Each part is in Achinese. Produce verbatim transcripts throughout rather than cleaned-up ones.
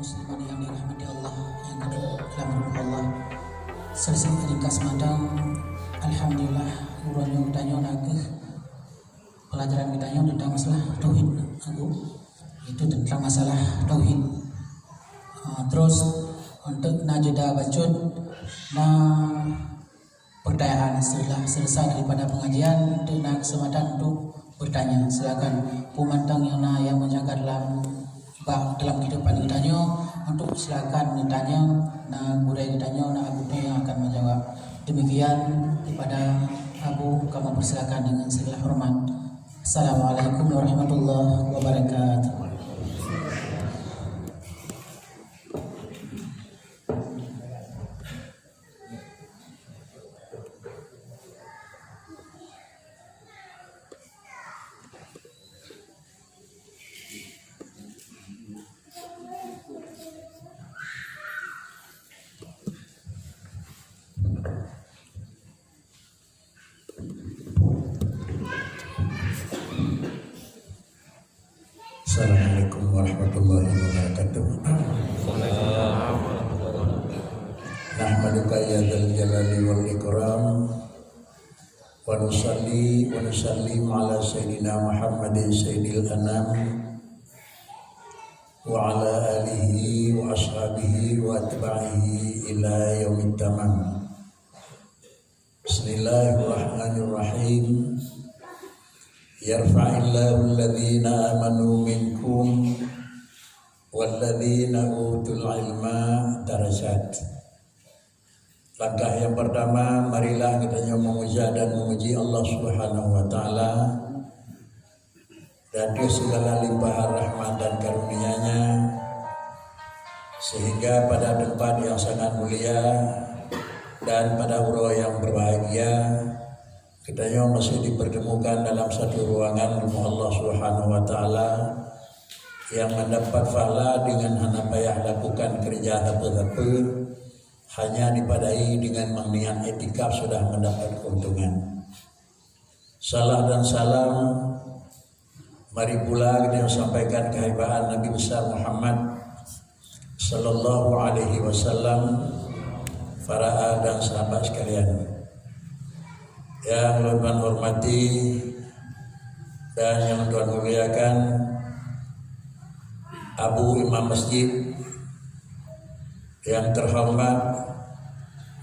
Muslimin yang dirahmati Allah, yang ka trok lam rumoh Allah. Seuleusoe ringkas mantong, alhamdulillah, uroe nyoe geutanyoe nakeuh pelajaran geutanyoe tentang masalah tauhid, Abu. Itu tentang masalah tauhid. Ah, terus, untuk na jeda bacut, na pertanyaan setelah selesai daripada pengajian, untuk na kesempatan untuk bertanya. Silakan, peue mantong nyang na nyang meujaga dalam, bak dalam kehidupan geutanyoe, untuk silakan neutanya, na gurée geutanyoe, na Abu nyang akan menjawab. Demikian kepada Abu, kami persilakan dengan segala hormat. Assalamualaikum warahmatullahi wabarakatuh. Assalamualaikum warahmatullahi wabarakatuh. Nahmaduka ya dzal jalali wal ikram, wa nusalli wa nusallim ala sayyidina Muhammadin sayyidil anam, wa ala alihi wa ashabihi wa atba'ihi ila yaumit tamam. Bismillahirrahmanirrahim. Yarfa'illahu alladhina amanu minkum walladhina utul ilma darajat. Langkah yang pertama, marilah geutanyoe memuja dan memuji Allah Subhanahu wa Ta'ala dan deuh segala limpahan rahmat dan karunia-Nya, sehingga pada tempat yang sangat mulia dan pada uroe yang berbahagia, geutanyoe masih dipertemukan dalam satu ruangan rumoh Allah Subhanahu wa Ta'ala yang mendapat pahala dengan hana payah lakukan kerja sapeue-sapeue, hanya dipadai dengan meuniat iktikaf sudah mendapat keuntungan. Salah dan salam mari pula kita sampaikan kehibaan Nabi besar Muhammad sallallahu alaihi wasallam, para al dan sahabat sekalian. Yang ulôn hormati dan yang Tuhan muliakan, Abu Imam Masjid, yang terhormat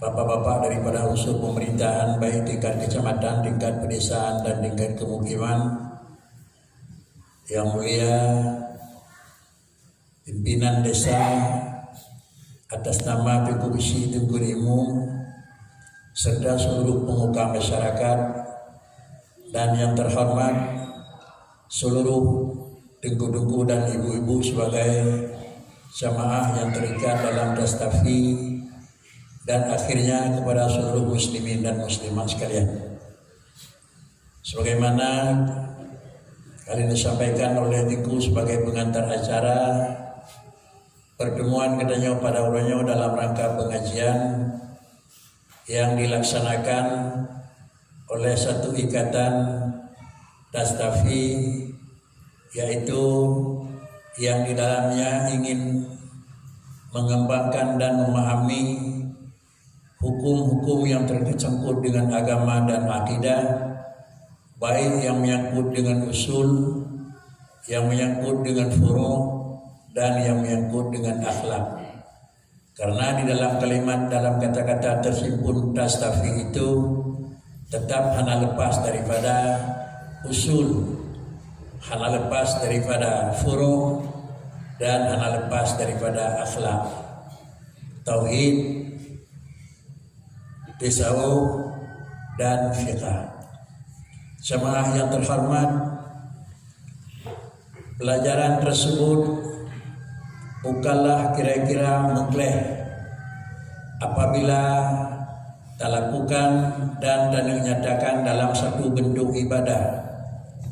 bapak-bapak daripada unsur pemerintahan, baik tingkat kecamatan, tingkat pedesaan, dan tingkat kemukiman, yang mulia pimpinan desa atas nama Teungku Beusi, Teungku Imum, serta seluruh pemuka masyarakat, dan yang terhormat seluruh teungku-teungku dan ibu-ibu sebagai jamaah yang terikat dalam Tastafi, dan akhirnya kepada seluruh muslimin dan muslimat sekalian. Sebagaimana kali disampaikan oleh Teungku sebagai pengantar acara, pertemuan geutanyoe pada uroe nyoe dalam rangka pengajian yang dilaksanakan oleh satu ikatan Tastafi, yaitu yang di dalamnya ingin mengembangkan dan memahami hukum-hukum yang terkecangkut dengan agama dan akidah, baik yang menyangkut dengan usul, yang menyangkut dengan furu', dan yang menyangkut dengan akhlak. Karena di dalam kalimat, dalam kata-kata tersimpun Tastafi itu tetap hana lepas daripada usul, hana lepas daripada furu', dan hana lepas daripada akhlak. Tauhid, tasawuf, dan fiqah. Jamaah yang terhormat, pelajaran tersebut bukanlah kira-kira meukleh apabila talakukan dan taneuk nyatakan dalam satu bentuk ibadah.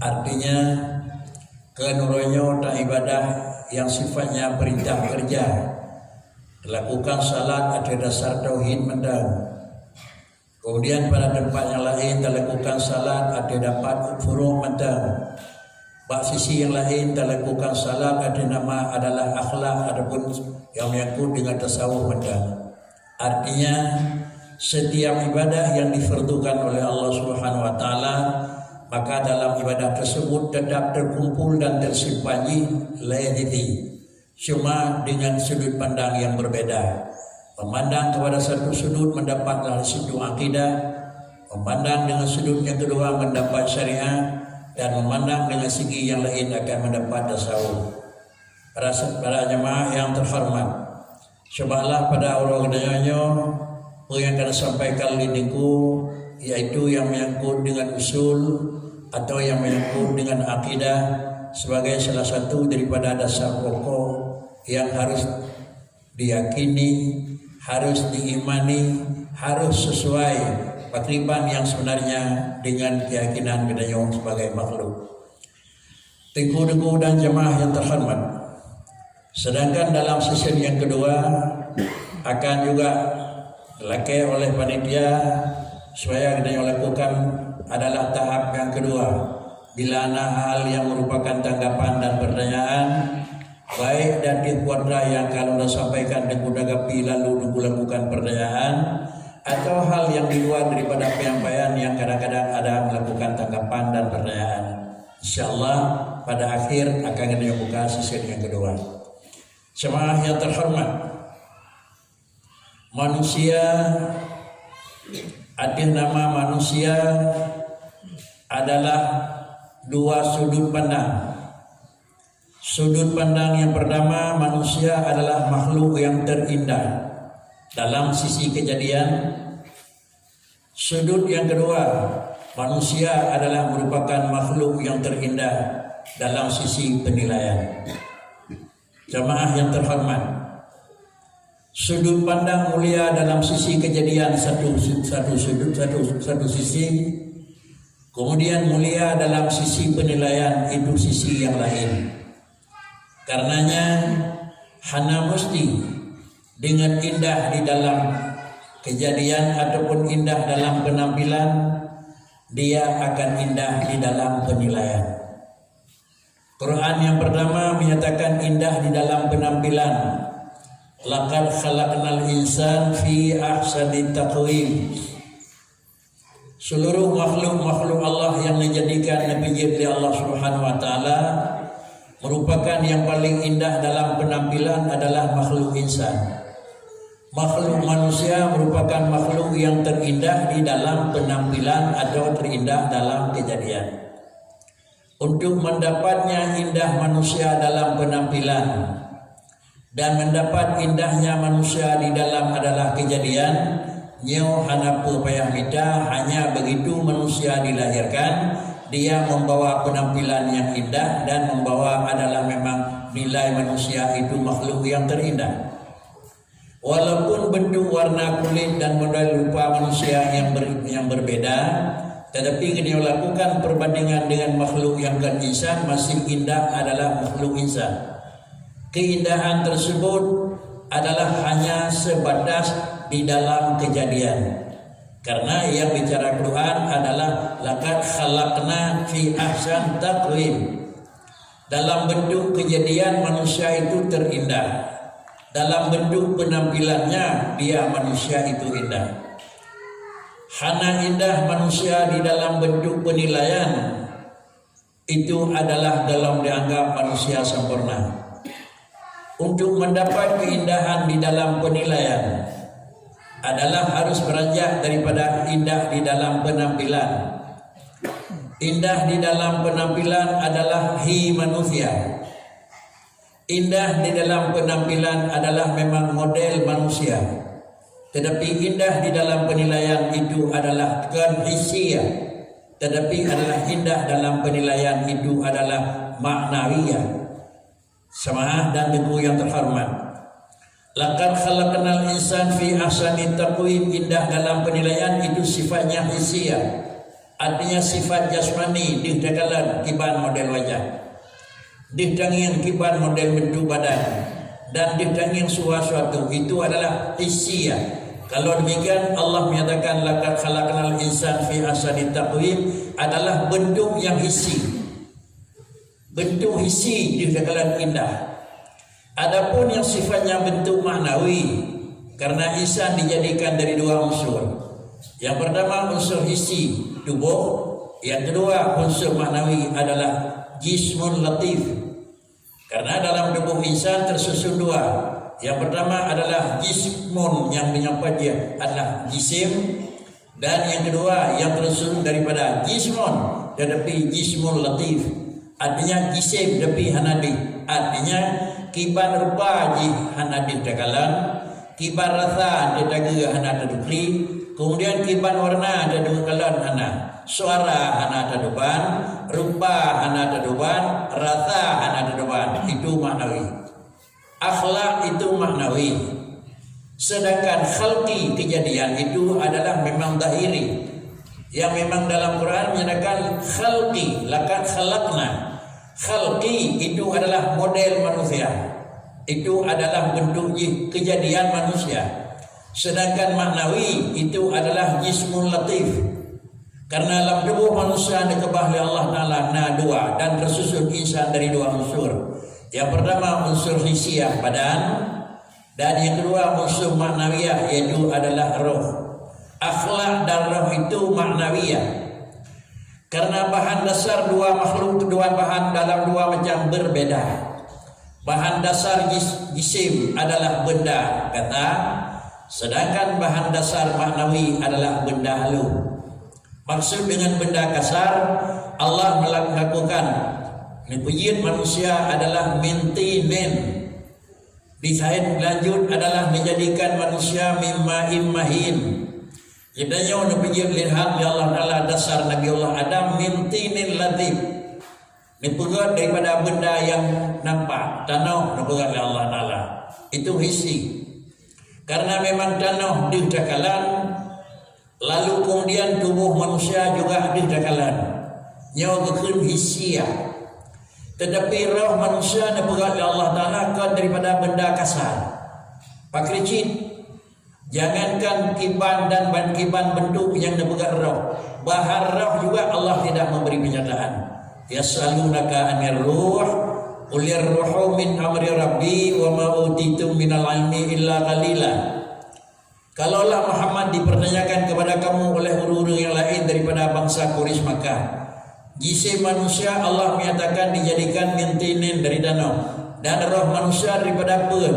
Artinya, keu uroe nyoe ta ibadah yang sifatnya perintah kerja. Talakukan salat ateueh dasar tauhid mantong. Kemudian pada tempat yang lain talakukan salat ateueh dasar furu' mantong. Bak sisi yang laén, talakukan salat ateueh nama adalah akhlak ataupun yang menyangkut dengan tasawuf mantong. Artinya, setiap ibadah yang difardukan oleh Allah Subhanahu wa Taala, maka dalam ibadah tersebut tetap terkumpul dan tersimpan jih lhèe sisi, cuma dengan sudut pandang yang berbeda. Memandang kepada satu sudut mendapatlah situ akidah, memandang dengan sudut yang kedua mendapat syariat, dan memandang dengan segi yang lain akan mendapat tasawuf. Para, para jemaah yang terhormat, cobalah pada uroe geutanyoe nyoe, peue nyang ka sampaikan lé Teungku, yaitu yang menyangkut dengan usul atau yang menyangkut dengan akidah sebagai salah satu daripada dasar pokok yang harus diyakini, harus diimani, harus sesuai pakriban yang sebenarnya dengan keyakinan geutanyoe sebagai makhluk. Teungku-teungku dan jemaah yang terhormat, sedangkan dalam sesi yang kedua akan juga lakèe oleh panitia supaya geutanyoe lakukan adalah tahap yang kedua. Bila na hal yang merupakan tanggapan dan pertanyaan, baik dari kuadra yang ka lôn sampaikan Teungku tanggapi lalu Teungku lakukan pertanyaan, atau hal yang di luar daripada penyampaian yang kadang-kadang ada melakukan tanggapan dan pertanyaan. Insyaallah, pada akhir akan kita buka sesi yang kedua. Jemaah yang terhormat, manusia, arti nama manusia adalah dua sudut pandang. Sudut pandang yang pertama, manusia adalah makhluk yang terindah dalam sisi kejadian. Sudut yang kedua, manusia adalah merupakan makhluk yang terindah dalam sisi penilaian. Jamaah yang terhormat, sudut pandang mulia dalam sisi kejadian satu, satu sudut, satu, satu sisi, kemudian mulia dalam sisi penilaian itu sisi yang lain. Karenanya, hana mesti dengan indah di dalam kejadian ataupun indah dalam penampilan, dia akan indah di dalam penilaian. Quran yang pertama menyatakan indah di dalam penampilan. "Laqad khalaqnal insan fi ahsani taqwim." Seluruh makhluk-makhluk Allah yang dijadikan Nabi Jibril Allah Subhanahu wa Taala merupakan yang paling indah dalam penampilan adalah makhluk insan. Makhluk manusia merupakan makhluk yang terindah di dalam penampilan atau terindah dalam kejadian. Untuk mendapatnya indah manusia dalam penampilan dan mendapat indahnya manusia di dalam adalah kejadian, nyoe hana peue payah mita, hanya begitu manusia dilahirkan, dia membawa penampilan yang indah dan membawa adalah memang nilai manusia itu makhluk yang terindah. Walaupun bentuk warna kulit dan model rupa manusia yang ber-, yang berbeda, tetapi geutanyoe lakukan perbandingan dengan makhluk yang kon insan, masih indah adalah makhluk insan. Keindahan tersebut adalah hanya sebatas di dalam kejadian. Karena yang bicara Quran adalah, "Laqad khalaqna fi ahsan taqwim." Dalam bentuk kejadian, manusia itu terindah. Dalam bentuk penampilannya, dia manusia itu indah. Hana indah manusia di dalam bentuk penilaian, itu adalah golom dianggap manusia sempurna. Untuk mendapat keindahan di dalam penilaian adalah harus beranjak daripada indah di dalam penampilan. Indah di dalam penampilan adalah hi manusia. Indah di dalam penampilan adalah memang model manusia. Tetapi indah di dalam penilaian itu adalah kon hisiah. Tetapi adalah indah dalam penilaian itu adalah maknawiyah. Jamaah dan teungku yang terhormat, "Laqad khalaqnal insan fi ahsani taqwim", indah dalam penilaian itu sifatnya hisiah. Artinya sifat jasmani, deuh takalon kiban model wajah, deuh tangieng kiban model bentuk badan, dan deuh tangieng suwa suatu, itu adalah hisiah. Kalau demikian, Allah menyatakan, "Laqad khalaqnal insan fi ahsani taqwim", adalah bentuk yang hisi. Bentuk hissi deuh takalon indah. Adapun yang sifatnya bentuk maknawi, karena insan dijadikan dari dua unsur. Yang pertama unsur hissi, tubuh. Yang kedua unsur maknawi adalah jismun latif. Karena dalam tubuh insan tersusun dua. Yang pertama adalah jismun, yang dengan pajah adalah jisim, dan yang kedua yang tersusun daripada jismun, tetapi jismun latif. Artinya jisim tapi hana deuh. Artinya kiban rupa jih hana deuh takalon, kiban rasa teudagu hana tadukli, kemudian kiban warna tadeukalon hana, suara hana taduban, rupa hana taduban, rasa hana taduban. Itu maknawi. Akhlak itu maknawi. Sedangkan khalqi, kejadian, itu adalah memang zahiri. Yang memang dalam Quran menyatakan khalqi, laqad khalaqna. Khalqi itu adalah model manusia. Itu adalah bentuk jih kejadian manusia. Sedangkan maknawi itu adalah jismun latif. Karena lam tubuh manusia dikeubah lé Allah Taala na dua dan tersusun insan dari dua unsur. Yang pertama unsur hisiah badan, dan yang kedua unsur maknawiyah, yaitu adalah roh. Akhlak dan roh itu maknawiyah. Karena bahan dasar dua makhluk, dua bahan dalam dua macam berbeda. Bahan dasar jis-, jisim adalah benda kata, sedangkan bahan dasar maknawi adalah benda halus. Maksud dengan benda kasar, Allah melakukan, neupeujiet manusia adalah min tinin. Disahét lanjut adalah menjadikan manusia mim ma'in mahin. Geutanyoe neupeujiet lihat lé Allah Taala dasar Nabi Allah Adam min tinin latif. Neupeugot daripada benda yang nampak, tanoh neupeugot lé Allah Taala. Itu hissi. Karena memang tanoh deuh takalon, lalu kemudian tubuh manusia juga deuh takalon. Nyoe geukheun hisiah. Tetapi roh manusia neupeugot lé Allah Taala kon daripada benda kasar. Pakri cit, jangankan kiban dan ban kiban bentuk yang neupeugot roh, bahar roh juga Allah tidak memberi penyataan. Yas'alunaka 'anir ruh, qulir ruhu min amri rabbi wa ma utitum minal ilmi illa qalila. Kalaulah Muhammad dipertanyakan kepada kamu oleh ureuëng-ureuëng yang lain daripada bangsa Quraisy Makkah, jisim manusia Allah menyatakan dijadikan min tinin dari tanoh, dan roh manusia daripada peue?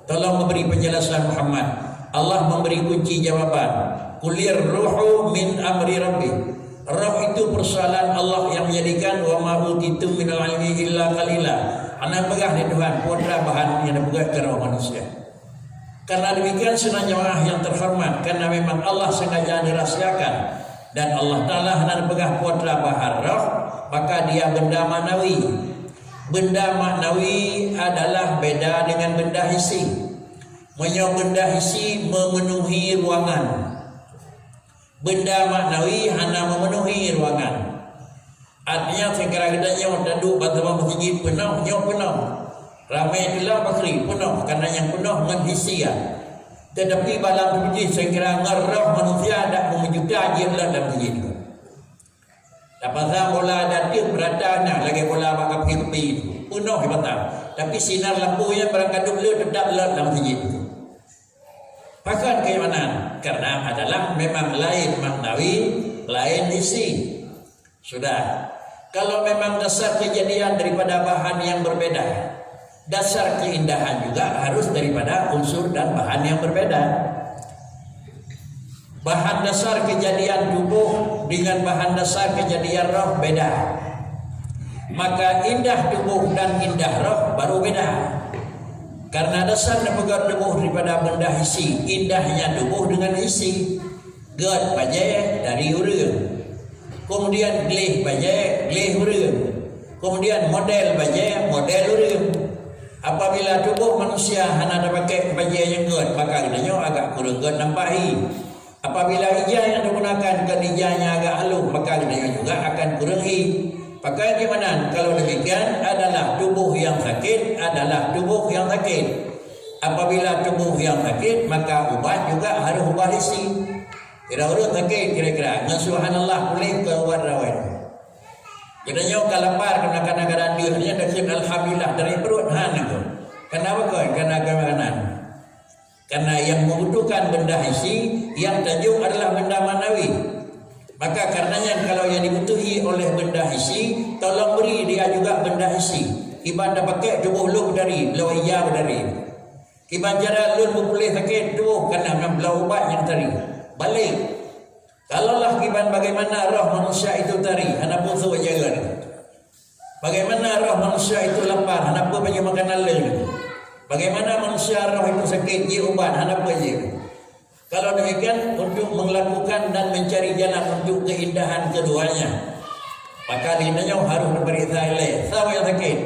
Tolong memberi penjelasan Muhammad. Allah memberi kunci jawaban. Qulir ruhu min amri rabbi. Roh itu persoalan Allah yang menjadikan wa ma utitum minal ilmi illa qalila. Hana peugah lé Tuhan, peue teuma bahan nyang neupeugah keu roh manusia. Karena demikian, sidang jamaah yang terhormat, karena memang Allah sengaja dirahasiakan dan Allah Taala hana neupeugah peue teuma bahar roh, maka dia benda maknawi. Benda maknawi adalah beda dengan benda hissi. Meunyoe benda hissi memenuhi ruangan, benda maknawi hana memenuhi ruangan. Artinya, seukira geutanyoe taduek bak teumpat meuseujid peunoh, nyoe peunoh. Ramé teulah pakri peunoh, karena nyang peunoh ngon hisia. Tetapi bak lam tuboh jih, seukira ngon roh manusia dak meumeujuta jeuet lom lam meuseujid. Tapasang bola adat jih beurata na lagée bola bak kapi-kapi, peunoh dipasang. Tapi sinar lampu nyan barangkaduek le teutap lom lam meuseujid. Pakon keuimanan? Karena adalah memang lain maknawi, lain hissi. Sudah. Kalau memang dasar kejadian daripada bahan yang berbeda, dasar keindahan juga harus daripada unsur dan bahan yang berbeda. Bahan dasar kejadian tubuh dengan bahan dasar kejadian roh beda. Maka indah tubuh dan indah roh baru beda. Karena dasar neupeugét tuboh daripada benda hissi, indahnya tuboh dengan hissi. Gét bajée dari ureuëng. Kemudian gleh bajée, gleh ureuëng. Kemudian model bajée, model ureuëng. Apabila tuboh manusia hana tapakék bajée nyang gét, maka geutanyoe agak kureueng gét nampak hi. Apabila ija nyang digunakan kon ija nyang agak halôh, maka geutanyoe juga akan kureueng hi. Pakon keuimanan? Kalau demikian, adalah tuboh nyang sakét adalah tuboh nyang sakét. Apabila tuboh nyang sakét, maka ubat juga harôh ubat hissi. Kira ureuëng sakét kira-kira, ngon subhanallah puléh keu ubat rawon. Geutanyoe ka lapar, kana-kana ka deuh, nyan takheun alhamdulillah dari pruet, han nyan. Kenapa kau? Karena keumanan. Karena yang membutuhkan benda hissi, yang tajok adalah benda maknawi. Maka karena nyan, kalau yang dibutuhi oleh benda hissi, tolong beri dia juga benda hissi. Iban tapakai tuboh lôn beutari, bloe ija beutari. Kiban cara lôn meupuléh sakét tuboh, kana ngon bloe ubat nyang tari. Balék. Kalaulah kiban bagaimana roh manusia itu tari, hana peue sôk jaga. Bagaimana roh manusia itu lapar, hana peue pajoh makanan lé. Bagaimana manusia roh itu sakét, jeuet ubat, hana peue jeuet. Kalau demikian, untuk melakukan dan mencari jalan untuk keindahan keduanya, maka di tanyoe harus diperiksa ilée. Sawa nyang sakét?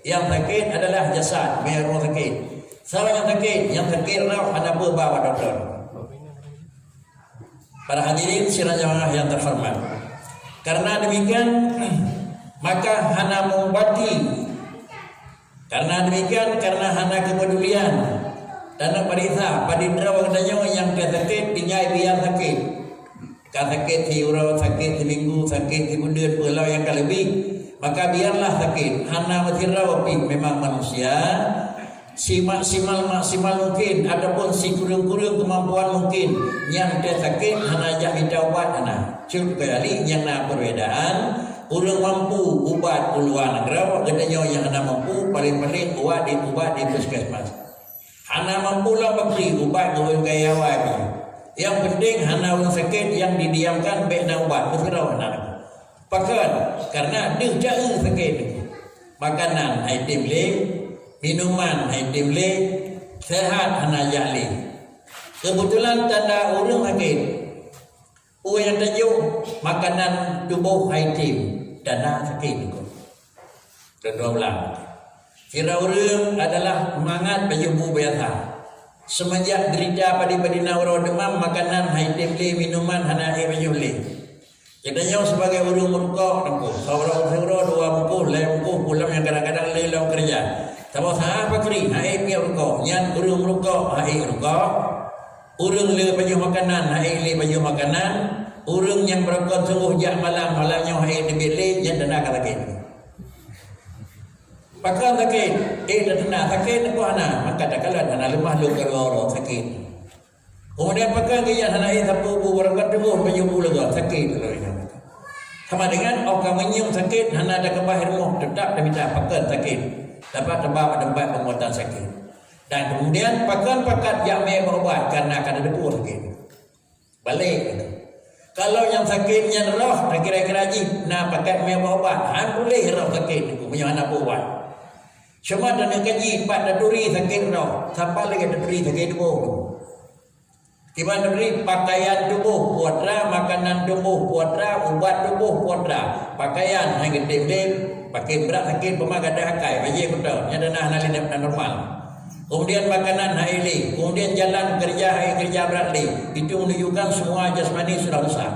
Nyang sakét adalah jasad, meuruek sakét. Sawa nyang sakét? Nyang sakét roh, hana peue ba bak dokto. Para hadirin sidang jamaah yang terhormat, karena demikian, maka hana mengobati. Karena demikian, karena hana kepedulian, dan nak pariksa padum droe geutanyoe nyang ka sakét, tinggai biar sakét. Ka sakét siuroe, sakét siminggu, sakét sibuleuen, peue lom nyang ka leubeh, maka biarlah sakét. Hana meusidroe pih, memang manusia. Simaksimal-maksimal mungkin ataupun sikureueng-kureueng kemampuan mungkin, nyang teu sakét hana jak mita ubat, hana. Cukôp kali nyang na perbedaan, ureuëng mampu ubat u luwa nanggroe, geutanyoe nyang hana mampu, paléng-paléng ubat di, ubat di puskesmas. Hana mampu lom bakri, ubat geuwon kaya awai pih. Nyang penting hana ureuëng sakét nyang didiamkan bék na ubat, meusidroe hana. Pakon? Karena deuh jai sakét. Makanan hai tem lé, minuman hai tem lé, sehat hana jak lé. Kebetulan tanda ureuëng sakét. Peue nyang tajok, makanan tuboh hai tem, tanda sakét niko. Keudua ulang. Sira ureuëng adalah mangat pajoh bu biasa. Semenjak derita padé-padé na uroe deumam, makanan hai tem lé, minuman hana ék pajoh lé. Geutanyoe sibagai ureuëng meurukok, teungku, saboh uroe dua bungkôh, lhée bungkôh, pulang nyang kadang-kadang lé lom keureuja. Saboh saát pakri, han ék piep rukok, nyan ureuëng meurukok, han ék rukok. Ureuëng le pajoh makanan, han ék le pajoh makanan. Ureuëng nyang beurukok sunggoh jak malam, malam nyoe han ék teubiet lé, nyan tanda ka sakét. Pakon sakét? Ék tatanda sakét niko hana, maka takalon hana leumah lôn keudua uroe sakét. Keumudian pakon geuh nyan hana ék sapeue bu barangkat tuboh, pajoh bu leuga, sakét lagée nyan. Sama dengan óh ka meunyum sakét hana takeubah rumoh, teutap tamita pakon sakét. Dapat teuba bak teumpat peunguatan sakét. Dan keumudian pakon pakat jak mé bak ubat kareuna ka tateupeue sakét. Balék. Kalau nyang sakét nyan roh, takira-kira jih na pakat mé bak ubat, han puléh roh sakét niko meunyoe hana bak ubat. Cuma tanyoe kaji pat taturi sakét roh, sapat lagée taturi sakét tuboh. Kiban taturi, pakaian tuboh putra, makanan tuboh putra, ubat tuboh putra. Pakaian hai geutem-tem, pakaian brat sakét, peuma gadôh akai, bajée beutôi, nyan dana hana lé normal. Kemudian makanan hai lé, kemudian jalan kerja hai kerja brat lé. Itu menunjukkan semua jasmani sudah rusak.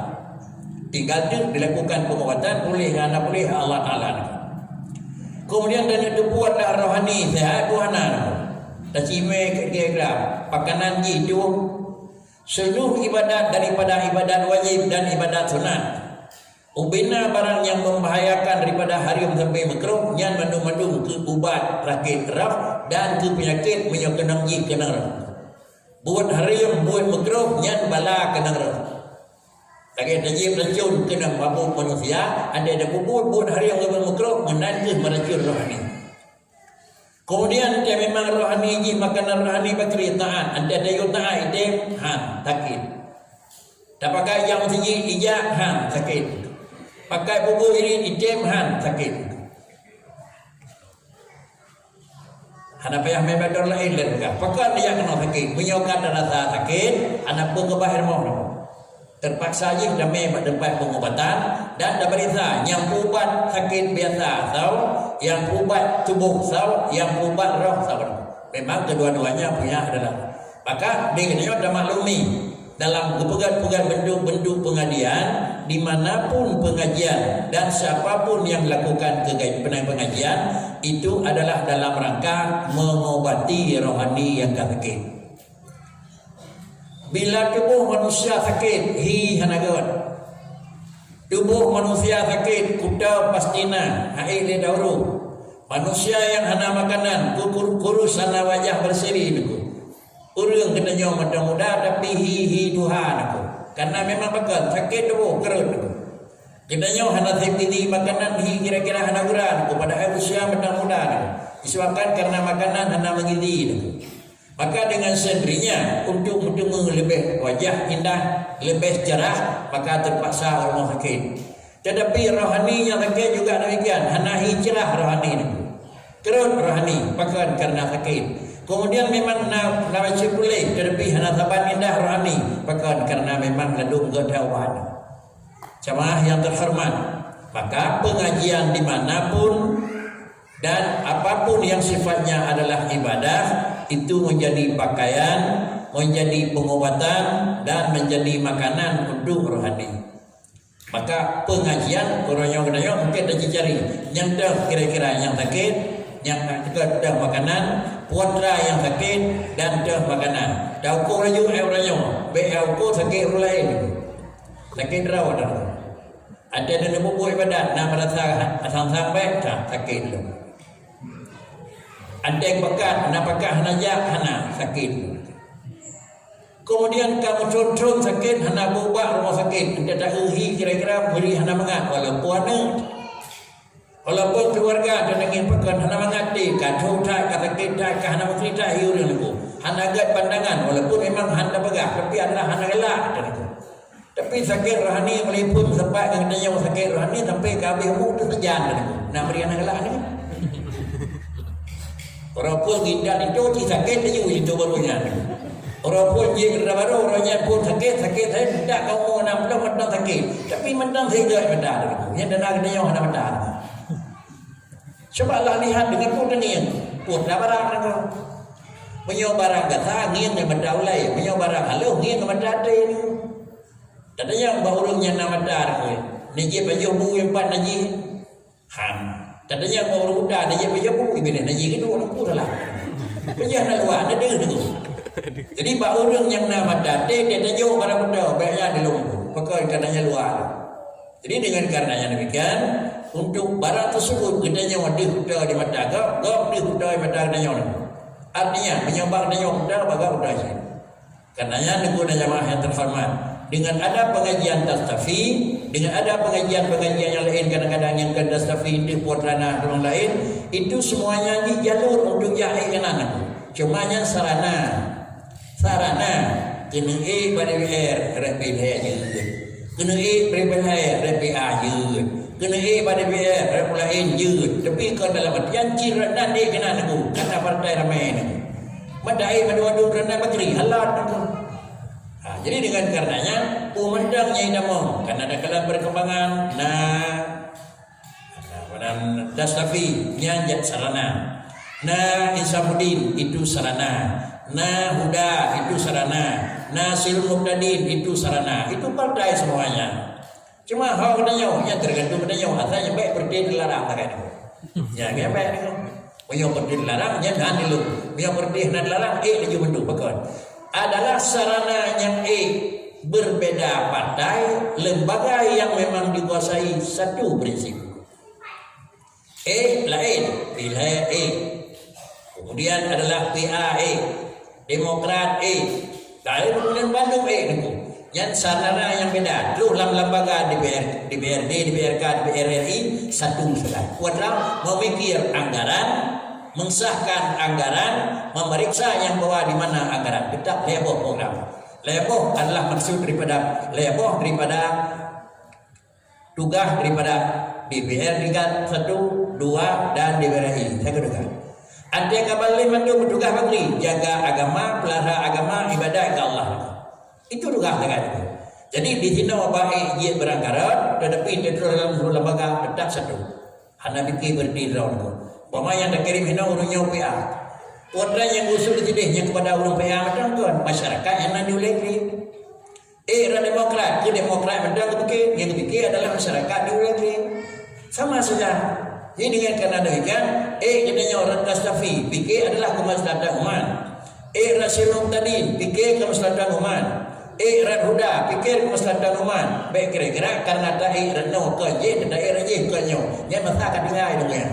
Tinggal tu dilakukan pengobatan, boleh hana boleh Allah Taala. Kemudian dan itu buatlah rohani sehat buhana. Tasimé kira-kira pakanan jih tu. Seluruh ibadat daripada ibadat wajib dan ibadat sunat. Ubena barang nyang membahayakan daripada haram sampai makruh, nyan mandum-mandum keu ubat sakét roh dan keu peunyakét meunyoe keunong jih keunong roh. Buet haram, buet makruh, nyan bala keunong roh. Lagée tajép racun keunong mabök manusia, ada bubuet buet haram ngon makruh, meunan kheueh meuracun rohani. Kemudian, teu memang rohani jih makanan rohani bakri taat, ada dayuh taat item han sakét. Tapakai nyang siji ija han sakét. Pakai bubu irit item han sakét. Hana payah mé bak dokto laén lé peugah. Pakon nyang keunoe sakét? Meunyoe ka tarasa sakét, hana peue keubah rumoh. Terpaksa jih damé bak teumpat pengobatan dan taperiksa nyang peuubat sakét biasa atau nyang peuubat tuboh atau nyang peuubat roh saban. Memang kedua-duanya punya adalah. Maka di geutanyoe tamaklumi dalam geupeugah-peugah bentuk-bentuk pengajian, di mana pun pengajian dan siapa pun yang lakukan kegai-, pengajian itu adalah dalam rangka mengobati rohani yang ka sakét. Bila tuboh manusia sakét, hi hana gét. Tuboh manusia sakét, kuta pasti na, hai lé dauru. Manusia nyang hana makanan, kukur-, kurus hana wajah berseri, Teungku. Ureuëng geutanyoe mantong muda, tapi hi, hi tuha, Teungku. Karena memang pakon, sakét tuboh, keureueng, Teungku. Geutanyoe hana sép gili makanan, hi kira-kira hana gura, Teungku. Padahai usia mantong muda, Teungku. Disebabkan karena makanan hana meugizi, Teungku. Maka dengan sendirinya, untuk meuteumé leubeh wajah indah, leubeh cerah, maka terpaksa rumoh sakét. Tetapi rohani nyang sakét juga demikian, hana hi cerah rohani nyan. Keureueng rohani, pakon karena sakét. Kemudian memang na, na bacut puléh, tetapi hana saban indah rohani, pakon karena memang ladôm geudawan. Jamaah yang terhormat, maka pengajian di mana pun dan apapun yang sifatnya adalah ibadah, itu menjadi pakaian, menjadi pengobatan, dan menjadi makanan untuk rohani. Maka pengajian, uroe nyoe geutanyoe mungkin tacari-cari nyang teuh kira-kira nyang sakét, nyang teuh makanan, putra nyang sakét dan teuh makanan. Tauko laju, eh, uroe nyoe, bèk tauko sakét ureuëng laén. Sakét droe dah. Ada neumubuet ibadat, na merasa asang-sang bèk, ka sakét lom. Ada pakat, na pakat hana jak, hana sakét. Kemudian ka meuthon-thon sakét, hana beubat rumoh sakét. Entah tak uhi kira-kira beri hana mangat, walaupun aneuk. Walaupun keluarga dan daging pakon hana mangat, ka tho that, ka sakét that, ka hana meuseurita, ureuëng lakoe. Hana gét pandangan, walaupun memang hana peugah, tapi Allah hana galak, kata lakoe. Tapi sakét rohani, walaupun sempat geutanyoe sakét rohani sampai ka habéh umu teuh sajan, kata lakoe. Nak beri hana galak ni. Walaupun gindak itu cit sakét laju itu baru nyan. Walaupun jih kerja baru, orang nyan pun sakét, sakét, saya tidak kamu enam puluh mantong sakét. Tapi mantong saya jawab mata tu. Yang dana geutanyoe hana mata. Coba lah lihat dengan pun ngieng. Pun dah barang tu. Meunyoe barang gata ngieng di mata ulai, meunyoe barang halus ngieng di mata até tu. Tanya bak ureuëng nyang na mata tu. Nijih pajoh bu empat najih. Han. Tanya bak ureuëng buta, nijih pajoh bu, ibilih najih keudu, aku salah. Pajoh na luar, na deuh tu. Jadi bak ureuëng nyang na mata até, dia tajok barang buta, baiknya di lompo. Pakon katanya luar. Jadi dengan karenanya demikian, untuk barang tersebut geutanyoe deuh buta di mata gob, gob deuh buta di mata geutanyoe. Artinya, meunyoe bak geutanyoe buta, bak gob buta cit. Karenanya, teungku dan jamaah yang terhormat, dengan ada pengajian tastafi, dengan ada pengajian-pengajian yang lain kadang-kadang yang kan tastafi deuh putra na ureuëng laén, itu semuanya di jalur untuk jak ék keunan. Cuma nyan sarana. Sarana, keuneuk ék bak D P R, rot pih lhée jeuet. Keuneuk ék bak D P R, rot pih jeuet. Keuneuk ék bak D P R, rot pih laén jeuet. Tapi kon dalam artian cit rot nan ék keunan, Teungku, karena partai ramé nyan. Mada ék mandum-mandum rot nan bakri, halat, Teungku. Ha, jadi dengan karenanya, peue mantong nyang itamong, karena dalam perkembangan, nah, Nah, meunan tastafi nyan jak sarana. Na Insafuddin itu sarana. Na Huda itu sarana. Na Silul Muhtadin itu sarana. Itu partai semuanya. Cuma hak geutanyoe, nyan tergantung geutanyoe. Asai nyan baik berarti dilarang, kan? Ya, nyan baik tu. Meunyoe berarti dilarang, nyan hana dilôn. Meunyoe berarti hana dilarang, ék laju mandum, pakon. Adalah sarana nyang ék, berbeda partai, lembaga yang memang dikuasai satu prinsip. Ék laén, pilihan ék. Kemudian adalah P A ék, Demokrat ék. Laén kemudian bandum ék, Teungku. Nyan sarana nyang beda. Troh lam lembaga D P R, D P R D, D P R K, D P R R I, satu saja. Kuat lam memikir anggaran, mengesahkan anggaran, memeriksa nyang bahwa di mana anggaran. Tetap lhée boh program. Lhée boh adalah maksud daripada, lhée boh daripada tugas daripada D P R tingkat satu, dua, dan D P R R I. Saya kata, antai ka bak lhée mandum tugas bakri, jaga agama, pelihara agama, ibadat keu Allah. Itu tugas negara. Jadi, di sinoe baik jeuet beurangkarat, tetapi di dalam lembaga tetap satu. Hana pike berarti droe tu. Umpama nyang takirim hinoe ureuëng nyoe P A. Putra nyang geusul di sideh nyang kepada ureuëng P A mantong kon, masyarakat nyang na di ulée kri. Eh, ureuëng Demokrat, keu Demokrat mantong geupike, nyang geupike adalah masyarakat di ulée kri. Sama saja. Jadi dengan karena demikian, eh, geutanyoe ureuëng tastafi, pike adalah kemaslahatan umat. Eh, Rasulullah tadi, pike kemaslahatan umat. Ék rot huda, pikir keumaslahatan umat. Bék kira-kira karena taék rot nyoe kon jih, taék rot jih kon nyoe. Nyan masa ka tinggai deungon.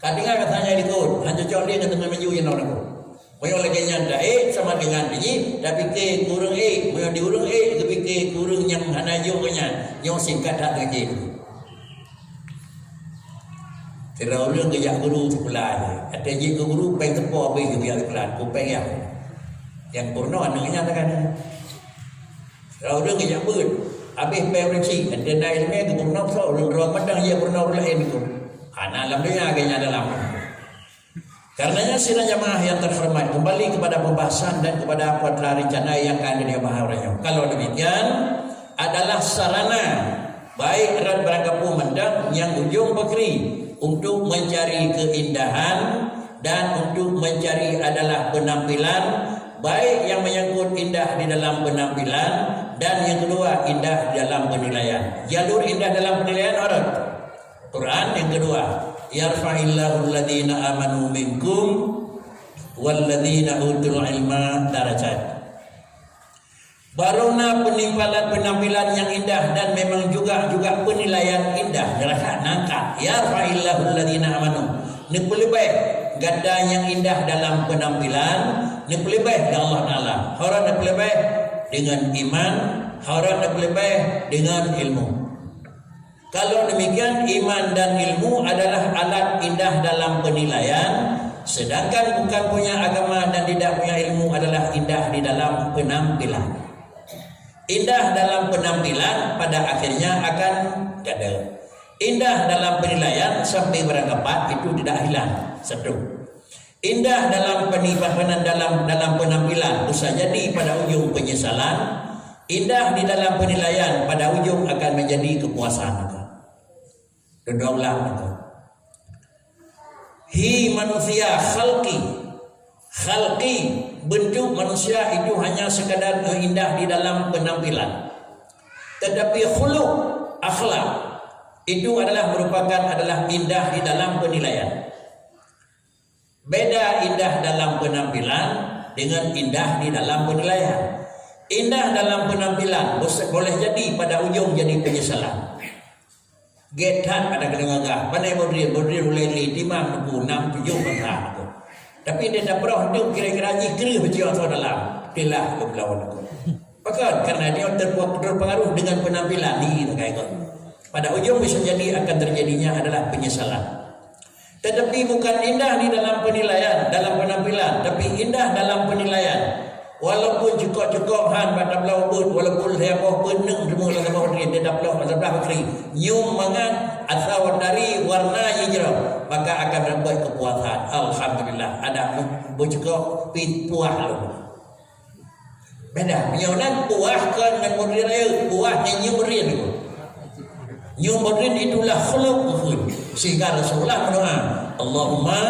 Ka tinggai masa nyan likot, han cocok lé ngon teungoh maju inoe nanggroe. Meunyoe lagée nyan taék sama dengan jih, tapike keu ureuëng ék. Meunyoe di ureuëng ék, geupike keu ureuëng nyang hana jok nyan. Nyoe singkat that lagée. Sidroe ureuëng geujak guru sikula nyan. Watée jeuet keu guru, péng teupo habéh geujak sikula, ku péng nyan. Nyang peurunoe aneuëk nyan takan. Sidroe ureuëng geujak beuet, habéh péng ureuëng chik. Watée na iéleumé geupeurunoe soe, ureuëng droe mantong jeuet peurunoe ureuëng laén tu. Hana lam donya lagée nyan dalam. Karenanya sidang jamaah yang terhormat, kembali kepada pembahasan dan kepada apa telah rencana yang akan dibahas uroe nyoe. Kalau demikian, adalah sarana baik rot barang gapeue mantong nyang ujong pakri untuk mencari keindahan dan untuk mencari adalah penampilan, baik yang menyangkut indah di dalam penampilan dan yang kedua indah di dalam penilaian. Jalur indah dalam penilaian harus Quran yang kedua, "Yarfa'illahu alladhina amanu minkum walladhina utul ilma darajat." Baru na penimpalan penampilan yang indah dan memang juga juga penilaian indah, ngerasa nangkat. "Yarfa'illahu alladhina amanu." Neupeuleubeh gata nyang indah dalam penampilan, neupeuleubeh lé Allah Taala. Hara neupeuleubeh dengan iman, hara neupeuleubeh dengan ilmu. Kalau demikian, iman dan ilmu adalah alat indah dalam penilaian, sedangkan bukan punya agama dan tidak punya ilmu adalah indah di dalam penampilan. Indah dalam penampilan pada akhirnya akan gada. Indah dalam penilaian sampai barang dapat itu tidak hilang. Satu. Indah dalam penimbangan dalam dalam penampilan bisa jadi pada ujung penyesalan, indah di dalam penilaian pada ujung akan menjadi kepuasan. Dua ulang. Hi manusia khalqi. Khalqi, bentuk manusia itu hanya sekadar indah di dalam penampilan. Tetapi khuluq, akhlak, itu adalah merupakan adalah indah di dalam penilaian. Beda indah dalam penampilan dengan indah di dalam penilaian. Indah dalam penampilan bos-, boleh jadi pada ujung jadi penyesalan. Gét that ada kena gagah. Pandai bodrin, bodrin ulai li timang teupeu nam tujoh bangsa tu. Tapi dia dah peroh tu kira-kira jih kira baju atau dalam. Tilah ke belawan tu. Pakon? Karena dia terpu-, terpengaruh dengan penampilan ni, tak ikut. Pada ujung bisa jadi akan terjadinya adalah penyesalan. Tetapi bukan indah di dalam penilaian, dalam penampilan, tapi indah dalam penilaian. Walaupun cukok-cukok han bak tabloe beuet, walaupun lhée boh beuet neueng teuma lam saboh drien, di tabloe, lam saboh bakri, nyoe mangat asai dari warna jih jroh, maka akan dapat kepuasan. Alhamdulillah, ada beucukok pi puah lom. Beda. Meunyoe nan puah kon ngon modern ayeue, puah nyan nyoe modern tu. Nyoe modern itulah khuluq meukeuen. Sehingga Rasulullah meudoa, "Allahumma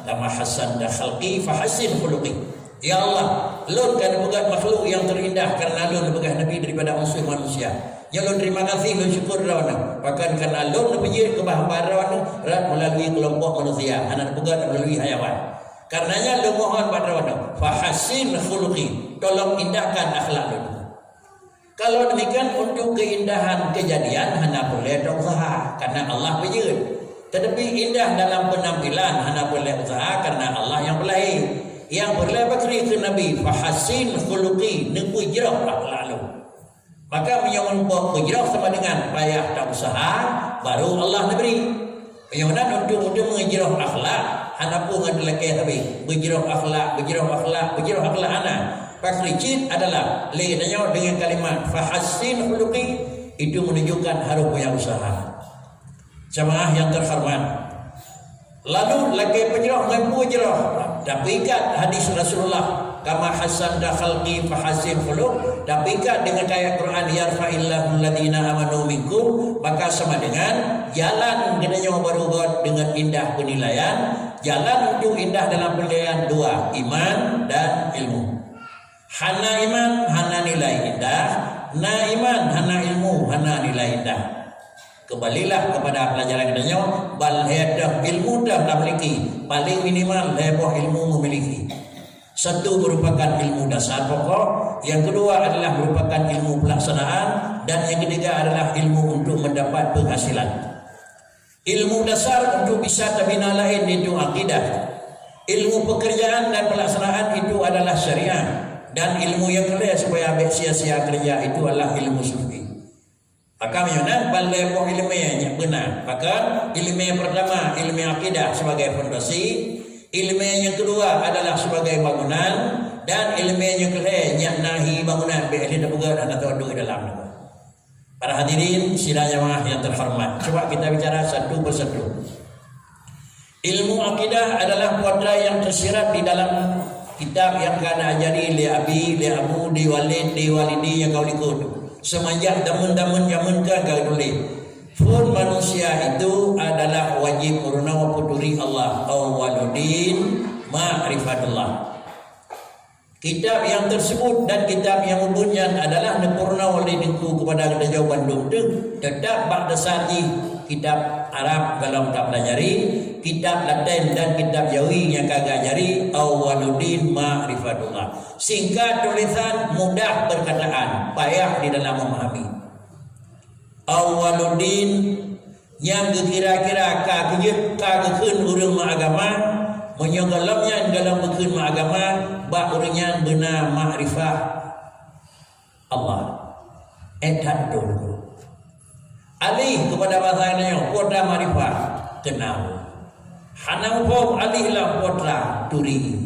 kama hassanta khalqi fahassin khuluqi." Ya Allah, lôn ka neupeugöt makhluk nyang teurindah kareuna lôn neupeugah Nabi daripada unsur manusia. Nyoe lôn terima kasih, lôn syukur droeneuh. Pakon kareuna lôn neupeujeuet keubah hamba droeneuh rot meulalu kelompok manusia, hana neupeugöt meulalu hayawan. Karenanya lôn mohon bak droeneuh, "Fahassin khuluqi," tolong indahkan akhlak lôn. Kalau demikian, untuk keindahan kejadian hana peureulée tausaha, karena Allah peujeuet. Tetapi indah dalam penampilan hana peureulée usaha, karena Allah nyang peulahé. Nyang peureulée bakri keu Nabi, "Fahassin khuluqi," neupeujroh akhlak lôn. Maka meunyoe meurumpok peujroh sama dengan payah tausaha, baru Allah neubri. Meunyoe nan untuk, untuk meujroh akhlak, hana peue ngon talakée sabe. Beujroh akhlak, beujroh akhlak, beujroh akhlak hana. Pakri cit adalah lé tanyoe dengan kalimat, "Fahassin khuluqi," itu menunjukkan harôh punya usaha. Jamaah yang terhormat, lalu lakée peujroh ngon peue jroh, tapi ikat hadis Rasulullah, "Kama hassanta khalqi fahassin khuluq," tapi ikat dengan ayat Quran, "Yarfa'illahu alladhina amanu minkum," maka sama dengan jalan geutanyoe baru göt dengan indah penilaian, jalan untuk indah dalam penilaian dua, iman dan ilmu. Hana iman, hana nilai indah, na iman, hana ilmu, hana nilai indah. Kembalilah kepada pelajaran geutanyoe, ban lhée teuh ilmu teuh tamiliki, paling minimal lhée boh ilmu memiliki. Satu merupakan ilmu dasar pokok, yang kedua adalah merupakan ilmu pelaksanaan, dan yang ketiga adalah ilmu untuk mendapat penghasilan. Ilmu dasar untuk bisa tabina laén, yaitu akidah. Ilmu pekerjaan dan pelaksanaan itu adalah syariah, dan ilmu nyang keu lhèe supaya bèk sia-sia kerja itu adalah ilmu sufi. Maka meunyoe na ban lhèe boh ileumèe nyang beuna, maka ileumèe pertama, ileumèe akidah sebagai fondasi, ileumèe nyang kedua adalah sebagai bangunan, dan ileumèe nyang keu lhèe nyang na hi bangunan bèk lé tapeugöt hana teuadui dalam. Para hadirin sidang jamaah yang terhormat, cuba kita bicara satu persatu. Ilmu akidah adalah putra yang tersirat di dalam kitab yang ka na ajari lé abi, lé abu, di walid, di walidi nyang ka likot. Semenjak zaman-zaman jameun ka ka tuléh. Phôn manusia itu adalah wajib meurunoe peuturi Allah. Awwaluddin ma'rifatullah. Kitab nyang teusebut dan kitab nyang ubit nyan adalah neupeurunoe lé Teungku keupada geutanyoe bandum teuh, teutap bak dasar jih kitab Arab golom tapelajari, kitab Laten dan kitab Jawi nyang ka geuajari, Awwaluddin ma'rifatullah. Singkat tulisan, mudah perkataan, payah di dalam memahami. Awwaluddin nyang geukira-kira ka geujeuet ka geukheun ureuëng meuagama, meunyoe gohlom nyan gohlom geukheun meuagama, bak ureuëng nyan beuna makrifah Allah. Eh, that beutôi. Alih keupada basa nyoe, putra makrifah, kenal. Hana muphom alih lam putra turi.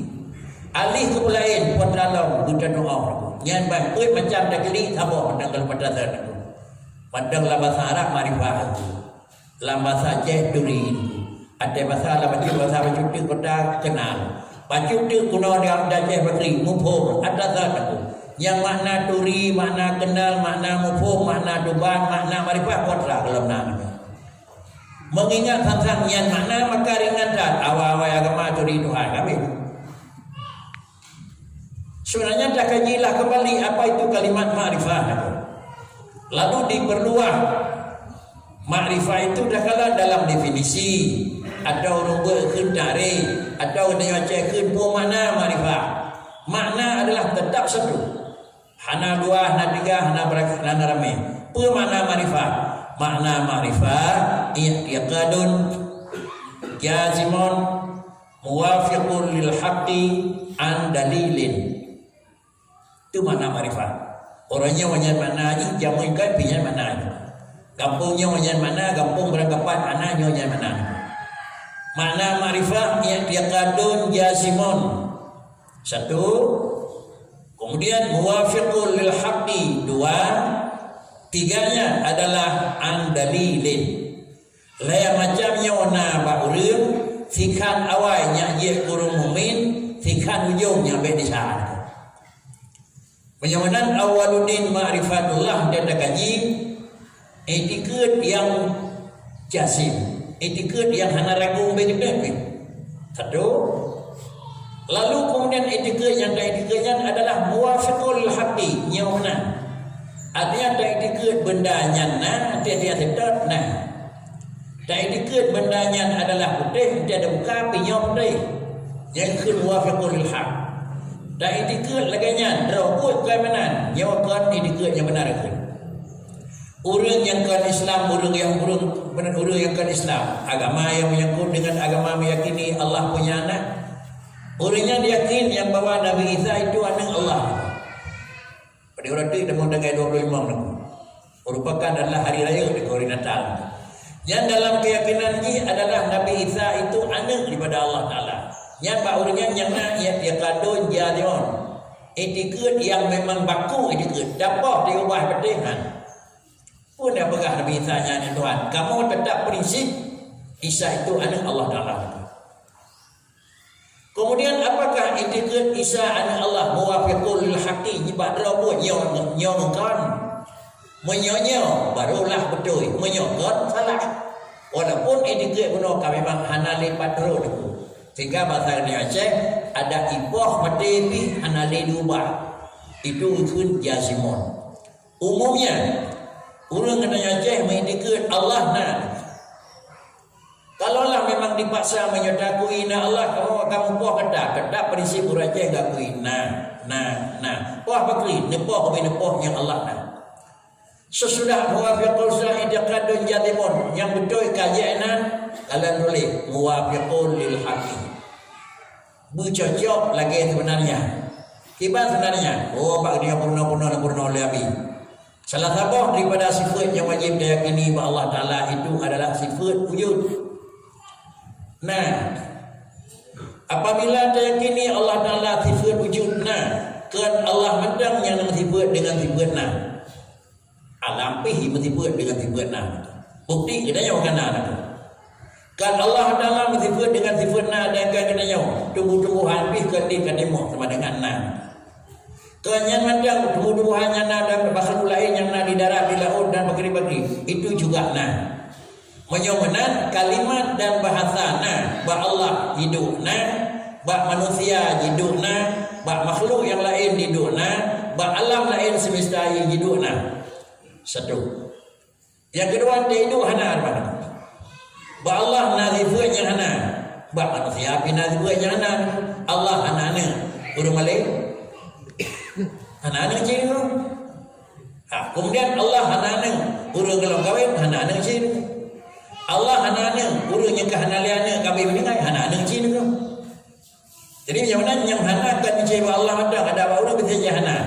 Alih keu peulaén putra lom geutanyoe. Nyan ban peuet macam taklik saboh mantong lam basa Arab makrifah. Lam basa Aceh turi. Até basa lam bacut, basa bacut teuk kota kenal. Bacut teuk kuno di Aceh Bakri muphom ata that aku. Nyang makna turi, makna kenal, makna muphom, makna duban, makna makrifah putra golom na. Meungingat sang-sang nyan makna maka ringan that awai-awai agama turi Tuhan. Amin. Sebenarnya takajilah kembali apa itu kalimat makrifah. Lalu diperluas. Makrifah itu dah kala dalam definisi atau ureuëng beuet kheun tarikh atau geutanyoe Aceh kheun peue makna makrifah. Makna adalah tetap satu. Hana dua, hana tiga, hana berak-, hana ramé. Peue makna makrifah? Makna makrifah i'tiqadun jazimun muwafiqun lil haqqi an dalilin. Itu makna makrifah. Orang nyoe nyan makna jih, jameun kan pih nyan makna jih. Gampông nyoe nyan makna, gampông barangkapat makna nyoe nyan makna. Makna makrifah i'tiqadun jazimun. Satu. Kemudian muwafiqun lil haqqi, dua. Tiganya adalah an dalilin. Lhèe macam nyoe na bak ureuëng, sikhan awai nyang jeuet keu ureuëng mukmin, sikhan ujong nyang bèk disyahadatkan. Meunyoe meunan awwaluddin makrifatullahi teuka jih, itikeuet nyang jazim, itikeuet nyang hana ragu bèk teupeue. Satu. Lalu kemudian itikeuet nyang taitikeuet nyan adalah muwafiqul haqqi, nyoe meunan. Artinya taitikeuet benda nyan na, tieb-tieb seutôt na. Taitikeuet benda nyan adalah putéh, tieb-tieb buka pih nyoe putéh. Nyang kheun muwafiqul lil haq. Taitikeuet lagèe nyan, droe buet keu meunan, nyoe kon itikeuet nyang meunan kheun. Ureuëng nyang kon Islam, ureuëng nyang ureuëng, ureuëng nyang kon Islam, agama yang menyangkut dengan agama meyakini Allah punya anak. Ureuëng nyan yakin yang bahwa Nabi Isa itu anak Allah. Pada waktu itu tanggal dua puluh lima Mei merupakan adalah hari raya di hari Natal. Yang dalam keyakinan ini adalah Nabi Isa itu anak daripada Allah Taala. Yang bak ureuëng nyan nyang na ia tiakadon jadion. Itikeuet yang memang baku itikeuet. Dapoh diubah beutih nyan. Peue nyang peugah Nabi Isa nyan Tuhan? Kamoe tetap prinsip Isa itu aneuk Allah Taala. Kemudian, apakah itikeuet Isa aneuk Allah muwafiqul lil haqqi, nibak droe buet nyoe, nyoe kon? Meunyoe nyoe, barulah beutôi. Meunyoe kon, salah. Walaupun itikeuet bunoe ka memang hana lé pat droe teungku. Sehingga basa di Aceh, ada ipoh maté pih hana lé diubah. Itu kheun jazimon. Umumnya, ureuëng geutanyoe Aceh meuitikeuet Allah na. Ka Kalaulah memang dipaksa meunyoe takui na Allah, kamoe akan mupoh keuta, keuta prinsip ureueng Aceh geukui na, na, na. Poh pakri, neupoh, keubi neupoh nyang Allah na. Sesudah muwafiqun, sesudah i'tiqadun jazimun, nyang beutôi ka jeuet nan, kalon tuléh muwafiqun lil haqqi. Beucocok lagèe seubeunarnya. Kiban seubeunarnya, oh, bak dia peurunoe-peurunoe, peurunoe lé Abi. Salah saboh daripada sifat nyang wajib tayakini bak Allah Taala itu adalah sifat wujud. Nah, apabila tayakini Allah Taala sifat wujud na, kon Allah mantong nyang neusifat dengan sifat na. Alam pih meusifat dengan sifat na. Bukti geutanyoe ka na. Kan Allah Taala meusifat dengan sifat na dan ka geutanyoe. Tumbuh-tumbuhan pih ka di ka timoh sama dengan na. Kon nyan mantong tumbuh-tumbuhan nyang na dan makhluk laén nyang na di darat, di laôt dan pakri-pakri, itu juga na. Meunyoe meunan, kalimat dan bahasa na, bak Allah jiduek na, bak manusia jiduek na, bak makhluk nyang laén jiduek na, bak alam laén semesta jiduek na. Satu. Nyang keudua, teuiduek hana, bak Allah na sifat nyang hana, bak manusia pih na sifat nyang hana. Allah hana aneuk, ureueng malèe hana aneuk cit. Ha, kemudian Allah hana aneuk, ureueng golom kawén hana aneuk cit. Allah hana aneuk, ureueng nyang ka hana lé aneuk, ka abéh meuninggai, hana aneuk cit. Jadi, nyang meunan nyang hana ka jicé bak Allah mantong, ada bak ureueng bisa jih hana.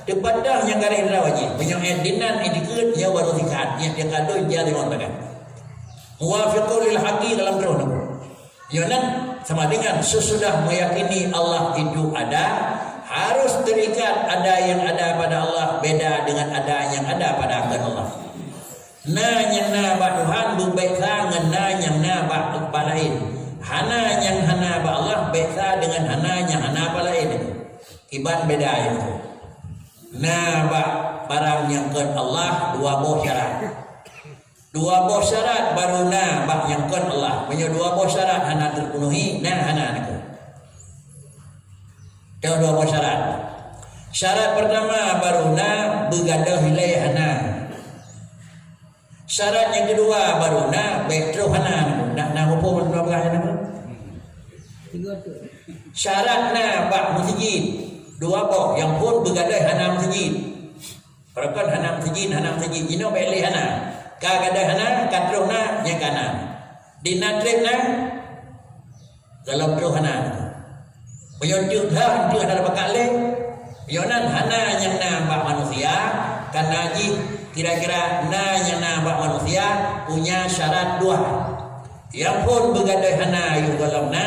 Teupeugah nyang garéh droe jih. Meunyoe dinan, eh, dikeue, nyoe baru sikat, nyan dia kado, dia lima takan. Muwafiqun lil haqqi dalam troh nunggu. Nyoe nan sama dengan sesudah meyakini Allah itu ada, harus terikat ada yang ada pada Allah beda dengan ada yang ada pada akan Allah. Na nyang na bak Tuhan beubek sa ngon na nyang na bak, bak laén. Hana nyang hana bak Allah bek sa deungon hana nyang hana bak laén. Kiban beda nyan. Na bak barang nyang kon Allah dua boh syarat. Dua boh syarat baru na bak nyang kon Allah. Meunyoe dua boh syarat hana teupenuhi, na hana niko. Dua boh syarat. Syarat pertama baru na beugadoh ilée hana. Syarat nyang keudua baru na bek troh hana. Nak, nak muphom dua belah nyan. Syarat na bak meuseujid dua boh, nyang phon beugadoh hana meuseujid. Peureukan hana meuseujid, hana meuseujid. Jinoe bek lé hana. Ka gadoh hana, ka troh na, nyang ka na. Di na treb na, golom troh hana. Meunyoe teuk dah, teuk hana pakat lé. Meunyoe nan hana nyang na bak manusia, karena jih kira-kira na nyang na bak manusia punya syarat dua. Nyang phon beugadoh hana yôh golom na,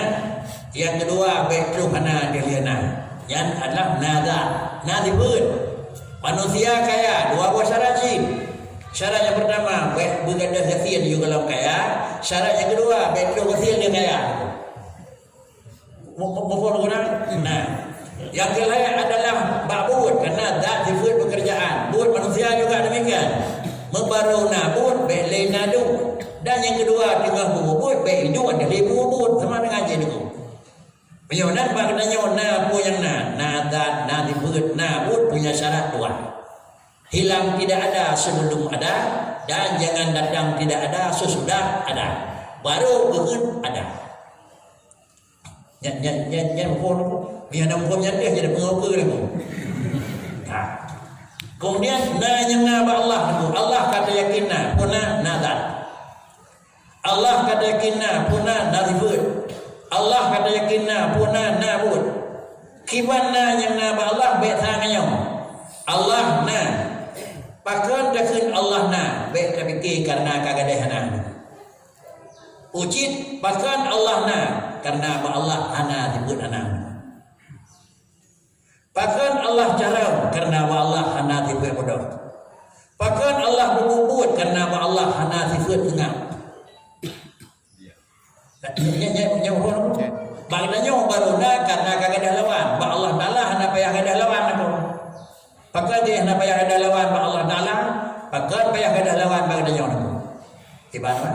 nyang keudua bek troh hana dilée na. Nyan adalah na zat, na sifeuet. Manusia kaya, dua boh syarat cit. Syarat nyang pertama, bek beugadoh gasien yôh golom kaya. Syarat nyang keudua, bek troh gasien dia kaya. Mu-, mu-, muphom guna? Nah. Nyang keulhèe adalah bak buet, karena zat sifeuet pekerjaan. Buet manusia juga demikian. Meubaru na buet, bek lé na duek. Dan nyang keudua, teungoh buet, bek iduek, ada lé buet, sama dengan jih niko. Meunyoe nan bak geutanyoe na peue nyang na, na zat, na sifeuet, na buet punya syarat dua. Hilang tidak ada sebelum ada, dan jangan datang tidak ada sesudah ada. Baru geukheun ada. Nyan, nyan, nyan, nyan muphom. Meunyoe na muphom nyan deh jadi peungoh keu lagu. Ha. Kemudian na nyang na bak Allah tu. Allah ka tayakin na, peue na, na zat. Allah ka tayakin na, peue na, na sifeuet. Allah ka tayakin na, peue na, na buet. Kiban na nyang na bak Allah bek sa ngon nyoe. Allah na. Pakon takheun Allah na, bek tapike karena ka gadeh hana. Ucit pakon Allah na, karena bak Allah hana sifeuet hana. Pakon Allah carông, karena bak Allah hana sifeuet beudôh. Pakon Allah beubuet, karena bak Allah hana sifeuet seungab. Nyan, nyan, nyan, nyan, bak geutanyoe baru na, karena ka gadeh lawan. Bak Allah Taala hana payah gadeh lawan lakoe. Pakon jih hana payah gadeh lawan bak Allah Taala? Pakon payah gadeh lawan bak geutanyoe lakoe? Kiban, ha?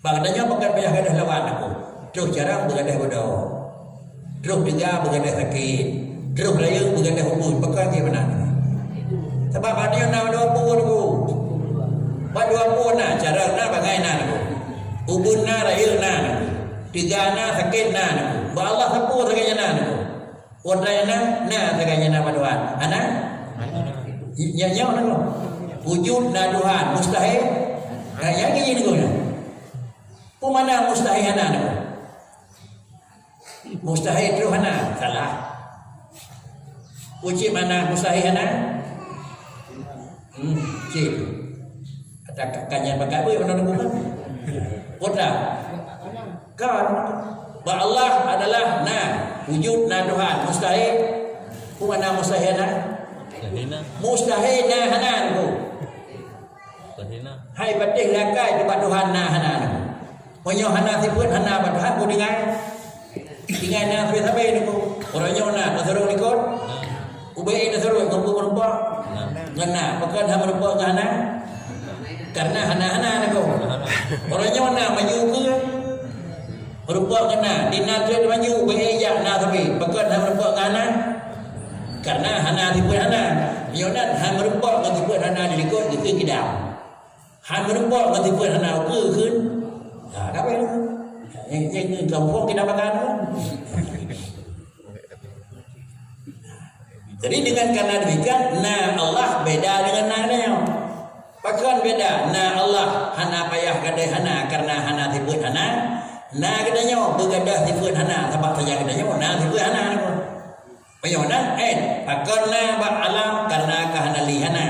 Bak geutanyoe pakon payah gadeh lawan lakoe? Troh carông beugadeh beudôh. Troh teuga beugadeh sakét. Troh rayeuk beugadeh ubeut. Pakon jih meunan? Sabab bak geutanyoe na dua peue lakoe. Bak dua peue na, carông na, bangai na lakoe. Ubun na, rayeuk na, teuga na, sakét na. Bak Allah sapeue sagai nyan na. Watèe na, na sagai nyan na bak Tuhan. Hana? Nyan, nyan na. Wujud na Tuhan, mustahil. Nah, nyan keuh jih na. Peue makna mustahil hana na? Mustahil troh hana, salah. Peue cit makna mustahil hana? Hmm, cit. Kata ka-, ka nyan pakat beuh, mana bukan? Kota. Kan. Bak Allah adalah na, wujud na Tuhan. Mustahil. Peue makna mustahil hana? Mustahil na. Mustahil na hana, tu. Mustahil na. Hai patéh lakai tu bak Tuhan na hana, tu. Meunyoe hana sifeuet hana bak Tuhan, peue tinggai? Tinggai na sabe-sabe niko. Uroe nyoe na, tasurok likot. Ubé tasurok ngon peue meureumpok? Ngon na. Pakon hana meureumpok ngon hana? Karena hana-hana niko. Uroe nyoe na maju keue. Meureumpok ngon na. Di na treb maju, ubé jak na sabe. Pakon hana meureumpok ngon hana? Karena hana sifeuet hana. Nyoe na hana meureumpok ngon sifeuet hana di likot, dikeue kidam. Han meureumpok ngon sifeuet hana ukeue kheun. Ha, ka bèk. Nyang, nyang, nyang ka muphom kidam pakai tu. Jadi, dengan karena demikian, na Allah beda dengan na geutanyoe. Pakon beda? Na Allah hana payah gadôh hana, karena hana sifeuet hana. Na geutanyoe beugadôh sifeuet hana, sabab sajan geutanyoe na sifeuet hana. Meunyoe na, eh, pakon na bak alam karena ka hana lé hana.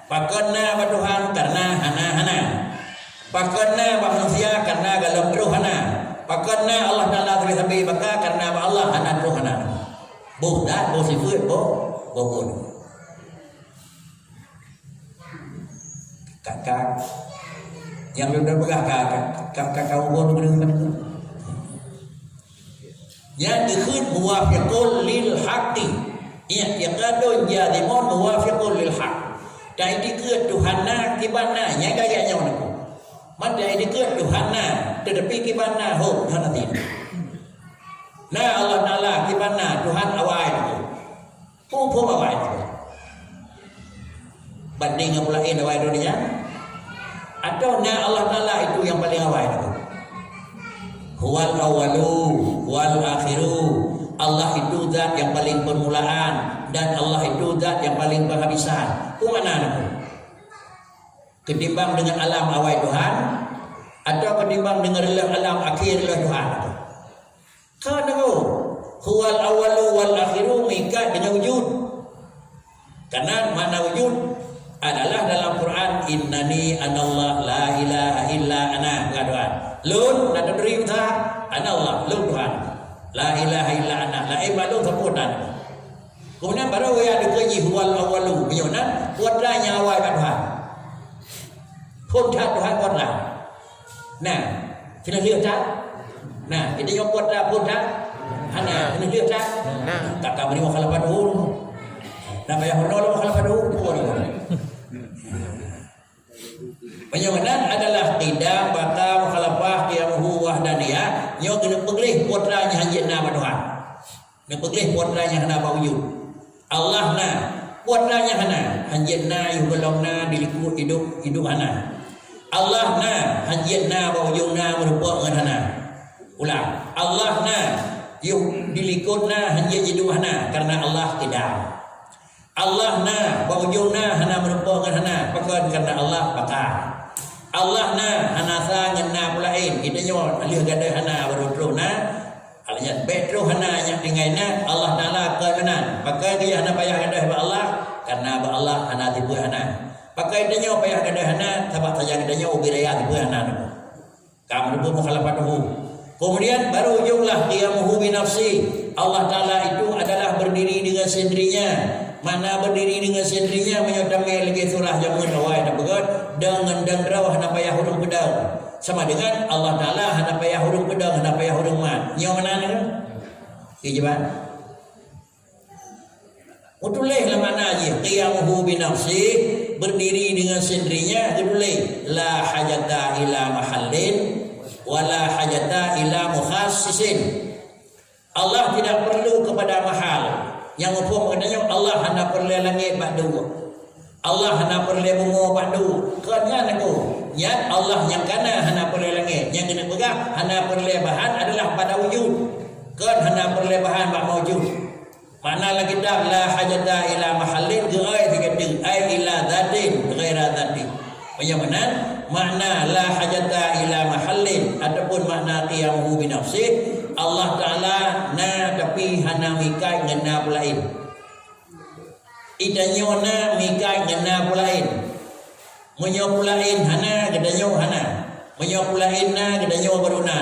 Pakon na bak Tuhan karena hana hana. Pakon na bak manusia karena golom troh hana. Pakon na Allah Taala sabe-sabe baka karena bak Allah hana troh hana. Boh dat, boh sifeuet, boh, boh buet. Kakak. Nyang lôn peugah ka, ka, ka, ka, ka ubon geuh. Nyan dikheun muwafiqul lil haqqi. I'tiqadun jazimun muwafiqul lil haqq. Dan iktikeut Tuhan na, kiban na, nyan gaya nyoe niko. Man dan iktikeut Tuhan na, tetapi kiban na, ho, hana tin. Na Allah Taala, kiban na, Tuhan awai niko. Phon-phon awai niko. Banding ngon peulaén awai donya. Atawa na Allah Taala itu nyang paleng awai niko. Huwal awwalu wal akhiru. Allah itu zat yang paling permulaan dan Allah itu zat yang paling penghabisan. Peue makna niko? Ketimbang dengan alam awai Tuhan, atawa ketimbang dengan reuloh alam akhé reuloh Tuhan? Ka niko, huwal awwalu wal akhiru meuikat dengan wujud. Karena makna wujud adalah dalam Quran, "Innani anallah la ilaha illa ana," kata Tuhan. Lôn, na teuntri Tuhan, anallah, lôn Tuhan. La ilaha illa ana, laén bak lôn sapeue na. Kemudian baru ya dikeue jih huwal awwalu, meunyoe na, peue nyang awai bak Tuhan. Phon that Tuhan phon that. Nah, keuneuk lheueh that? Nah, kita nyoe phon that, phon that? Hana, keuneuk lheueh that? Nah. Kata beri mukhalafah dulu. Nah, payah pernah lah mukhalafah dulu. Phon. Penyamanan adalah qidam, baqa, mukhalafah, qiyamuhu, wahdaniyah. Nyoe keuneuk peugleh phon that nyang hanjeuet na bak Tuhan. Neupeugléh peue atra nyang hana bak wujud. Allah na, peue atra nyang hana, hanjeuet na, yoh gohlom na, di likot idop, idop hana. Allah na, hanjeuet na, bak ujong na, meureumpok ngon hana. Ulang, Allah na, yoh di likot na, hanjeuet idop hana, kareuna Allah kidam. Allah na, bak ujong na, hana meureumpok ngon hana, pakon kareuna Allah baqa. Allah na, hana sa ngon na peue laén, geutanyoe lheueh gadôh hana, barô troh na, Alheuh nyan, bèk troh hana nyang tinggai na, Allah Taala kon meunan. Pakon geuh hana payah gadôh bak Allah, kareuna bak Allah hana tipeue hana. Pakon tanyoe payah gadôh hana, sabab sajan tanyoe ubit raya tipeue hana nyoe. Ka meureumpok mukhalafatuhu. Kemudian baru ujong lah qiyamuhu bi nafsi. Allah Taala itu adalah berdiri dengan sendirinya. Makna berdiri dengan sendirinya meunyoe tamé lagèe surah jameun awai tapeugah, deungon dan droe hana payah ureueng peudong. Sama dengan Allah Taala hana payah ureueng peudong, hana payah ureueng mat. Nyoe meunan nyoe? Kiban. Meutuléh lam makna jih, qiyamuhu bi nafsih, berdiri dengan sendirinya, geutuléh, la hajata ila mahallin, wa la hajata ila mukhassisin. Allah tidak perlu kepada mahal. Nyang muphom geutanyoe, Allah hana peureulèe langèt bak dua. Allah hana peureulèe bumoe bak dua. Kon nyan aku. Nyan Allah nyang kana hana peureulée langét, nyang keuneuk peugah hana peureulée bahan adalah pada wujud, kon hana peureulée bahan bak maujud. Makna lam kitab, "La hajata ila mahallin," geuai sigoe teuk, ai ila zatin ghaira zati. Meunyoe meunan, makna la hajata ila mahallin ataupun makna qiyamuhu binafsih, Allah Taala na tapi hana meuikat ngon na peue laén. Geutanyoe na meuikat ngon na peue laén. Meunyoe peue laén hana, geutanyoe hana. Meunyoe peue laén na, geutanyoe baru na.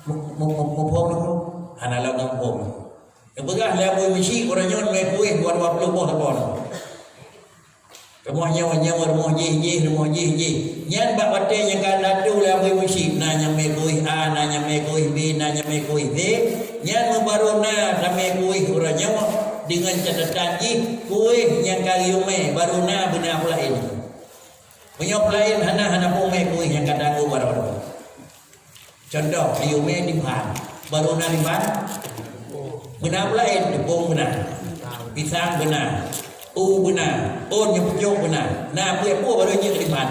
Mu-, mu-, mu-, muphom nyoe? Hana lom muphom. Neupeugah lé Abu Musyik, uroe nyoe mé kuéh dua, dua ploh boh saboh. Rumoh nyoe, nyoe rumoh jih, jih rumoh jih, jih. Nyan bak watée nyang ka laju lé Abu Musyik, na nyang mé kuéh A, na nyang mé kuéh B, na nyang mé kuéh C. Nyan meubaru na tamé kuéh uroe nyoe deungon catatan jih kuéh nyang ka geuyue mé baru na beuna peue laén. Meunyoe peue laén hana, hana peue mé kuéh nyang ka tanggong baroe. Cuntoh, geuyue mé dimphan. Baru na dimphan? Beuna peue laén, teupông beuna. Pisang beuna. U beuna. Ôn nyang pucok beuna. Na peue-peue baru jeuet dimphan.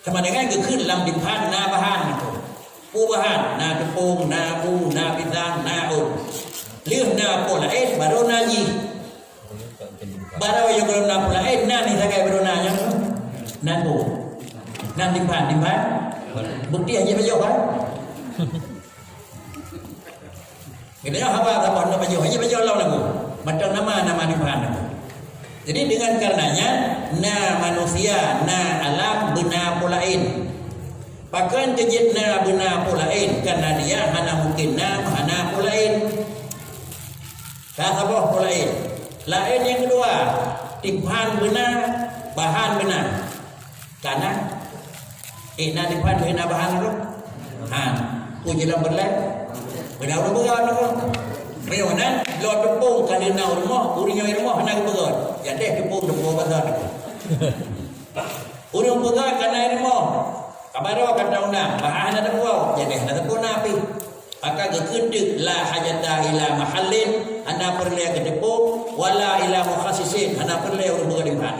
Sama dengan geukheun lam dimphan na bahan. Peue bahan? Na teupông, na u, na pisang, na ôn. Lheueh na peue laén, baru na jih. Barô nyang gohlom na peue laén, na ni sagai baru na nyan. Nan peue? Nan dimphan, dimphan. Bukti hana pajoh, kan? Kita nyoe haba saboh na pajoh, hana pajoh lom lagu. Mantong nama, nama dimphan lagu. Jadi, dengan karenanya, na manusia, na alam, beuna peue laén. Pakon keu jeuet na beuna peue laén, karena dia hana mungkin na hana peue laén. Ka saboh peue laén. Laén nyang keudua, dimphan beuna, bahan beuna. Kana, éh, na dimphan, éh, na bahan tu? Ha, peue jeuet lom peureulée? Beuna ureuëng peugöt tu. Meunyoe nan, bloe teupông ka lheueh na u rumoh, ureuëng nyang u rumoh hana geupeugöt. Jadi teupông, teupông pasal tu. Ureuëng peugöt ka na i rumoh, ka barô ka taundang, bah hana teupeue, jadi hana teupeue na pih. Maka geukheun teuk, la hajata ila mahallin, hana peureulée keu teupông, wala ila mukhassisin, hana peureulée ureuëng peugöt dimphan.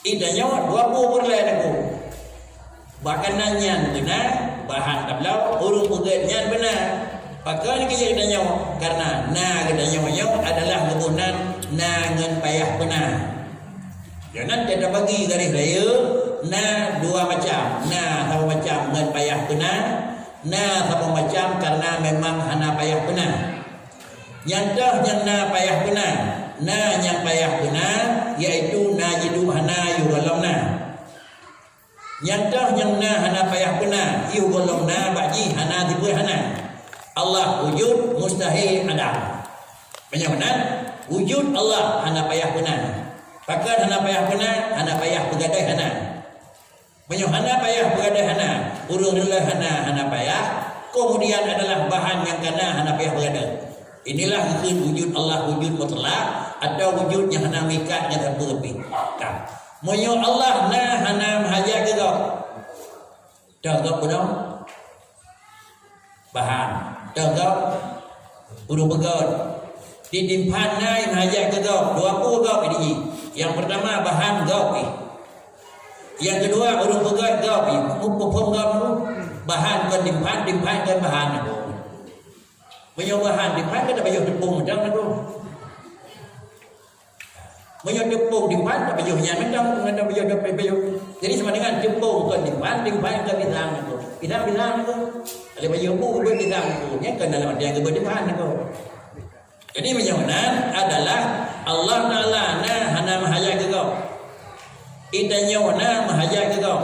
Geutanyoe dua ploh peureulée teungku. Bahkan na nyan beuna, bahan tabloe, ureuëng peugöt nyan beuna. Pakon keu geutanyoe? Karena na geutanyoe nyoe adalah geuboh nan na ngon payah beuna. Nyoe nan ka tabagi garéh rayeuk, na dua macam. Na saboh macam ngon payah beuna, na saboh macam karena memang hana payah beuna. Nyang toh nyang na payah beuna, na nyang payah beuna, yaitu na jiduek hana yoh gohlom na. Nyang toh nyang na hana payah beuna, yoh gohlom na bak jih hana sifeuet hana. Allah wujud, mustahil adam. Meunyoe meunan, wujud Allah hana payah beuna. Pakon hana payah beuna? Hana payah peugadai hana. Meunyoe hana payah peugadai hana, ureuëng reulée hana, hana payah, kemudian adalah bahan nyang kana hana payah peugadai. Inilah geukheun wujud Allah wujud mutlak atau wujud nyang hana meuikat ngon sapeue pih. Ka. Meunyoe Allah na hana meuhajat keu gob, toh gob beudôh? Bahan. Toh gob? Ureuëng peugöt. Di dimphan na nyang hajat keu gob. Dua ploh gob di jih. Nyang peurtama bahan gob jih. Nyang keudua ureuëng peugöt gob jih. Muphom gob tu? Bahan kon dimphan, dimphan kon bahan. Meunyoe bahan dimphan kan tapajoh teupông mantong tu. Meunyoe teupông dimphan, tapajoh nyan mantong, ngon tapajoh, tapajoh. Jadi sama dengan teupông kon dimphan, dimphan kon pisang tu. Pisang, pisang tu. Ada pajoh bu, bu pisang tu. Nyan kon dalam artian geubeuet dimphan tu. Jadi meunyoe nan adalah Allah Taala na hana meuhajat keu gob. Geutanyoe na meuhajat keu gob.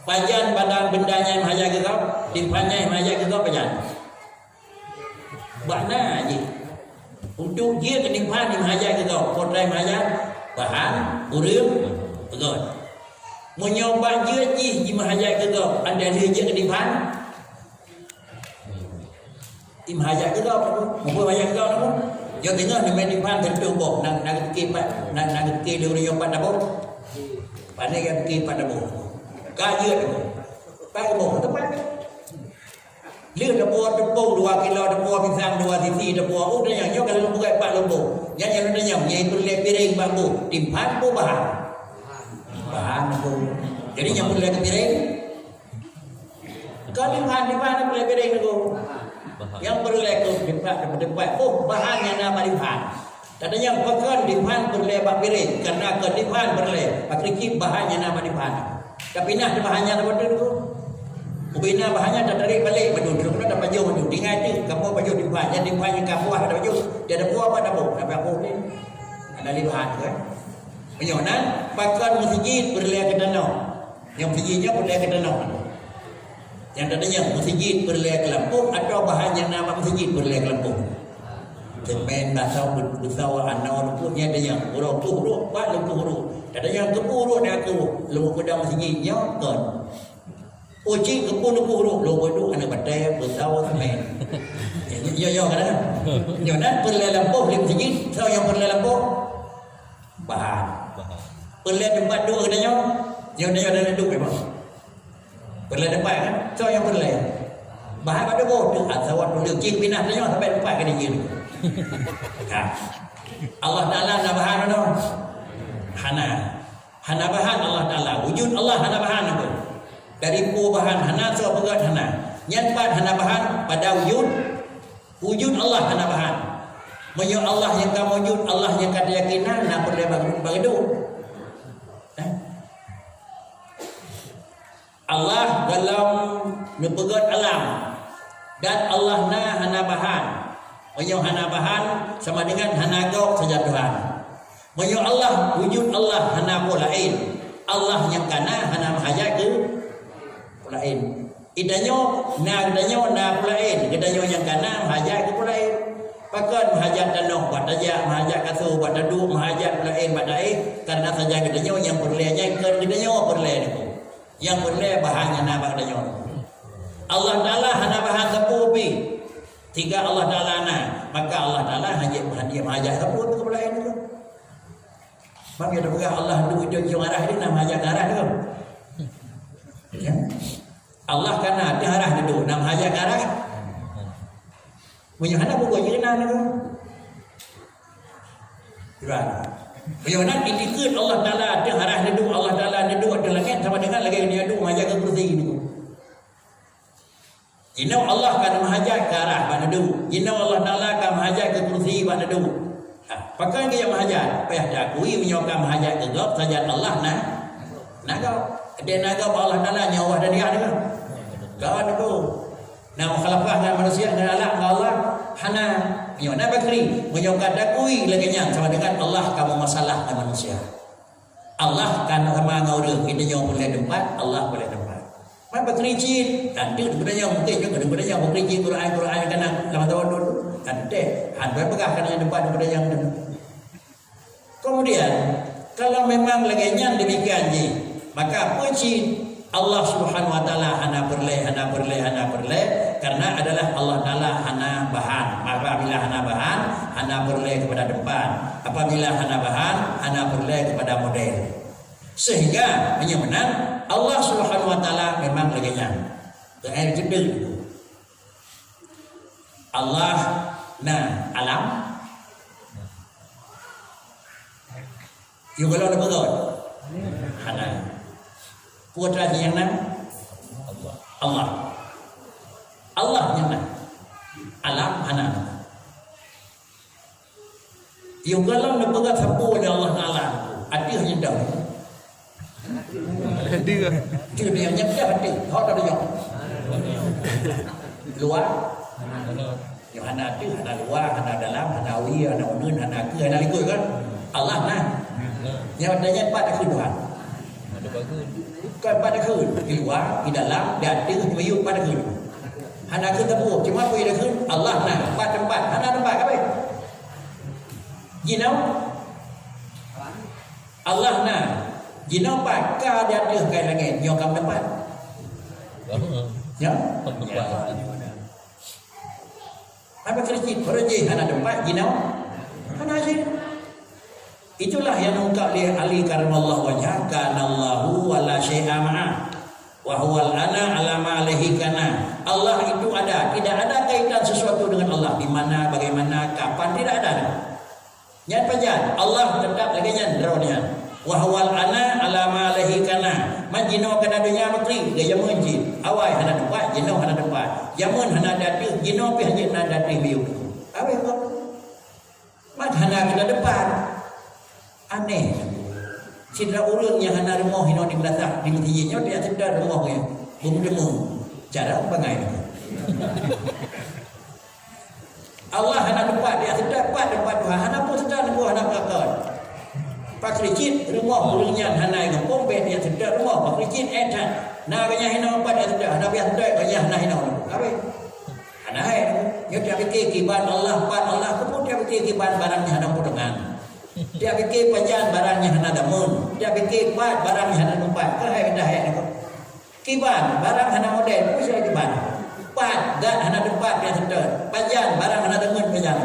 Pajan padang benda nyang meuhajat keu gob, dimphan nyang meuhajat keu gob pajan. Bak na jih. Untuk jeuet keu dimphan nyang meuhajat keu gob, potrei meuhajat, bahan, ureuëng, peugöt. Meunyoe bak jeuet jih jimeuhajat keu gob, anda lheueh jeuet keu dimphan? Imeuhajat keu gob, muphom hajat keu gob. Nyoe teungoh neumé dimphan teuntèe boh, na, na geupike pat, na, na geupike lé ureuëng nyoe pat taboh. Pane geupike pat taboh. Ka jeuet taboh. Pat taboh, teumpat. Lheueh taboh teupông dua kilo, taboh pisang dua sisi, taboh, oh, dan nyoe ka lheueh peugöt pat lom boh. Nyan nyang lôn tanyong, nyang peureulèe piréng bak boh, timphan boh bahan? Bahan boh. Jadi nyang peureulèe keu piréng? Kon timphan, timphan nyang peureulèe piréng tu. Nyang peureulèe keu timphan, teumpat boh bahan nyang na bak timphan. Tatanyong, pakon timphan peureulèe bak piréng? Karena kon timphan peureulèe, pakri cit bahan nyang na bak timphan. Tapi na teuh bahan nyan saboh teuk tu. Ubena bahan nyan tatarek balek, padum trok na tapajoh, padum tinggai teuk, kamoe pajoh timphan, nyan timphan nyang ka puah tapajoh, dia ada puah apa taboh, tapajoh ni. Ada lé bahan tu kan. Meunyoe nan, pakon meuseujid peureulèe keu tanoh. Nyang meuseujid nyoe peureulèe keu tanoh. Nyang tatanyong, meuseujid peureulèe keu lampôh atawa bahan nyang na bak meuseujid peureulèe keu lampôh? Semen, basong, beusoe, anoe, lumpur, nyan tatanyong. Uroe peuet uroe, pat lumpur uroe. Tatanyong keupeue uroe dan aku, lôn peudong meuseujid nyoe kon. Oh, cit keupeue lumpur uroe, lôn peuduek aneuk batèe, beusoe, semen. Nyoe, nyoe, nyoe, kan? Nyoe nan peureulèe lampôh lé meuseujid, soe nyang peureulèe lampôh? Bahan. Bahan. Peureulèe teumpat duek geutanyoe, nyoe, nyoe, nyoe, duek memang. Peureulèe teumpat kan? Soe nyang peureulèe? Bahan bak tuboh tu, atawa tuléh cit pinah tanyoe sampai teumpat keu dijih. Ha. Allah Taala na bahan meunoe? Hana. Hana bahan Allah Taala. Wujud Allah hana bahan tu. Dari peue bahan hana, soe peugöt hana. Nyan pat hana bahan pada wujud. Wujud Allah hana bahan. Meunyoe Allah nyang ka wujud, Allah nyang ka teuyakin na, na peureulèe bak, bak reudôk. Eh? Allah gohlom neupeugöt alam. Dan Allah na hana bahan. Meunyoe hana bahan, sama dengan hana gob sajan Tuhan. Meunyoe Allah, wujud Allah hana peue laén. Allah nyang ka na hana meuhajat keu peue laén. Geutanyoe na, geutanyoe na peue laén. Geutanyoe nyang ka na meuhajat keu peue laén. Pakon meuhajat tanoh bak tajak, meuhajat kasô bak taduek, meuhajat peue laén bak taéh? Karena sajan geutanyoe nyang peureulèe nyan kon geutanyoe peureulèe nyoe. Nyang peureulèe bahan nyang na bak geutanyoe. Allah Taala hana bahan sapeue pih. Tinggai Allah Taala na, maka Allah Taala hana, hana meuhajat sapeue keu peue laén tu. Bang, ya, peugah Allah tu, itu, itu arah dia, nama hajat arah tu. Ya. Allah kan ada arah dia tu, nama hajat arah. Meunyoe hana, bukan je kenal tu. Tuan. Meunyoe nak itikad Allah Taala ada arah dia tu, Allah Taala dia tu ada langit sama dengan lagi dia tu, hajat ke kursi tu. Jinoe Allah ka meuhajat keu arah bak neudeuek. Jinoe Allah Taala ka meuhajat keu kursi bak neudeuek. Ha, pakon keu nyang meuhajat? Payah taakui meunyoe ka meuhajat keu gob sajan Allah na, na gob. Adak na gob Allah Taala nyoe wah dariah deungon. Gob neudeuek. Na mukhalafah ngon manusia, ngon alam ngon Allah? Hana. Meunyoe na bakri, meunyoe ka taakui lagèe nyan sama dengan Allah ka meumasalah ngon manusia. Allah kan sama ngon ureueng, geutanyoe peureulèe teumpat, Allah peureulèe teumpat. Man bakri cit, dan tu geutanyoe mungkin juga geutanyoe bakri cit Quran, Quran kan lam tahun dulu. Kan teh, han bai peugah kan teumpat geutanyoe tu. Kemudian, kalau memang lagèe nyan demikian jih, maka apa cit Allah Subhanahu wa Taala hana peureulèe, hana peureulèe, hana peureulèe, karena adalah Allah Taala hana bahan. Apabila hana bahan, hana peureulèe kepada tempat. Apabila hana bahan, hana peureulèe kepada model. Sehingga meunyoe meunan, Allah Subhanahu wa Taala memang lagèe nyan. Keu air jeudeueng. Allah na alam. Yôh, kalau na peugah. Hana. Peue atra nyang na? Allah. Allah nyang na. Alam hana. Yôh, kalau na peugah sapeue lé Allah Taala, ateueh nyang dah. Dia. Dia nyang dah ateueh. Hak dah nyang. Luar. Nyoe hana ateueh, hana luwa, hana dalam, hana wie, hana uneuen, hana keue, hana likot kan? Allah na. Nyoe tanyong pat takheun Tuhan. Bukan pat takheun, di luwa, di dalam, di ateueh, di miyueb pat takheun. Hana kheun teupeu, cuma peue takheun Allah na, pat teumpat, hana teumpat kabeh. Jinoe Allah na. Jinoe pat ka di ateueh kai langét, nyoe ka meuteumpat. Ya? Apa kritik? Orang jih hana teumpat, jinoe hana jih. Itulah yang diungkap oleh Ali karamallahu wajhah, "Kanallahu wa la syai'a ma'ah, wa huwal ana ala ma alaihi kana." Allah itu ada, tidak ada kaitan sesuatu dengan Allah, di mana, bagaimana, kapan, tidak ada. Nyan pajan, Allah teutap lagée nyan droe nyan. Wa huwal ana ala ma alaihi kana. Man jinoe kana donya meutri, geujameun cit. Awai hana teumpat, jinoe hana teumpat. Jameun hana ateueh, jinoe pih hana ateueh miyueb. Awai kok. Man hana keunan teumpat. Aneh. Sidroe ureuëng nyang hana rumoh inoe di beulasah di meuseujid nyoe, di ateueh rumoh nyan. Beumeuteumeung. Cara bangai. Allah hana teumpat di ateueh, pat teumpat Tuhan, hana peue teuta neubeuet, hana peue teuta. Pakri cit rumoh ureuëng nyan hana ingat pom bèk di ateueh rumoh, pakri cit eh that. Na geunyah hinoe pat di ateueh, hana biah teuta geunyah hana hinoe. Habéh. Hana hai. Nyoe tiap pike kiban Allah, pat Allah, keupeue tiap pike kiban barang nyang hana peutungan. Tiap pike pajan barang nyang hana damun. Tiap pike pat barang nyang hana teumpat. Keuhai dah hai. Kiban, barang hana model, peue kiban. Pat, gat hana teumpat nyang seutôt. Pajan, barang hana deungon pajan.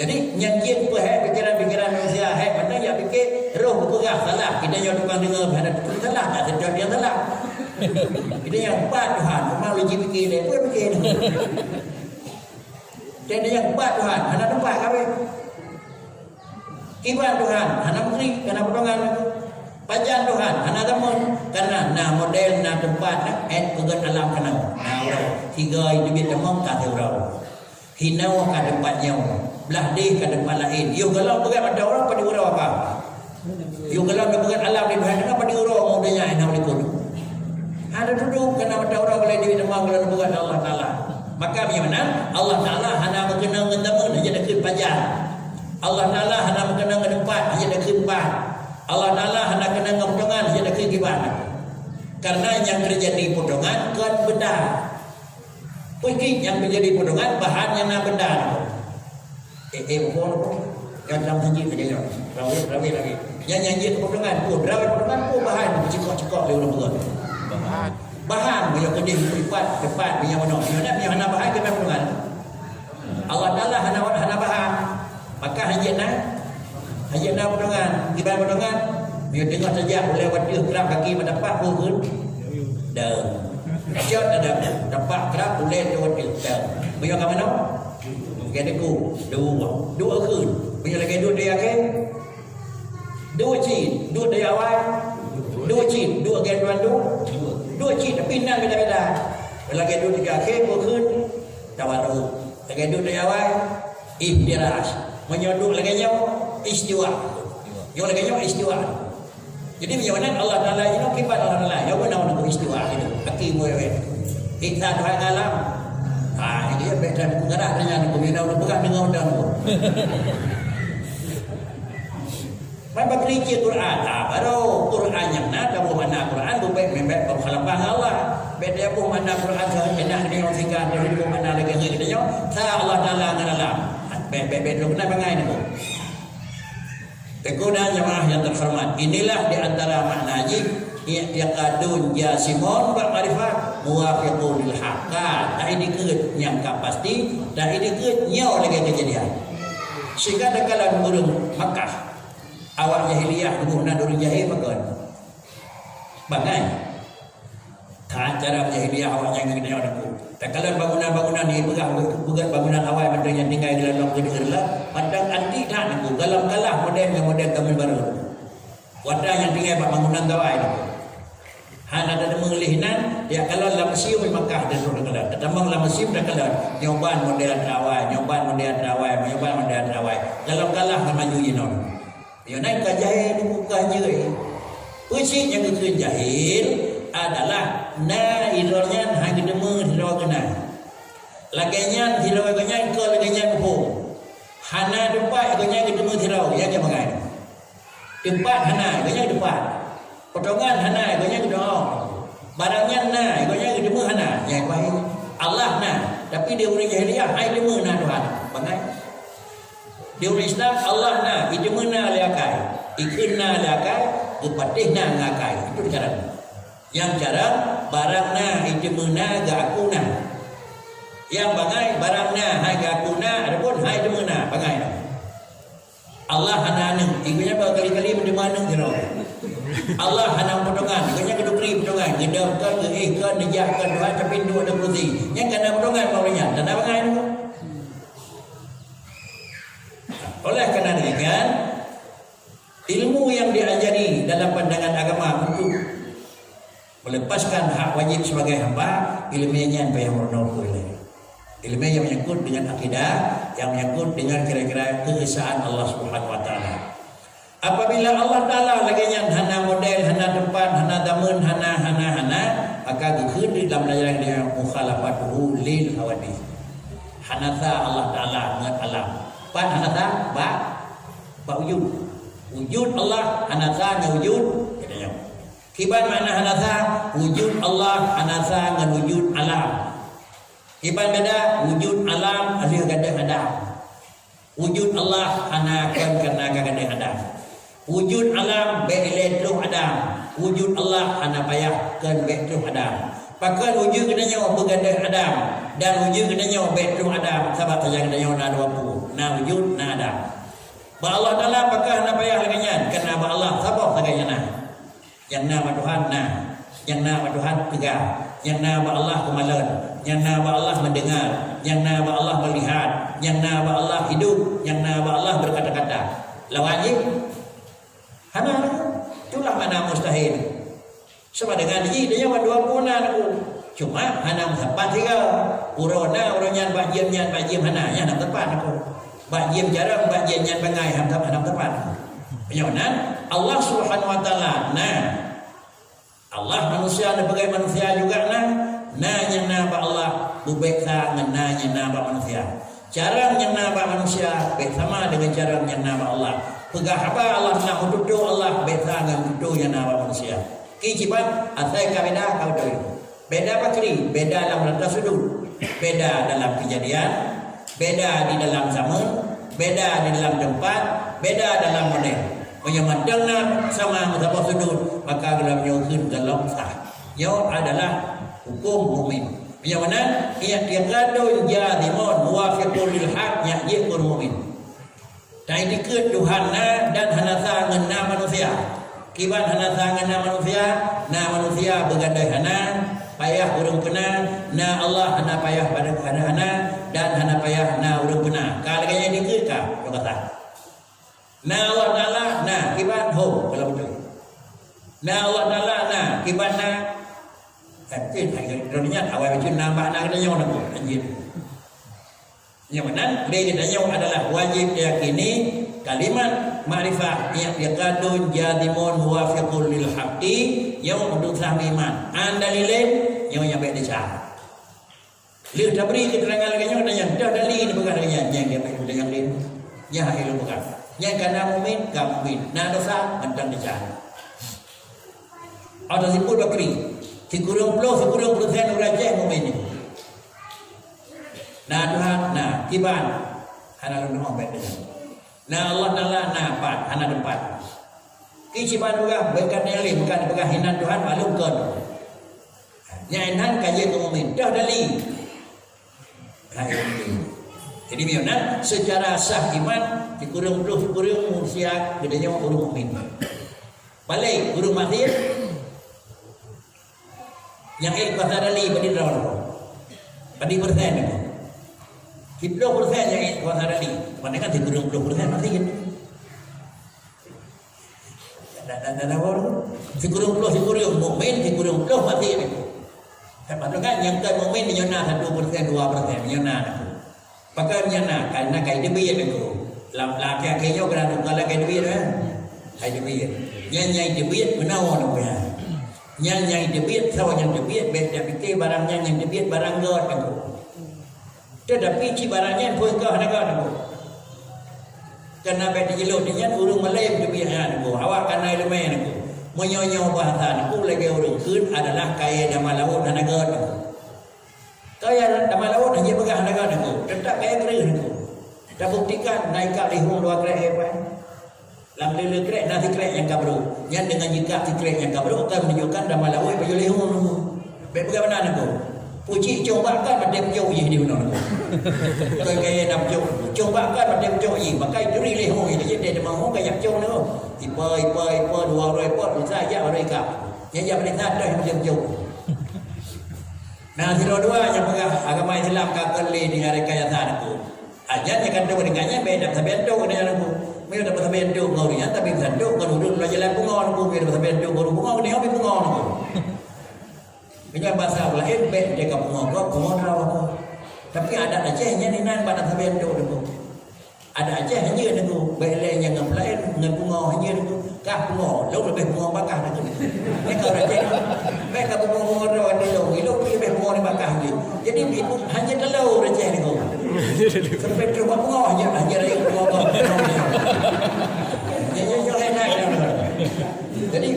Jadi, nyang jeuet peuhek pikiran-pikiran manusia, hek mantong jak pike, roh geupeugah salah. Kita nyoe tukang deungoe, hana teupeu salah, tak seutôt nyang salah. Kita nyang pat Tuhan, memang uji pike deh, peue pike deh. Jadi nyang pat Tuhan, hana teumpat kawin. Kiban Tuhan, hana meutri, hana peutungan. Pajan Tuhan, hana tamong. Karena na model, na teumpat, na et peugét alam keunoe. Na uroe. Tiga teubiet tamong ka siuroe. Hinoe ka teumpat nyoe. Blah deh ka teumpat laén. Yoh galak peugét mata uroe, padum uroe ka. Yôh galak neupeugét alam di Tuhan, kenapa diuroe mu donya nyang likot? Hana tuduh, keunan mata uroe boleh ditamong, boleh neupeugét Allah Taala. Maka, bagaimana? Allah Taala hana meukeunong ngon damun, hanya dikeue pajan. Allah Taala hana meukeunong ngon teumpat, hanya dikeue pat. Allah Taala hana keunong ngon potongan, hanya dikeue kiban. Karena nyang teujadi potongan kon benda. Peue nyang teujadi potongan, bahan nyang na benda. Eh, eh, bukan apa? Yang dalam sijil saja, ya. Rawit, rawit lagi. Yang nyanyi potongan, oh, rawit potongan, oh, bahan cikok-cikok dia orang buat. Bahan. Bahan, dia pedih, lipat, cepat, dia mana? Dia nak, dia nak bahan, dia nak potongan. Allah Taala hana, hana bahan. Maka hanya nak, hanya nak potongan. Kiban potongan, dia tengah saja, boleh waktu kerap kaki mendapat, oh, dah. Siap dah, dapat kerap, boleh tu waktu. Dah. Beliau kat mana? Lagèe deuk, dua. Dua kheun. Meunyoe lagèe duek di akhé, dua cit, duek di awai, dua cit, duek lagèe tuan duek, dua cit, tapi nan beda-beda. Lagèe duek di akhé, dua kheun, tawaduk. Lagèe duek di awai, iftirash. Meunyoe duek lagèe nyoe, istiwa. Nyoe lagèe nyoe, istiwa. Jadi, meunyoe meunan Allah Taala inoe kiban Allah Taala, ya beuna untuk istiwa itu. Haki muwé-wé. Kita Tuhan alam. Ah, ini ya beda dengan artinya ni, pembina untuk pegang dengan undang tu. Mai bakri cek Quran. Ah, baru Quran nyang na, dah buh makna Quran, bukan membek pengkhalapan Allah. Beda buh makna Quran, saya enak ni orang singkat, dari buh makna lagi ni, kita nyoh. Sa Allah Taala ngan alam. Bek, bek, bek, dulu kena bangai ni, Bu. Teungku dan jamaah yang terhormat, inilah di antara makna jih, i'tiqadun jazimun bak makrifat muwafiqun lil haq. Ka, tak idikeue nyang ka pasti, tak idikeue nyoe lagèe keujadian. Sehingga takalon ureueng Makkah, awak jahiliyah, tuboh nan ureueng jahé pakon. Bangai. That cara jahiliyah awak nyang geutanyoe Teungku. Takalon bangunan-bangunan di peugah, peugah bangunan awai mantong nyang tinggai di dalam keudeungan lah. Mantong antik that Teungku. Galom kalah model ngon model zaman baru. Watèe nyang tinggai bak bangunan tawai Teungku. Hana tadeungoe lé nan, ya kalon lam museum di Makkah dan Saudi takalon. Tatamong lam museum takalon. Nyoe ban model tawai, nyoe ban model tawai, nyoe ban model tawai. Galom kalah ngon maju jinoe. Nyoe nan ka jahil, bukan jeuet. Peue cit nyang geukheun jahil adalah na sidroe nyan hai geuteumé sidroe keunan. Lagèe nyan sidroe geuh nyan keu lagèe nyan muphom. Hana teumpat geuh nyan geuteumé sidroe, nyan nyang bangai. Teumpat hana, geuh nyan teumpat. Potongan hana, geuh nyan geudoa. Barang nyan na, geuh nyan geuteumé hana, nyan bahaya. Allah na, tapi di ureueng jahiliyah hai teumé na Tuhan. Bangai. Di ureueng Islam, Allah na, iteumé na lé akai, ikheun na lé akai, geupatéh na ngon akai. Itu cara. Nyang cara, barang na, iteumé na, geuaku na. Nyang bangai, barang na, hai geuaku na, adapun hai teumé na, bangai. Allah hana aneuk, ibu nyan bakali-kali meuteumé aneuk sidroe. Allah hana potongan, ibu nyan geudukri potongan, geudong kon, geuéh kon, neujak kon, Tuhan, tapi duek di kursi. Nyan ka na potongan bak ureueng nyan, tanda bangai tu. Oleh karena demikian, ilmu yang diajari dalam pandangan agama untuk melepaskan hak wajib sebagai hamba, ilmu nyan payah meurunoe ilmu. Ilmu yang menyangkut dengan akidah, yang menyangkut dengan kira-kira keesaan Allah Subhanahu wa Taala. Apabila Allah Taala lagée nyan hana model, hana tempat, hana zaman, hana, hana, hana, maka geukheun di dalam pelajaran dia mukhalafatuhu lil hawadits. Hana sa Allah Taala ngon alam. Pat hana sa? Bak, bak wujud. Wujud Allah hana sa ngon wujud geutanyoe. Kiban makna hana sa? Wujud Allah hana sa ngon wujud alam. Kiban beda? Wujud alam lheueh gadôh Adam. Wujud Allah hana kon kareuna ka gadôh Adam. Wujud alam bék ilée troh Adam. Wujud Allah hana payah kon bék troh Adam. Pakon wujud geutanyoe beugadôh Adam dan wujud geutanyoe bék troh Adam, sabab sajan geutanyoe na dua peue, na wujud, na Adam. Bak Allah Taala pakon hana payah lagée nyan, kareuna bak Allah saboh sagai nyang na. Nyang na bak Tuhan na, nyang na bak Tuhan teuga, nyang na bak Allah keumalon, nyang na bak Allah mendengar, nyang na bak Allah melihat, nyang na bak Allah hidup, nyang na bak Allah berkata-kata. Lawan jih? Hana. Itulah makna mustahil. Sama dengan jih, dia nyawa dua puna aku. Cuma hana meusapat tiga. Uroe na, uroe nyan bak jiem, nyan bak jiem hana, nyan hana meusapat aku. Bak jiem carông, bak jiem nyan bangai, hana, hana meusapat. Meunyoe nan, Allah Subhanahu wa Taala na. Allah manusia neupeugét manusia juga na, na nyang na bak Allah beubék sa ngon na nyang na bak manusia. Carông nyang na bak manusia bék sama deungon carông nyang na bak Allah. Peugah haba Allah na meututoe Allah bék sa ngon tutoe nyang na bak manusia. Ki ciban asai ka beda ka beutôi. Beda pakri, beda lam rata sudut, beda dalam kejadian, beda di dalam zaman, beda di dalam tempat, beda dalam model. Meunyoe mantong na sama meusaboh sudut, maka geulam nyoe kheun golom sah. Nyoe adalah huköm mukmin. Meunyoe meunan, i'tiqadun jazimun muwafiqun lil haq, nyak jeuet keu mukmin. Dan iktikeuet Tuhan na dan hana sa ngon na manusia. Kiban hana sa ngon na manusia, na manusia beugadôh hana, payah ureuëng peuna, na Allah hana payah pada hana, hana, dan hana payah na ureuëng peuna. Ka lagée nyan dikeue ka, ka kata. Na Allah Taala na, kiban ho, kalau beutôi. Na Allah Taala na, kiban na. Kan cit, hai, droeneuh nyan awai bacut na bak na geutanyoe na, anjir. Nyang meunan, lé geutanyoe adalah wajéb tayakini kalimat makrifah, i'tiqadun jazimun muwafiqun lil haqqi, nyoe untuk sah iman. An dalilin, nyoe nyang bék desya. Lheueh tabri keterangan lagée nyoe, dan nyang dah dali neupeugah lagée nyan, nyang dia bék neupeugah lé. Nyang hai lôn peugah. Nyang ka na mukmin, ka mukmin. Na desya, mantong desya. Atau siput bakri. Sikureueng ploh, sikureueng persen ureuëng Aceh mukmin nyoe. Na Tuhan, na, kiban, hana lôn nyoe bék nyoe. Na Allah Taala, na pat, hana teumpat. Ki ciban ureuëng, bukan nyang lé, bukan peugah hinan Tuhan, maklum kon. Nyan nan ka jeuet keu mukmin. Dah dali. Hai. Jadi, meunyoe na, secara sah iman, sikureueng ploh sikureueng manusia, geutanyoe ureuëng mukmin. Balek, ureuëng maksiat, nyang ék kuasa dali, padum droe. Padum persen. Siplôh persen nyang ék kuasa dali. Padahai kan sikureueng ploh persen maksiat. Dan, dan, dan, dan, sikureueng ploh, sikureueng mukmin, sikureueng ploh maksiat. Tapi kan nyang kon mukmin nyoe na satu persen, dua persen, nyoe na. Pakon nyan na, karena ka jiteubiet nyan ko. Lam, lam akhé-akhé nyoe keunan ka jiteubiet, eh? Ka jiteubiet. Nyan nyang jiteubiet meunan nyan. Nyan nyang jiteubiet, saboh nyang teubiet, bék tapike barang nyan nyang teubiet barang gét nyan ko. Teutapi cit barang nyan phôn ka hana gét nyan ko. Karena bék teujeulot nyan ureuëng malém teubiet nyan ko. Awak ka na iéleumé nyan ko. Meunyoe nyoe bahasa nyan ko lagée ureuëng kheun adalah kayée dama laôt hana gét nyan ko. Kayée dama laôt hana jipeugah hana gét nyan ko, teutap kayée kreueh nyan ko. Tabuktikan na ikab lihong dua krek hai pai. Lam le-le krek na sikrek nyang ka brok. Nyan deungon jikab sikrek nyang ka brok ka meununjukkan dama laôt pajoh lihong nyan ko. Bék peugah meunan nyan ko. Pucik cong bak kan maté pucok jih di bunoe nyan ko. Kon kayée dam pucok. Cong bak kan maté pucok jih. Maka ituri lihong jih, jadi dama ho ka jak cong nyan ko. Ipa, ipa, ipa, dua uroe ipa, lusa jak baru ikab. Nyan jak maté that dah maté pucok. Na sidroe dua nyang peugah agama Islam ka kon lé deungon rekayasa nyan ko. Ajan nyang kantô deungon nyan bèk dap sabe antok keunan nyan Teungku. Meunyoe dap sabe antok ngon ureueng nyan, tapi meusantok ngon ureueng lôn jalan pungo Teungku. Meunyoe dap sabe antok ngon ureueng pungo, keunan pih pungo Teungku. Meunyoe basa ureueng laén bèk teuka pungo gob, pungo droe Teungku. Tapi adat Aceh nyan inan bak dap sabe antok Teungku. Adat Aceh hanjeuet Teungku, bèk lé nyang ngon peulaén ngon pungo hanjeuet Teungku. Kah pungo, lôn leubeh pungo bak kah Teungku. Nyan ka ureueng Aceh. Bèk ka pungo-pungo droe Teungku, ilôn pih leubeh pungo nibak kah lé. Jadi, ibu hana talo ureueng Aceh Teungku. Sampai trok bak pungo, hana, hana rayeuk pungo kah. Nyan, nyan, nyan, nyan, nyan. Jadi,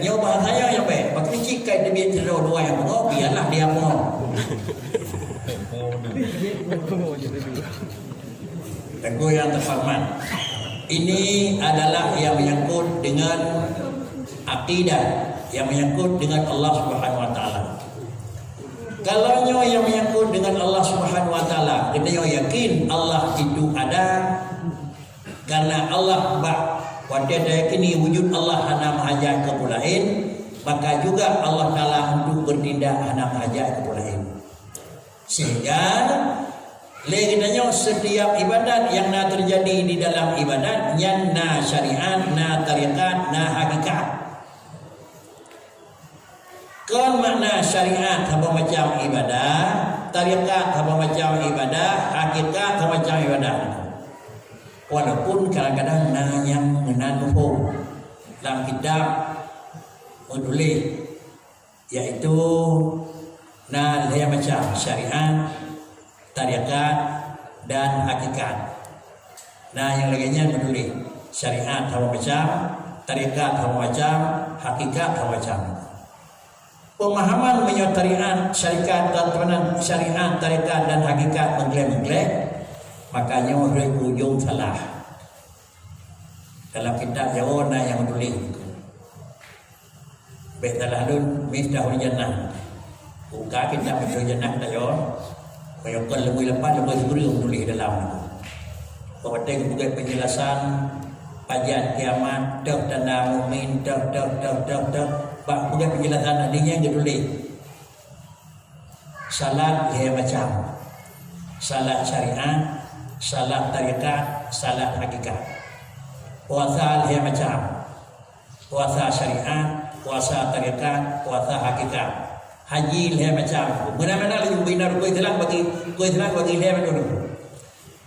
nyoe bahasa nyoe nyang bèk. Waktu cit kai teubiet sidroe dua nyang pungo, biarlah dia pungo. Teungku yang terhormat, ini adalah yang menyangkut dengan akidah, yang menyangkut dengan Allah Subhanahu Wa Taala. Kalau nyoe yang menyangkut dengan Allah Subhanahu Wa Taala, kita nyoe yakin Allah itu ada, karena Allah bak watèe tayakini wujud Allah hana meuhajat keu peue laén, maka juga Allah Taala untuk bertindak hana meuhajat keu peue laén. Sehingga lé geutanyoe setiap ibadat nyang na teujadi di dalam ibadat nyan na syariat, na tarekat, na hakikat. Kon makna syariat saboh macam ibadat, tarekat saboh macam ibadat, hakikat saboh macam ibadat. Walaupun kadang-kadang na nyang meunan muphom lam kitab meutuléh, yaitu na lhèe macam, syariat, tarekat, dan hakikat. Na nyang lagèe nyan meutuléh, syariat saboh macam, tarekat saboh macam, hakikat saboh macam. Pemahaman meunyoe tarekat, syarikat, dan syariat, tarekat, dan hakikat meugleh-meugleh, maka nyoe rhot ujong salah. Dalam kitab Jawoe na nyang meutuléh. Bèk salah lôn, Miftahul Jannah. Buka kitab Miftahul Jannah kita yo. Meunyoe kon leubeh lapan, leubeh sikureueng tuléh dalam. Watèe geupeugah penjelasan pajan kiamat, teuh tanda mukmin, teuh, teuh, teuh, teuh, teuh. Bak peugah penjelasan tadi nyan geutuléh. Salat lhèe macam. Salat syariat, salat tarekat, salat hakikat. Puasa lhèe macam. Puasa syariat, puasa tarekat, puasa hakikat. Haji lhèe macam. Meunan-meunan laju bina rukun Islam bagi, rukun Islam bagi lhèe macam tu.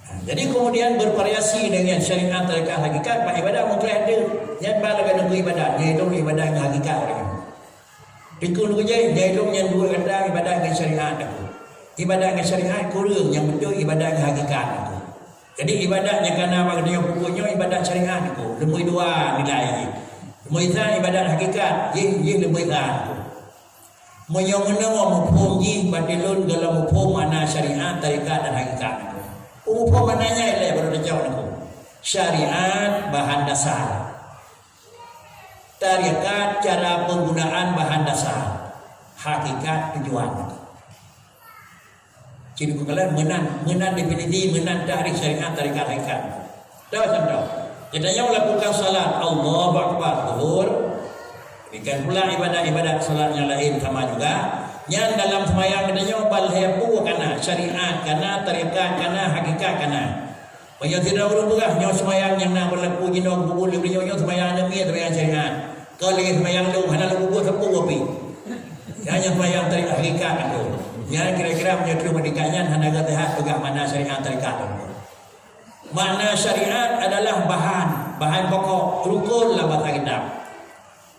Ha, jadi kemudian bervariasi dengan syariat, tarekat, hakikat, bak ibadat meugleh deuh. Nyan ban lagèe nunggu ibadat, yaitu ibadat ngon hakikat. Teungku lôn jai, jai lôn nyang dua gata ibadat ngon syariat aku. Ibadat ngon syariat kureueng, nyang beutôi ibadat ngon hakikat aku. Jadi ibadat nyang kana bak geutanyoe peubuet nyoe ibadat syariat aku. Leumoi dua nilai jih. Leumoi sa ibadat hakikat, jih, jih leumoi sa aku. Meunyoe meunoe muphom jih, berarti lôn gohlom muphom makna syariat, tarekat dan hakikat aku. Muphom makna nyan ilèe baru tacok aku. Syariat bahan dasar. Tarekat cara penggunaan bahan dasar, hakikat tujuan. Ciri keukalon meunan, meunan definisi, meunan takrif syariat tarekat hakikat. Contoh, contoh. Kita yang melakukan salat Allahu Akbar Zuhur, demikian pula ibadat-ibadat salat yang lain sama juga. Yang dalam sembahyang kita nyoe ban lhèe peue kana, syariat kana, tarekat kana, hakikat kana. Meunyoe sidroe ureueng peugah, nyoe seumayang nyang na beulaku jinoe geupeubuet lé geutanyoe, nyoe seumayang nyang miet, seumayang syariat. Kon lagèe seumayang lôn, hana lôn peubuet sapeue pih. Nyan nyang seumayang tarekat hakikat tu. Nyan kira-kira meunyoe troh merdeka nyan hana geusehat peugah makna syariat tarekat tu. Makna syariat adalah bahan, bahan pokok, rukun lam bahasa kitab.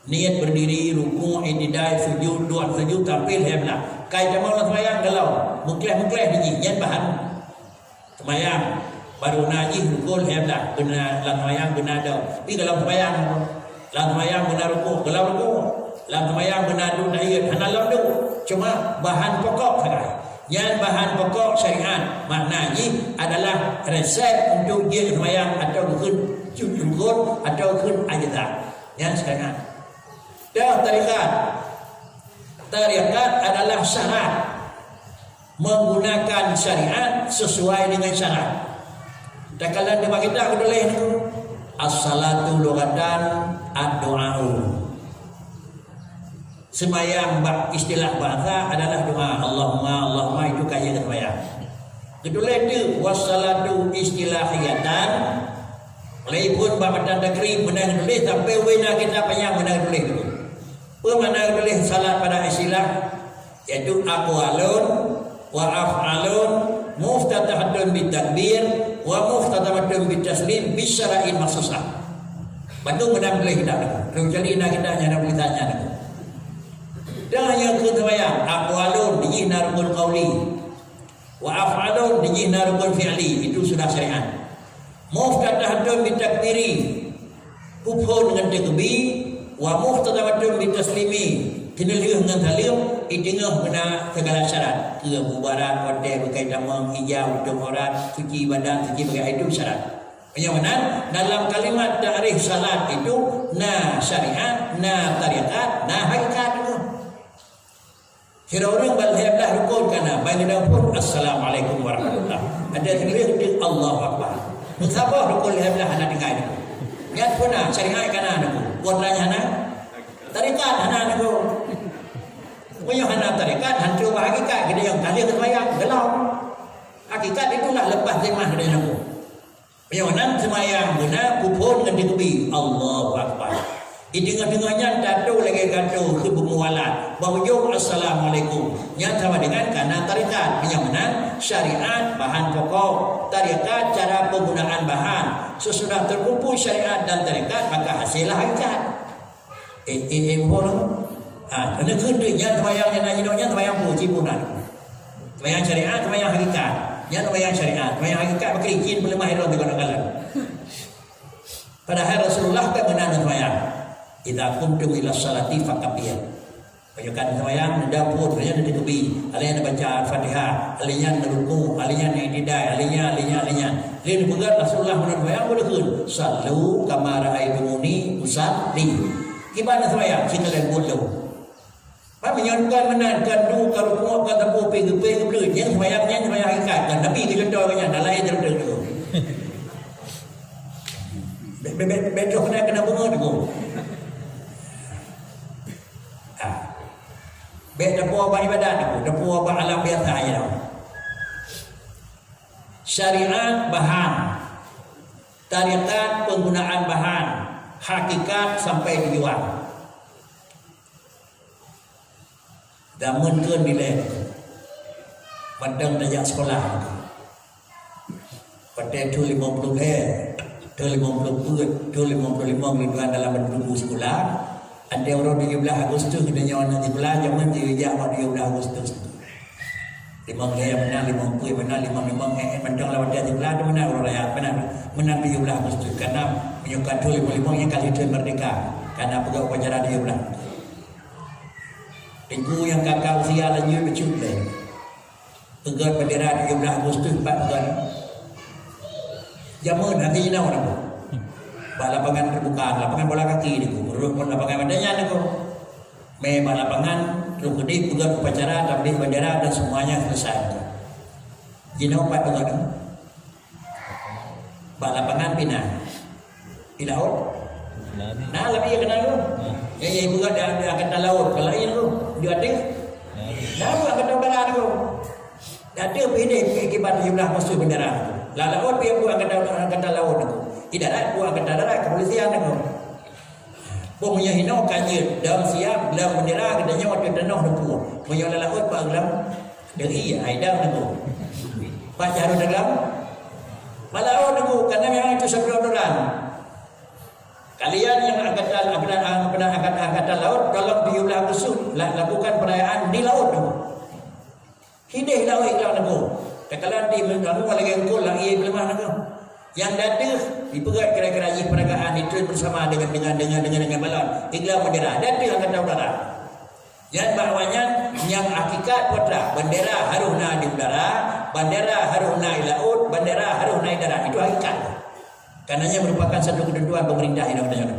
Niet berdiri, rukuk, i'tidal, sujud, duek sujud, tampil, lhèe blah. Kai tamong lam seumayang galom, meukleh-meukleh di jih, nyan bahan. Seumayang, baru na jih rukun, lhèe blah. Beuna lam seumayang, beuna dong. Tapi galom seumayang, lam seumayang beuna rukuk, galom rukuk. Lam seumayang beuna duek tahiyat, hana lom duek. Cuma bahan pokok sagai. Nyan bahan pokok syariat. Makna jih adalah resep untuk jeuet seumayang atau geukheun rukun atau geukheun ajza. Nyan syariat. Dah tarekat. Tarekat adalah syarat. Menggunakan syariat sesuai dengan syarat. Takalon di kitab geutuléh nyoe, as-salatu lughatan ad-du'a'u. Seumayang bak istilah bahasa adalah doa. Allahumma, Allahumma itu kaya seumayang. Geutuléh teuk wassalatu istilahiyatan, walaupun bak matan takrib meunan geutuléh, tapi wena kita panyang meunan geutuléh tu. Peue makna geutuléh salat pada istilah? Yaitu aqwalun wa af'alun muftatahatun bitakbir wa muftatahatun bitaslim bisyara'in makhsusah. Bandum meunan geutuléh kita. Kecuali na kita nyang na tulisan nyan. Dan nyang keu seumayang, aqwalun, di jih na rukun qauli. Wa af'alun, di jih na rukun fi'li, itu sudah syariat. Muftatahatun bitakbiri, peuphon ngon takbi, wa muftatahatun bitaslimi, keuneulheueh ngon saleuem, di teungoh beuna segala syarat. Keu mubarak, watèe beukai tamong, hijab, tutup aurat, suci badan, suci beukai, itu syarat. Meunyoe meunan, dalam kalimat ta'rif salat itu na syariat, na tarekat, na hakikat itu. Sidroe ureueng ban lhèe blah rukun ka na, ban geudong phôn, "Assalamualaikum warahmatullah." Adak teungoh teuk, "Allahu Akbar." Meusaboh rukun lhèe blah hana tinggai. Nyan phôn na, syariat ka na nyoe. Phôn na nyan na? Tarekat hana nyoe. Meunyoe hana tarekat, hantu bah hakikat, kita nyang tahlil seumayang, gelom. Hakikat itulah lepas zimah dari nyoe. Meunyoe nan seumayang beuna, peuphôn ngon takbir, Allahu Akbar. Di teungoh-teungoh nyan tato lagèe gato keu beumualat. Bak ujong, "Assalamualaikum." Nyan sama dengan kana tarekat. Meunyoe meunan, syariat bahan pokok. Tarekat cara penggunaan bahan. Sesudah terkumpul syariat dan tarekat, maka hasillah hakikat. Eh, eh, eh, boh lah. Ha, kena kheun deh, nyan seumayang nyan, nyan, nyan seumayang peue, cit peue nan. Seumayang syariat, seumayang hakikat. Nyan seumayang syariat, seumayang hakikat pakri, cit peuleumah ilôn teuka kalon. Padahai Rasulullah kan meunan seumayang. "Idza qumtum ila sholati fakabbir." Pajokan seumayang, neuda phôn, alèh nyan neutakbi, alèh nyan neubaca Al-Fatihah, alèh nyan neuruku, alèh nyan neuiktidal, alèh nyan, alèh nyan, alèh nyan. Lheuh neupeugah Rasulullah meunan seumayang, beudeuh kheun, "Shallu kama ra'aitumuni usalli." Kiban na seumayang, sikalon buet lom. Ban meunyoe kon meunan, kon du, kon rukuk, kon sapeue, pih geupéh, geubleut, nyan seumayang, nyan seumayang hakikat, kon Nabi geucuntoh nyan, dah laén jaroe tu. Bèk, bèk, bèk, bèk troh keunan keunan beungoh tu. Ah. Bèk tapuwoe bak ibadat tu, tapuwoe bak alam biasa aja dah. Syariat bahan, tarekat penggunaan bahan, hakikat sampai tujuan. Zaman keu dilèe, padang tajak sekolah. Watèe thôn limong ploh lhèe, thôn limong ploh peuet, thôn limong ploh limong lôn tuan dalam bandum sekolah. Watèe uroe tujoh blah Agustus geutanyoe na sekolah, zaman jijak bak tujoh blah Agustus. Limong lhèe meunan, limong peuet meunan, limong limong, eh, eh, mantong lam watèe tujoh blah tu meunan uroe raya, meunan, meunan tujoh blah Agustus. Karena meunyoe ka thôn limong limong nyan ka lheuh thôn merdeka, karena peugah upacara tujoh blah. Teungku nyang ka-ka usia lanjut bacut lé. Peugöt bendera tujoh blah Agustus pat peugöt. Jameun hana jinoe na. Bak lapangan terbuka, lapangan bola kaki Teungku. Meureumpok lapangan mata nyan Teungku. Mé bak lapangan, trok keudéh peugöt upacara, tambah bendera dan semuanya selesai. Jinoe pat peugöt. Bak lapangan pih na. Di laôt? Na, tapi ya kenal tu. Ya, ya, ibu kan dia, dia angkatan laut. Kalau lain tu, di ateueh? Na, buat angkatan udara tu. Di ateueh pih deh, akibat tujoh blah musuh bendera tu. Lah laôt pih buat angkatan, angkatan laut tu. Di darat, buat angkatan darat, kepolisian tu. Pun meunyoe hinoe ka jeuet, dam siap, glam bendera, geutanyoe watèe tanoh neupue. Meunyoe lam laôt, bak glam, deri, ai dam neupue. Bak jaroe teulam, bak laôt neupue, karena memang itu sabda aturan. Kalian yang angkatan, angkatan, angkatan, angkatan, angkatan laut, tolong tujoh blah musuh, la-, lakukan perayaan di laôt tu. Hideh laôt ilang Teungku. Takalon di Teungku lagèe eungkôt lam ié peuleumah Teungku. Nyang di ateueh, dipeugöt kira-kira jih peuragaan, ditreun bersama dengan, dengan, dengan, dengan, dengan balon. Ilang bendera. Di ateueh angkatan udara. Nyan bak awaknyan, nyang hakikat peue teuma, bendera harôh na di udara, bendera harôh na di laôt, bendera harôh na di darat. Itu hakikat. Karena nyan merupakan satu ketentuan pemerintah Indonesia.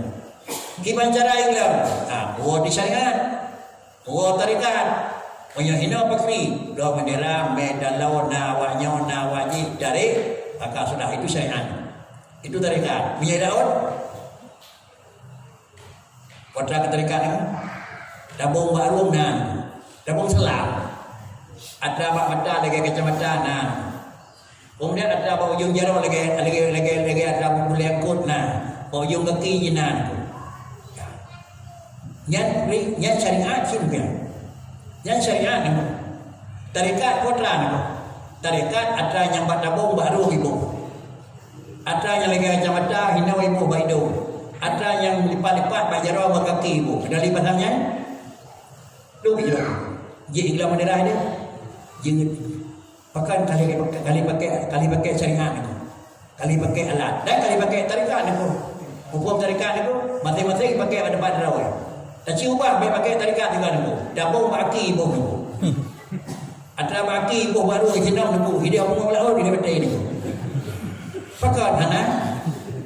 Kiban cara ilang? Ha, buat di syariat. Woe tarekat. Meunyoe hinoe pakri, dua bendera, mé dan laôt na awak nyoe, na awak jih, tarék, maka sudah, itu syariat. Itu tarekat. Meunyoe laôt, kontrak tarekat ni, tabong bak rueng na, tabong selam. Atra bak mata lagèe kacamata na. Kemudian atra bak ujong jaroe lagèe, lagèe, lagèe, lagèe atra buleuen kot na. Bak ujong gaki jih na. Nyan, nyan syariat cit nyan. Nyan syariat nyan. Tarekat peue atra nyan. Tarekat atra nyang bak tabong bak roh iboh. Atra nyang lagèe kacamata hinoe iboh bak idong. Atra nyang lipat-lipat bak jaroe bak gaki iboh. Keudali pasal nyan? Duek jaroe. Jih i glam daerah dia. Jeuet. Pakon kali, kali pakai, kali pakai syariat niko. Kali pakai alat. Dan kali pakai tarekat niko. Hukum tarekat niko, masing-masing pakai pada tempat droe. Taci ubah, bèk pakai tarekat juga niko. Tabong bak aki iboh niko. Atra bak aki iboh baru di sinoe niko. Hidup umur laut di batèe niko. Pakon hana?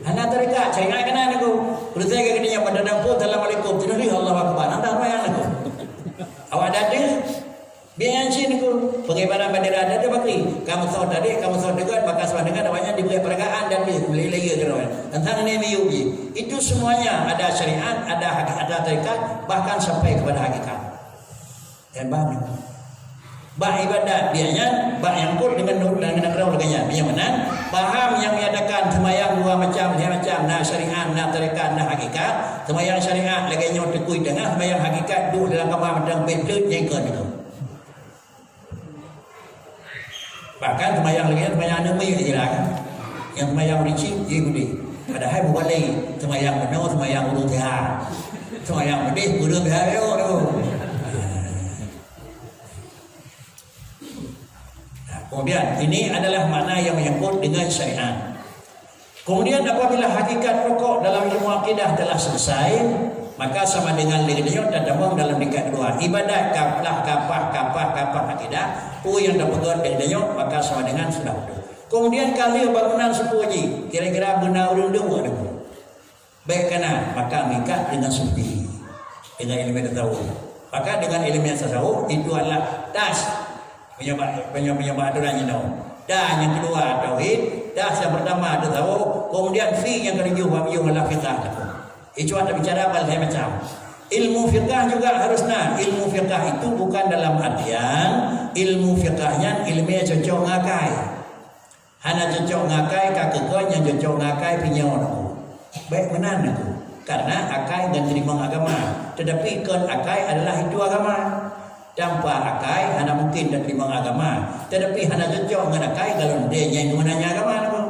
Hana tarekat, syariat keunan niko. Peureuséh keu geutanyoe pada dampôh, assalamualaikum. Teuneuk Allahu Akbar. Anda sembahyang niko. Awak dada, biar nyan cit niko. Pengibaran bendera dada bakri. Kamoe soe tadi, kamoe soe deungon, maka sama dengan awaknyan diberi pergakan dan di-, leleye keudroe. Tentang ini miyup jih. Itu semuanya ada syariat, ada hak-, ada tarekat, bahkan sampai kepada hakikat. Dan paham niko. Bak ibadat, biar nyan, bak nyangkut dengan nur dan dengan roh lagèe nyan. Nyang meunan, paham nyang menyatakan seumayang dua macam, lhèe macam, na syariat, na tarekat, na hakikat. Seumayang syariat lagèe nyoe teukui teungoh, seumayang hakikat duek dalam kama mantong pet teut nyang kon niko. Bahkan seumayang lagèe nyan, seumayang aneuk miet jih lah kan. Nyang seumayang ureueng chik, jih udeh. Padahai meubalè, seumayang bunoe, seumayang ureueng sehat. Seumayang udeh, ureueng sehat yo tu. Nah, kemudian, ini adalah makna yang menyangkut dengan syariat. Kemudian, apabila hakikat pokok dalam ilmu akidah telah selesai, maka sama dengan lé geutanyoe tatamong dalam tingkat kedua. Ibadat kaplah, kapah, kapah, kapah akidah, peue nyang tapeugöt lé geutanyoe, maka sama dengan sudah beutôi. Kemudian, ka lheueh bangunan seupôt jih, kira-kira beuna ureueng deuh buet deungon. Bèk kana, maka meuikat dengan sufi, dengan ileumèe tasawuf. Maka dengan ileumèe tasawuf, itu adalah das. Meunyoe bak, meunyoe, meunyoe bak aturan jinoe. Da nyang keudua tauhid, das nyang peurtama tasawuf, kemudian fi nyang keutujoh bak miyueb adalah fiqah. Itu ada bicara bak lhèe macam. Ilmu fiqah juga harus na. Ilmu fiqah itu bukan dalam artian ilmu fiqah nyan ileumèe cocok ngon akai. Hana cocok ngon akai, ka keu kon nyang cocok ngon akai pih nyoe niko. Bèk meunan niko. Karena akai ngon teurimong agama, teutapi kon akai adalah itu agama. Tanpa akai hana mungken tateurimong agama, teutapi hana cocok ngon akai galom deh nyang geumeunanya agama niko.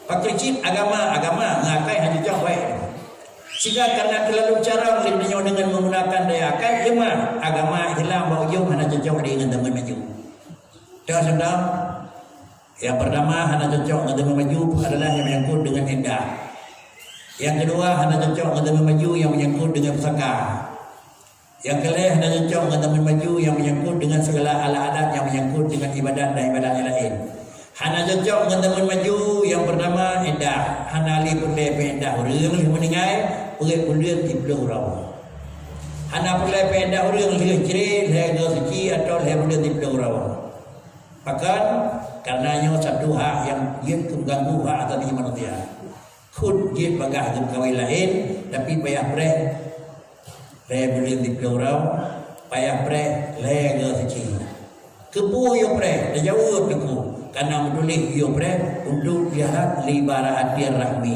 Pakri cit agama, agama ngon akai hana cocok, bèk. Sehingga karena terlalu carông lé meunyoe deungon menggunakan daya akai, leumah agama Islam bak ujong hana cocok lé ngon zaman maju. Dah sedang. Nyang peurtama hana cocok ngon zaman maju adalah nyang menyangkut dengan iddah. Nyang keudua hana cocok ngon zaman maju nyang menyangkut dengan pusaka. Nyang keulhèe hana cocok ngon zaman maju nyang menyangkut dengan segala alat-alat nyang menyangkut dengan ibadat dan ibadat nyang laén. Hana cocok ngon zaman maju nyang peurtama iddah, hana lé peureulèe peuiddah ureueng lheueh meuninggai, peuet buleuen siplôh uroe. Hana peureulèe peuiddah ureueng lheueh cre, lhèe goe suci atawa lhèe buleuen siplôh uroe. Pakon? Karena nyoe satu hak nyang jeuet keu mengganggu hak asasi manusia. Kheun jeuet bagaih geumeukawen laén, tapi payah preh lhèe buleuen siplôh uroe, payah preh lhèe goe suci. Keupeue yue preh? Tajaweueb teungku, karena meutuléh yue preh untuk jihad li barakatir rahmi.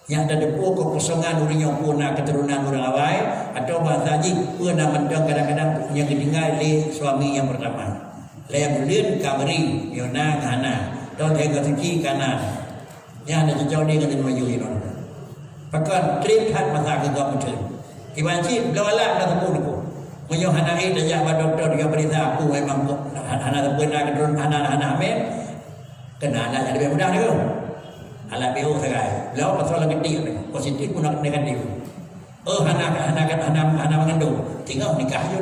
Nyang tateupeue kekosongan ureueng nyoe peue na keuturonan ureueng awai, atawa bahasa jih peue na mantong kadang-kadang nyang geutinggai lé suami nyang peurtama. Lhèe buleuen ka meuri, nyoe na ngon hana. Thôn lhèe goe suci ka na. Nyan na cocok lé ngon lhèe maju inoe. Pakon trép that masa keu gob meuteun. Kiban cit bloe alat dah teupeu niko. Meunyoe hana ék tajak bak dokto, tajak peuriksa, aku memang hana, hana sempurna keuturonan, hana, hana hamé. Keunan alat nyang leubeh mudah niko. Alat B O sagai. Lheuh pasal lam geutik, positif pun negatif. Oh, hana, hana, hana, hana mengandung. Tinggal nikah je.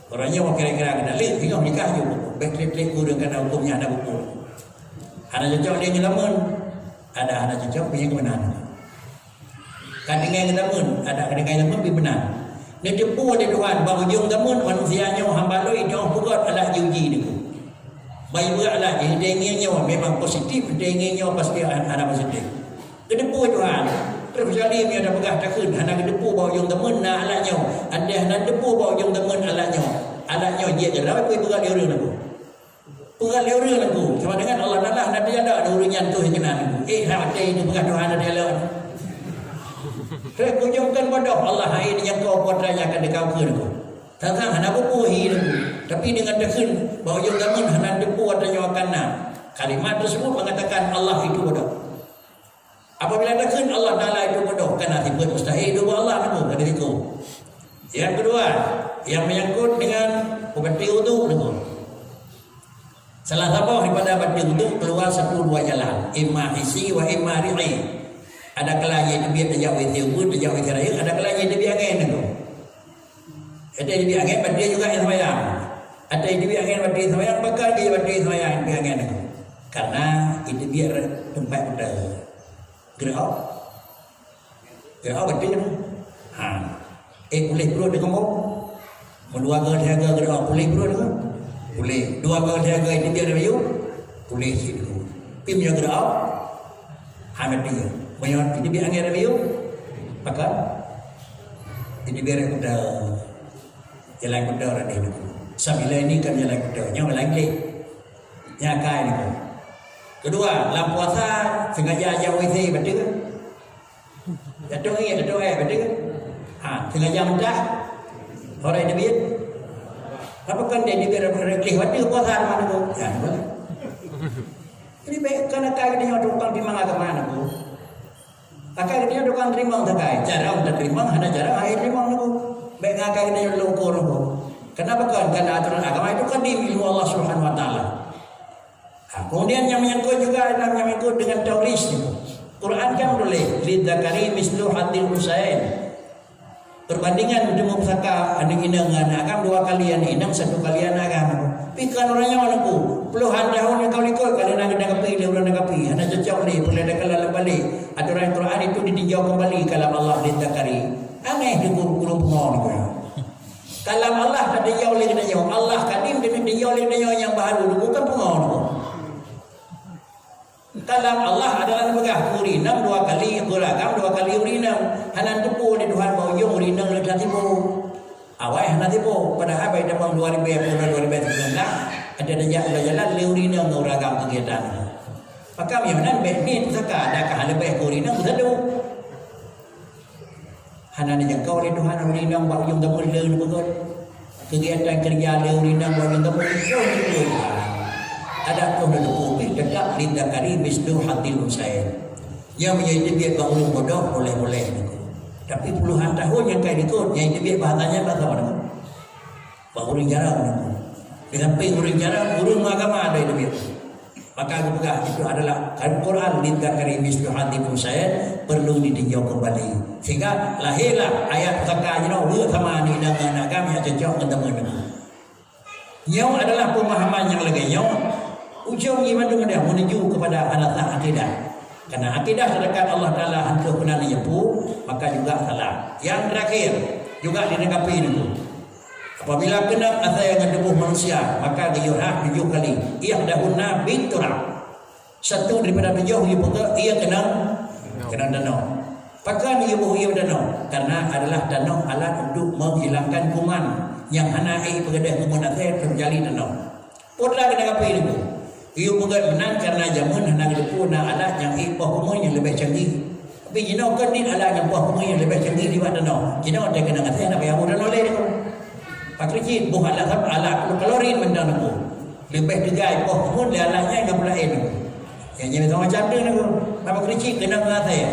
Orang nyoe kira-kira kena lé, tinggal nikah je. Bèk klik-klik ureueng kana hukum nyan hana buku. Hana cocok lé ngon lamun. Ada hana cocok punya kebenaran. Ka tinggai ngon zaman, adak ka tinggai zaman pih meunan. Neuteupeue lé Tuhan, bak ujong zaman manusia nyoe hamba lôn jiteupeugöt alat jiuji niko. Bayeue alat jih, teuingieng nyoe memang positif, teuingieng nyoe pasti hana positif. Geuteupeue Tuhan, terkecuali meunyoe tapeugah takheun hana geuteupeue bak ujong zaman na alat nyoe, andai hana teupeu bak ujong zaman alat nyoe, alat nyoe jeuet keudroe peue peugah lé ureueng niko. Peugah lé ureuëng Teungku, sama dengan Allah Taala hana teujalak di ureuëng nyan tuh keunan Teungku. Eh, hana watée itu peugah Tuhan hana teujalak. Keu kujong kan bodoh Allah hai nyangko kuasa nyang akan dikau keu Teungku. Tang-tang hana buku hi Teungku. Tapi dengan teukheun bahwa ujong zaman hana teupeu watée nyoe akan na. Kalimat tersebut mengatakan Allah itu bodoh. Apabila takheun Allah Taala itu bodoh, kana sifat mustahil dua Allah Teungku, kada siku. Yang kedua, yang menyangkut dengan pemeti uduk Teungku. Salah saboh daripada pemeti uduk keluar satu dua jalan, imma hissi wa imma ri'i. Ada kalanya teubiet tajak W C ubeut, tajak W C rayeuk, ada kalanya teubiet angén Teungku. Ada teubiet angén, berarti juga yang sembahyang. Ada teubiet angén, berarti sembahyang, bakal dia berarti sembahyang, teubiet angén Teungku. Karena itu biar tempat kita. Gerak. Gerak betul. Ha. Eh, pulih perut dia kembung. Dua ke tiga gerak pulih perut dia. Pulih. Dua ke tiga itu dia rayu. Pulih situ. Pim yang gerak. Ha, mati. Banyak itu dia angin rayu. Maka itu biar kita jalan kita ada itu. Sambil ini kan jalan kita. Nyawa lagi. Nyakai ni. Kedua, lam puasa sengaja aja W C betul. Jatuh air, jatuh air, betul? Ha, sengaja mentah. Orang yang debit. Apa kan dia debit reglih waktu puasa mana tu? Ya, boleh. Jadi baik kan akai dia tukang timang agama tu. Akai dia tukang timang sakai. Jarang tak timang, hana jarang air timang tu. Baik ngakai dia longkor tu. Kenapa kan? Karena aturan agama itu kadim ilmu Allah Subhanahu Wa Taala. Ha, kemudian yang menyangkut juga, yang menyangkut dengan tauris itu. Quran kan tulis, "Lidzakari mislu hadzil unsayain." Perbandingan untuk memusaka aneuk inong ngon aneuk agam dua kali aneuk inong, satu kali aneuk agam. Tapi kan orang nyawa Teungku, puluhan tahun yang kau likot, kalau nak kena kapi, dia orang nak kapi. Hana cocok ni, pernah ada kalah balik. Aturan Quran itu ditinjau kembali kalam Allah lidzakari. Aneh tu guru-guru pengawa ni. Kalam Allah ka dijauh lé geutanyoe. Allah kadim keuneuk dijauh lé geutanyoe nyang baharu, bukan pungo nyoe. Kalam Allah adalah peugah, ureueng inong dua kali, ureueng agam dua kali ureueng inong. Hana teupeu lé Tuhan bak ujong ureueng inong leuka tiboh. Awai hana tiboh, padahai bak tamong dua ribu dua puluh, dua ribu sembilan belas, ada tajak jalan-jalan lé ureueng inong ngon ureueng agam kegiatan. Maka meunyoe nan bèk ni teusaka, adakah leubeh keu ureueng inong beusadu? Hana neujangkau lé Tuhan ureueng inong bak ujong zaman lé neupeugöt. Kegiatan keureuja lé ureueng inong bak ujong zaman lé neupeugöt. Adak toh neuteupeu pih teutab lidzakari mislu hadzil unsayain. Nyang meunyoe jiteubiet bak ureueng bodoh, boleh-boleh. Tapi puluhan tahun nyang ka likot, nyang jiteubiet bahasa nyan bahasa mana? Bak ureueng jarang. Dengan pih ureueng jarang, ureueng meuagama ada itu biasa. Maka geupeugah itu adalah Al-Quran lidzakari mislu hadzil unsayain, perlu ditinjau kembali. Sehingga lahirlah ayat pusaka jinoe, weuek sama aneuk inong ngon aneuk agam nyang cocok ngon teumé. Nyoe adalah pemahaman nyang lagèe nyoe, ujong jih mandum adalah menuju kepada alasan akidah. Karena akidah terdekat Allah Taala hantu keunan nyepu, maka juga salah. Yang terakhir, juga dilengkapi dulu. Apabila keunong asai ngon tuboh manusia, maka geuyue rhah tujoh kali. Ihdahunna bit turab. Satu daripada tujoh geuyue peugah, ia keunong, keunong tanoh. Pakon geuyue boh ie tanoh? Karena adalah tanoh alat untuk menghilangkan kuman nyang hana ék peugadeh kuman asai terjadi tanoh. Peue teuma keuneuk kapeue ilmu? Geuyue peugah meunan karena jameun hana geuteupeue na alat nyang ék poh kumeun nyang leubeh canggih. Tapi jinoe kon dit alat nyang poh kumeun nyang leubeh canggih nibak tanoh. Jinoe watèe keunong asai hana payah boh tanoh lé. Pakri cit boh alat, alat klorin mantong nangku. Leubeh teugai poh kumeun lé alat nyan ngon peulaén nangku. Nyang nyan macam tu nangku. Pakri cit keunong asai.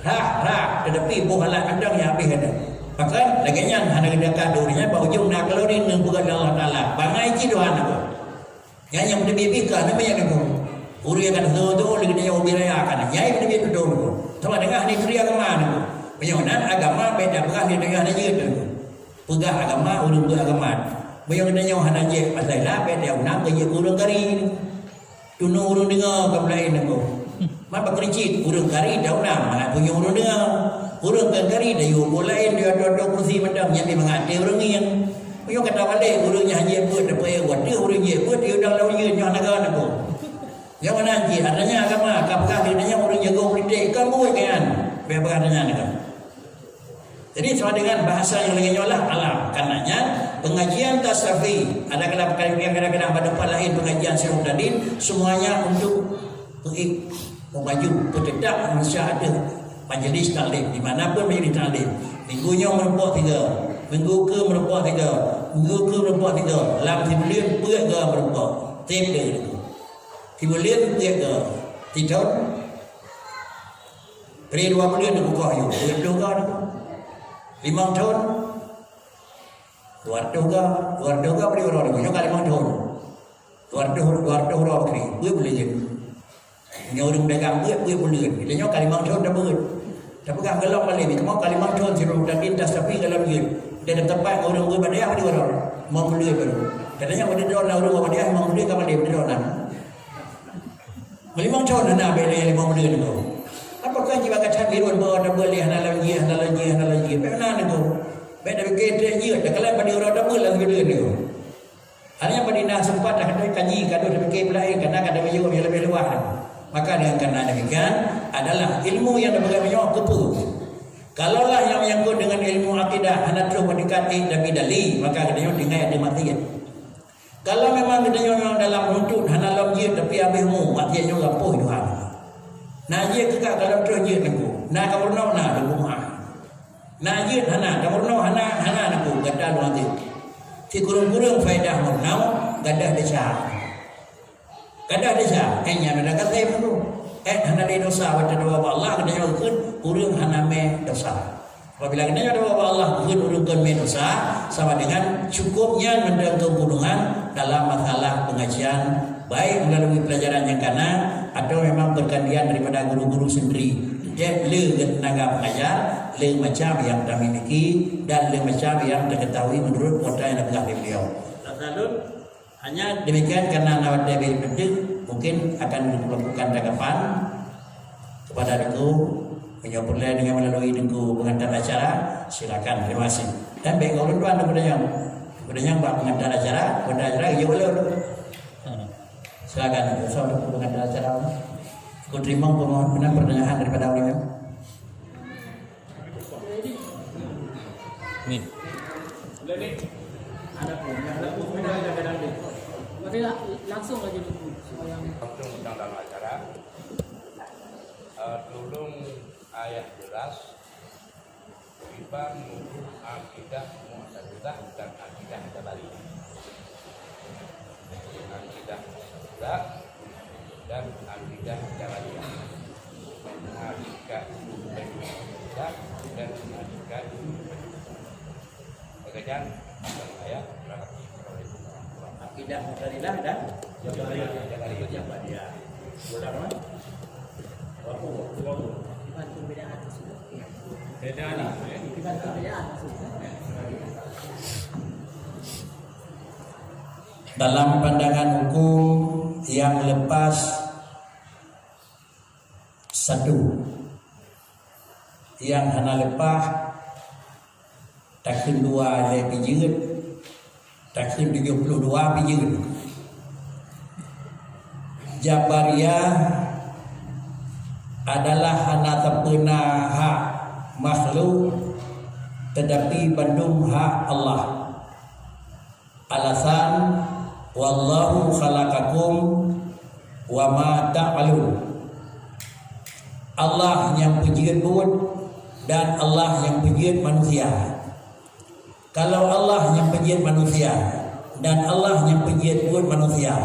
Rhah, rhah, tetapi boh alat mantong nyang habéh gata. Maka lagèe nyan hana geudeungoe donya bak ujong na klorin ngon peugah lé Allah Taala. Bangai cit Tuhan nangku. Nyan nyang meuteubiet bika, nama nyang nangku? Ureueng nyang ka teutu lé geutanyoe ubé raya kan. Nyai meuteubiet beutôi nangku. Sama dengan hana turi agama nangku. Meunyoe nan agama beda peugah di tengah na jeuet nangku. Peugah agama, ureueng beuagama. Meunyoe geutanyoe hana jeuet pasai lah, beda unang keu jeuet keu ureueng kari nangku. Tunu ureueng deungoe ka peulaén nangku. Man pakri cit ureueng kari da unang, mangat punyueng ureueng deungoe. Ureueng kon kari da yue boh laén, da yue atoe-atoe kursi mantong, nyan pih mangat até ureueng ngieng. Meunyoe kata balek ureueng nyang jeuet beuet, tapi watèe ureueng jeuet beuet, yue dong lam ujeuen nyoe naga nangku. Nyang meunan cit, artinya agama ka peugah lé nyan ureueng jago politik, kon buet nyan. Bèk peugah nyan nangku. Jadi sama dengan bahasa nyang lagèe nyoe lah alam. Karenanya Pengajian tasyafi, ada kadang-kadang, kadang-kadang ada tempat lain pengajian sirul tadin, semuanya untuk peuék, peumaju, peuteutap manusia ada majlis taklim, di mana pun majlis taklim. Minggu nyoe meurumpok tiga, minggu keu meurumpok tiga, minggu keu meurumpok tiga, lam sibuleuen peuet ga meurumpok. Tiep deungon. Sibuleuen peuet ga. Sithon. Bri dua buleuen neukukoh yue, peuet ploh ga. Limong thon. Dua ratus ga, dua ratus ga bri uroe nyoe ka limong thon. Dua ratus, dua ratus uroe bri, peuet buleuen. Nyoe ureueng dagang beuet, peuet buleuen. Kita nyoe ka limong thon tabeuet. Tapeugah golom malém, kamoe ka limong thon sirul tadin tasyafi golom jeuet. Dan tempat ureueng beuet bak dayah bri uroe. Limong buleuen baru. Katanya pada droe na ureueng bak dayah limong buleuen ka malém droe na. Meulimong thon hana bèk lé limong buleuen nyoe. Apakah jiba kacang irun bak tabeuet lé hana lom jih, hana lom jih, hana lom jih. Bèk na nyoe. Bèk tabikir trép jeuet, dak kalon pada uroe tabeuet lam sibuleuen nyoe. Hanya pada na sempat dah kata kaji, ka deuh tabikir peulaén, kana ka tabiyeu nyang leubeh luwah. Maka dengan karena demikian adalah ilmu nyang tapeugah meunyoe keupeue. Kalaulah nyang menyangkut dengan ilmu akidah hana troh bak tingkat ék tapi dali, maka geutanyoe tinggai ada maksiat. Kalau memang geutanyoe memang dalam runtut hana lom jeuet tapi habéh umu, maksiat nyoe gampông Tuhan. Na jeuet keu ka, kalau troh jeuet nangku. Na ka meurunoe na, lôn meu'ah. Na jeuet hana, ka meurunoe hana, hana nangku, gata lôn até. Sikureueng-kureueng faedah meurunoe, gadoh desya. Gadoh desya, eh, nyan ada kata nangku. Eh, hana lé dosa, watèe doa bak Allah, geutanyoe kheun, ureueng hana mè dosa. Apabila geutanyoe doa bak Allah, kheun ureueng kon mè dosa, sama dengan cukup nyan mantong keugunungan dalam masalah pengajian, baik melalui pelajaran nyang kana atau memang pergantian daripada guru-guru sendiri. Jadi, le teunaga pengajar, le macam yang tamiliki, dan le macam yang taketahui menurut kuota yang dipegang oleh beliau. Hanya demikian, karena na watèe bri penting, mungkin akan dilakukan tanggapan kepada Teungku. Meunyoe peureulèe dengan melalui Teungku pengantar acara, silakan. Terima kasih. Dan bèk ulôn tuan Teungku Danyang. Teungku Danyang bak pengantar acara, pengantar acara, iya ulôn. Silakan, Teungku pengantar acara. Teungku terima permohonan pertanyaan daripada ulôn. Ni. Langsung lagi dulu. Langsung tentang acara. Eh, tulung ayah jelas, kiban mubuh akidah Mu'tazilah dan akidah Jabariyah. Akidah Mu'tazilah dan akidah Jabariyah. Akidah Mu'tazilah dan akidah Jabariyah. Pekerjaan saya berarti akidah Mu'tazilah dan Jabariyah. Jabariyah. Jabariyah. Ulang, eh? Waktu, waktu, waktu. Bukan perbedaan maksudnya. Beda ni, eh? Bukan perbedaan maksudnya. Dalam pandangan hukum yang lepas satu, yang hana lepas, takheun dua lé pijeuet, takheun tujoh puluh dua pijeuet. Jabariyah adalah hana sapeue na hak makhluk, tetapi bandum hak Allah. Alasan, "Wallahu khalaqakum wa ma ta'malun." Allah nyang peujeuet buet dan Allah nyang peujeuet manusia. Kalau Allah nyang peujeuet manusia dan Allah nyang peujeuet buet manusia,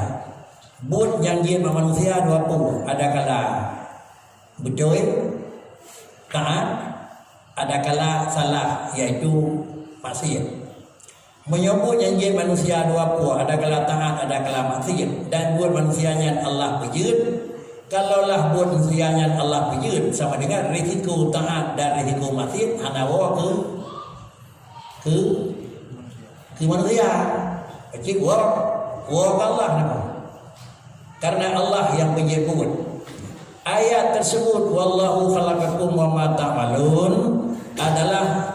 buet nyang jeuet bak manusia dua peue, adakala beutôi, taat, adakala salah, yaitu maksiat. Meunyoe buet nyang jeuet manusia dua peue, adakala taat, adakala maksiat, dan buet manusia nyan Allah peujeuet, kalaulah buet manusia nyan Allah peujeuet, sama dengan risiko taat dan risiko maksiat hana woe keu, keu, keu manusia. Cit woe, woe keu Allah nyan. Karena Allah nyang peujeuet buet. Ayat tersebut, "Wallahu khalaqakum wa ma ta'malun," adalah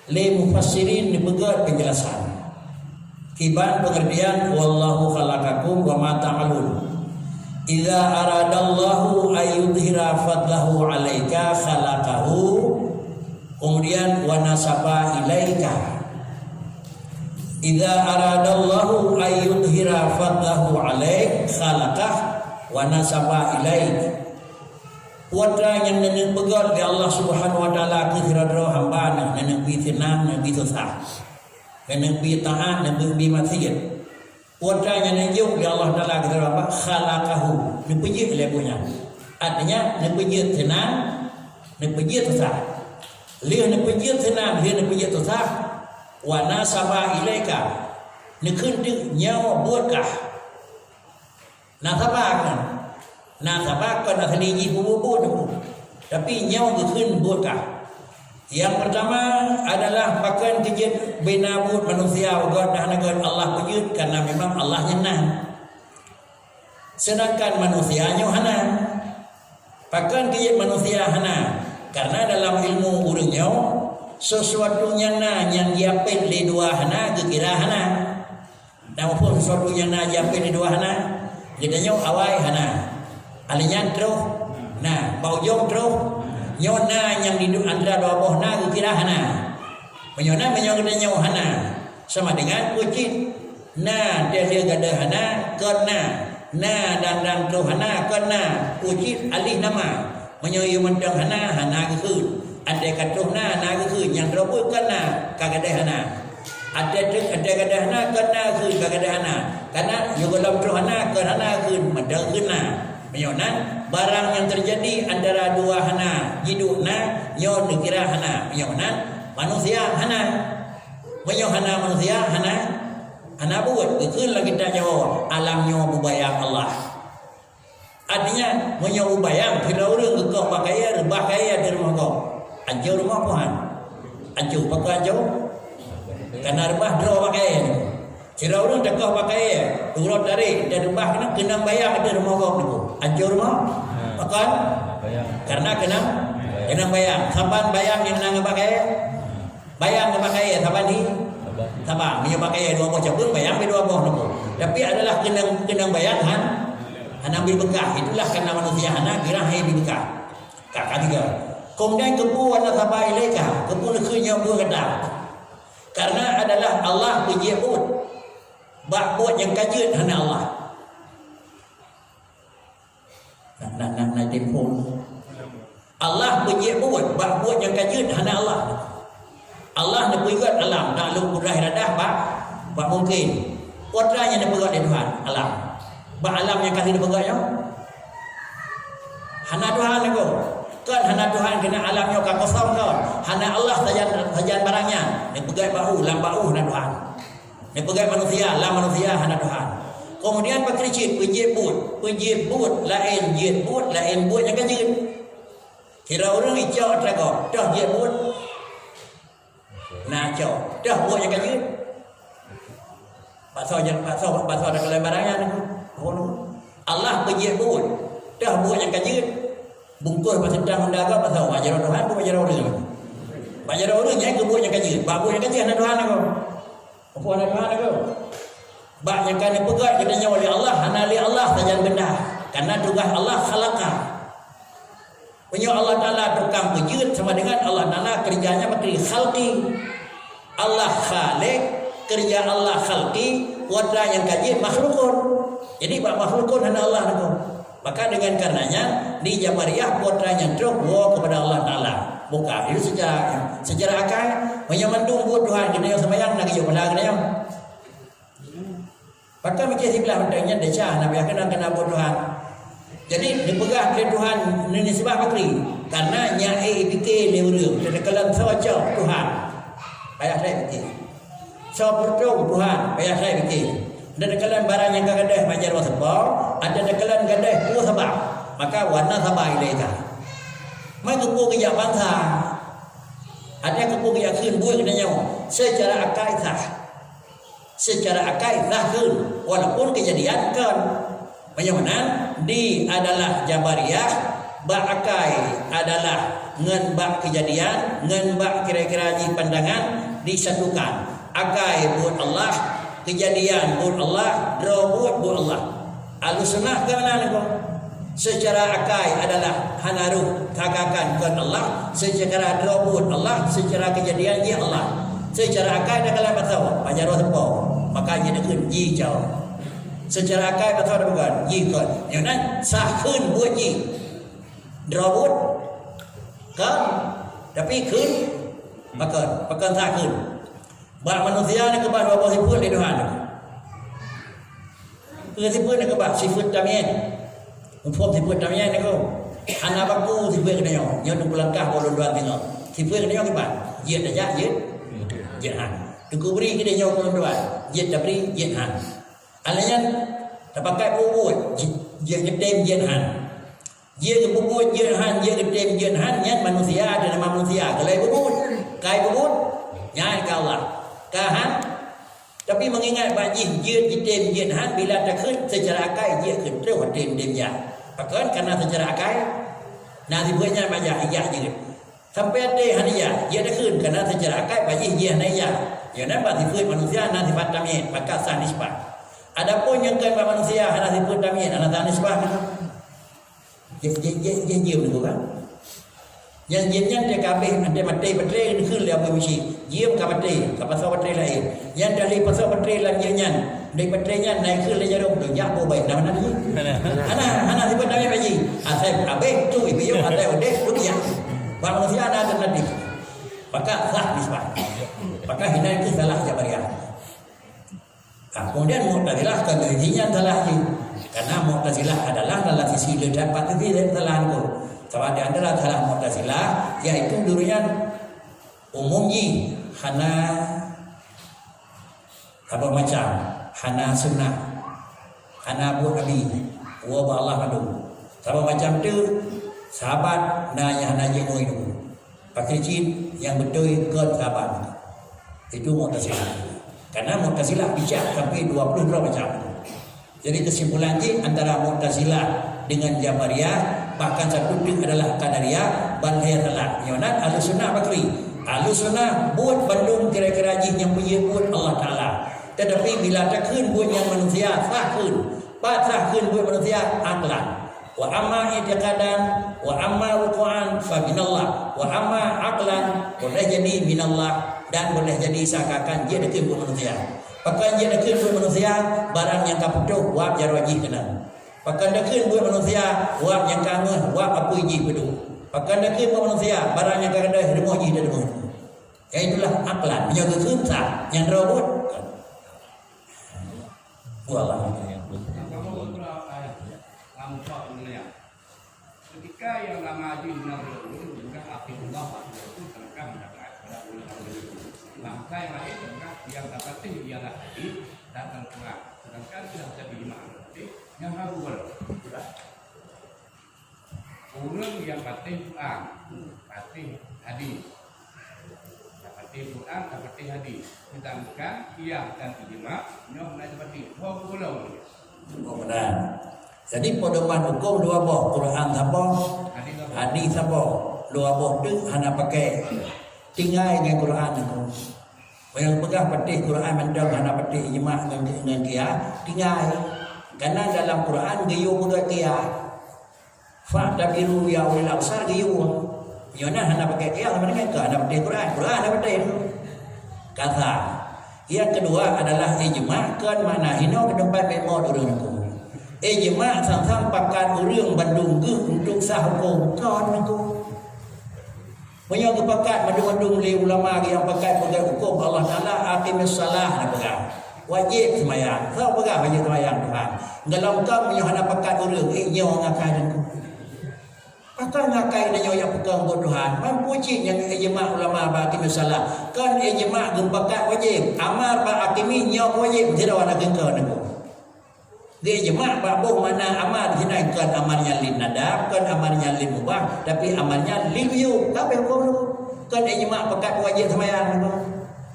lé mufassirin dipeugét penjelasan. Kiban pengertian, "Wallahu khalaqakum wa ma ta'malun." "Idza aradallahu ayyudhira fadlahu 'alaika khalaqahu," kemudian, "wa nasaba ilaika." Idza aradallahu an yudhhira fadlahu alaik khalaqah wa nasaba ilaik. Peue nyang neuneuk peugét lé Allah Subhanahu wa Taala keu sidroe-droe hamba na, neuneuk bi seunang, neuneuk bi susah, neuneuk bi taát, neuneuk bi maksiat. Peue nyang neujok lé Allah Taala keu sidroe hamba, khalaqahu, neupeujeuet lé buet nyan. Artinya, neupeujeuet seunang, neupeujeuet susah. Lheueh neupeujeuet seunang, lheueh neupeujeuet susah, wa nasaba ilaika, neukheun teuk nyoe buet kah. Nasaba kan? Nasaba kon asli jih bubuet-buet tu. Tapi nyoe geukheun buet kah. Nyang peurtama adalah pakon keu jeuet bina buet manusia, gét dan hana gét Allah peujeuet, karena memang Allah nyang na. Seudangkan manusia nyoe hana. Pakon keu jeuet manusia hana? Karena dalam ilmu ureuëng nyoe, sesuatu nyang na nyang jiapét lé dua hana geukira hana. Na muphom sesuatu nyang na jiapét lé dua hana? Geutanyoe awai hana. Alèh nyan troh na, bak ujong troh. Nyoe na nyang di antara dua boh na geukira hana. Meunyoe na, meunyoe geutanyoe hana, sama dengan peue cit. Na, teuh lheueh gadôh hana, kon na. Na dan, dan troh hana, kon na. Peue cit alih nama. Meunyoe yue mantong hana, hana geukheun. Até ka troh na, na geukheun. Nyang troh buet kon na, ka gadôh hana. Até troh, até gadôh hana, kon na geukheun, ka gadôh hana. Kana yue gohlom troh hana, kon hana geukheun, mantong geukheun na. Meunyoe na, barang nyang teujadi antara dua hana jiduek na, nyoe neukira hana. Meunyoe na, manusia hana. Meunyoe hana manusia, hana, hana buet. Geukheun lagèe tanyoe, alam nyoe beubayang Allah. Artinya, meunyoe beubayang, sidroe ureuëng geukoh bak kayèe, reubah kayèe di rumoh gob. Ancô rumoh peue han? Ancô, pakon ancô? Kana reubah droe bak kayèe. Sidroe ureuëng teukoh bak kayèe, uroe tarek, dan reubah keunan, keunong bayang di rumoh gob nyoe. Ancô rumoh? Pakon? Karena keunong, keunong bayang. Saban bayang nyang na ngon bak kayèe? Bayang ngon bak kayèe saban hi? Saban. Meunyoe bak kayèe dua boh cabeueng, bayang pi dua boh nyoe. Tapi adalah keunong, keunong bayang han, hana bi beukah. Itulah karena manusia hana girah hai bi beukah. Ka, ka tiga. Kemudian keupeue wa nasaba ilaika, keupeue neukheun nyoe buet gata. Karena adalah Allah peujeuet buet. Bak buet nyang ka jeuet hana Allah. Nak, nak, nak, nak tempo. Allah peujeuet buet, bak buet nyang ka jeuet hana Allah. Allah neupeugét alam, taklok kudrah iradah bak, bak mungken. Peue nyang neupeugét lé Tuhan, alam. Bak alam nyang ka neupeugét nyoe, hana Tuhan lagoe. Kon hana Tuhan keunan alam nyoe ka kosong kon. Hana Allah sajan, sajan barang nyan. Neupeugét bak u, lam bak u hana Tuhan. Neupeugét manusia, lam manusia hana Tuhan. Kemudian pakri cit peujeuet buet, peujeuet buet laén, jeuet buet laén, buet nyang ka jeuet. Kira ureuëng icok teuka, toh jeuet buet. Na cok, toh buet nyang ka jeuet. Bakso, bakso, bakso ada keuleumbarangan tu. Allah peujeuet buet, toh buet nyang ka jeuet. Bungkôh bak seutang honda gob, bakso, bak jaroe Tuhan, bak jaroe ureuëng. Bak jaroe ureuëng nyan keu buet nyang ka jeuet, bak buet nyang ka jeuet hana Tuhan lagoe. Apa hana Tuhan lagoe? Bak nyang ka neupeugét geutanyoe lé Allah, hana lé Allah sajan benda. Karena tugaih Allah khalaqa. Meunyoe Allah Taala tukang peujeuet, sama dengan Allah Taala keureuja nyan pakri, khalqi. Allah khaliq, keureuja Allah khalqi, kuasa nyang ka jeuet makhlukun. Jadi bak makhlukun hana Allah lagoe. Maka dengan karenanya, di Jabariyah kuasa nyang troh woe keupada Allah Taala. Bukan, itu secara, secara akai, meunyoe mandum buet Tuhan, geutanyoe seumayang na geujok pahala geutanyoe. Pakon mikir siblah mantong nyan desya, Nabi akan kena buet Tuhan. Jadi, dipeugah lé Tuhan neunisbah pakri, karena nyan ék pike lé ureuëng, teukalon soe cok Tuhan. Payah that pike. Soe peureutong Tuhan, payah that pike. Teukalon barang nyang ka gadôh bak jaroe seupôt, atau teukalon gadôh peue sabab, maka wa nasaba ilaika. Meukeupue geujak bansa, atau keupue geujak kheun buet geutanyoe, secara akai sah. Secara akai sah kheun, walaupun keujadian kon. Meunyoe meunan, di adalah Jabariyah, bak akai adalah ngon bak keujadian, ngon bak kira-kira jih pandangan disatukan. Akai buet Allah, keujadian buet Allah, droe buet buet Allah. Ahlusunnah ka meunan lagoe. Secara akai adalah hana roh, kagakan kon Allah, secara droe buet Allah, secara keujadian jih Allah. Seucara akai takalon pasoe, pajan roh seupôt, maka jih takheun jih cawang. Seucara akai pasoe tapeugah jih kon. Nyoe nan sah kheun buet jih. Droe buet? Kon. Tapi kheun? Pakon. Pakon sah kheun? Bak manusia na keubah dua boh sifeuet lé Tuhan. Keu sifeuet na keubah, sifeuet tamyiz. Muphom sifeuet tamyiz nyoe. Hana baku sifeuet geutanyoe. Nyoe teupeu langkah ulôn dua singoh. Sifeuet geutanyoe kiban? Jeuet tajak, jeuet? Jeuet han. Teungku bri geutanyoe ulôn dua. Jeuet tabri, jeuet han. Alheuh nyan, tapakat buet, jeuet, jeuet geutem, jeuet han. Jeuet geubuet, jeuet han, jeuet geutem, jeuet han, nyan manusia, ada nama manusia. Kalau buet, kai buet, nyan ka Allah. Ka han, Tapi meungingat bak jih jeuet jitem jeuet han, bila takheun seucara akai jeuet kheun troh watèe tem jak. Pakon? Kareuna seucara akai na sifeuet nyan bak jak, jak jeuet. Sampoe até hana jak, jeuet takheun kareuna seucara akai bak jih jih hana jak. Nyoe nan bak sifeuet manusia na sifat tamyiz, maka sah nisbah. Adapun nyang kon bak manusia hana sifeuet tamyiz, hana sah nisbah. Jih, jih, jih, jih, jih, jih, jih, Nyang jeuet nyan teuh ka abéh, watèe maté baterai neukheun lé Abu Musi. Jeuem ka maté, ka pasoe baterai laén. Nyan ka lheueh pasoe baterai lam jeuet nyan. Dari baterai nyan na ikheun lé jaroe, "Lôn jak boh bèe." Na meunan jih? Hana. Hana, hana sifeuet tamyiz lagi. Asai abéh tu, ipiôh, asai udép tu, ya. Bak manusia na alternatif. Maka sah nisbah. Maka hinan keuh salah Jabariyah. Ah, kemudian Mu'tazilah kan dari nyan salah jih. Karena Mu'tazilah adalah dalam sisi le that pat sisi le salah tu. Sama di antara salah Mu'tazilah, yaitu dulunya umum jih hana saboh macam, hana sunnah, hana buet Nabi, wa ba Allah madu. Saboh macam tu, sahabat na nyang hana jingui dulu. Pakri cit nyang beutôi kon sahabat. Itu Mu'tazilah. Karena Mu'tazilah bijak sampai dua puluh dua macam. Jadi kesimpulan jih antara Mu'tazilah dengan Jabariyah, bahkan satu tu adalah Qadariyah, ban lhèe salah. Nyoe nan Ahlussunnah pakri. Ahlussunnah buet bandum kira-kira jih nyang peue buet Allah Taala. Tetapi bila takheun buet nyang manusia, sah kheun. Pat sah kheun buet manusia, aqlan. Wa amma i'tiqadan, wa amma wuqu'an fa minallah, wa amma aqlan, boleh jadi minallah dan boleh jadi seakan-akan jeuet takheun buet manusia. Pakon jeuet takheun buet manusia, barang nyang ka putôh wab jaroe jih keunan. Pakon takheun buet manusia, wab nyang ka ngeuh, wab apui jih peuduek. Pakon takheun buet manusia, barang nyang ka gadôh rumoh jih teudeungoe. Iaitulah aqlan, meunyoe geukheun sah, nyang droe buet. Wallahu a'lam. Ketika yang nama jin Nabi Nuh bukan api Allah, itu tentang mendapat pada ulama itu. Maka yang lain tentang yang dapat ialah hadis dan Al-Quran. Sedangkan sudah jadi imam nanti yang harus berdoa. Ureuëng nyang patéh Quran, patéh hadis. Nyang patéh Quran, nyang patéh hadis. Sedangkan qiyas dan ijma nyoe hana patéh. Ho geupeulong. Oh, benar. Jadi, pedoman hukum dua boh, Quran saboh, hadis saboh. Dua boh tu hana pakai. Tinggai ngon Quran tu. Nyang peugah patéh Quran mantong hana patéh ijma ngon, ngon qiyas, tinggai. Karena dalam Quran geuyue peugah qiyas. Fa'tabiru ya ulil absar geuyue. Nyoe na hana pakai qiyas, sama dengan ka hana patéh Quran. Quran hana patéh. Kata. Yang kedua adalah ijma, kon makna hinoe keu teumpat meu'mon ureuëng nangku. Ijma sang-sang pakat ureuëng bandum geuh untuk sah hukum. Kon nangku. Meunyoe geupakat mandum-mandum lé ulama nyang pakat peugah huköm Allah Taala, "Aqimis shalah," na peugah. Wajéb seumayang. Soe peugah wajéb seumayang Tuhan? Golom kon meunyoe hana pakat ureuëng, eh, nyoe ngakai dan ku. Pakon ngakai dan nyoe nyang peugah buet Tuhan? Mampu cit nyang ijma ulama bak aqimis shalah. Kon ijma geupakat wajéb. Amar bak aqimi nyoe wajéb, sidroe na geukheun nangku. Di ijma bak boh makna amar di sinan, kon amar nyan lin nadab, kon amar nyan lin mubah, tapi amar nyan lil wujub. Ka habéh huköm tu. Kon ijma pakat wajéb seumayang tu.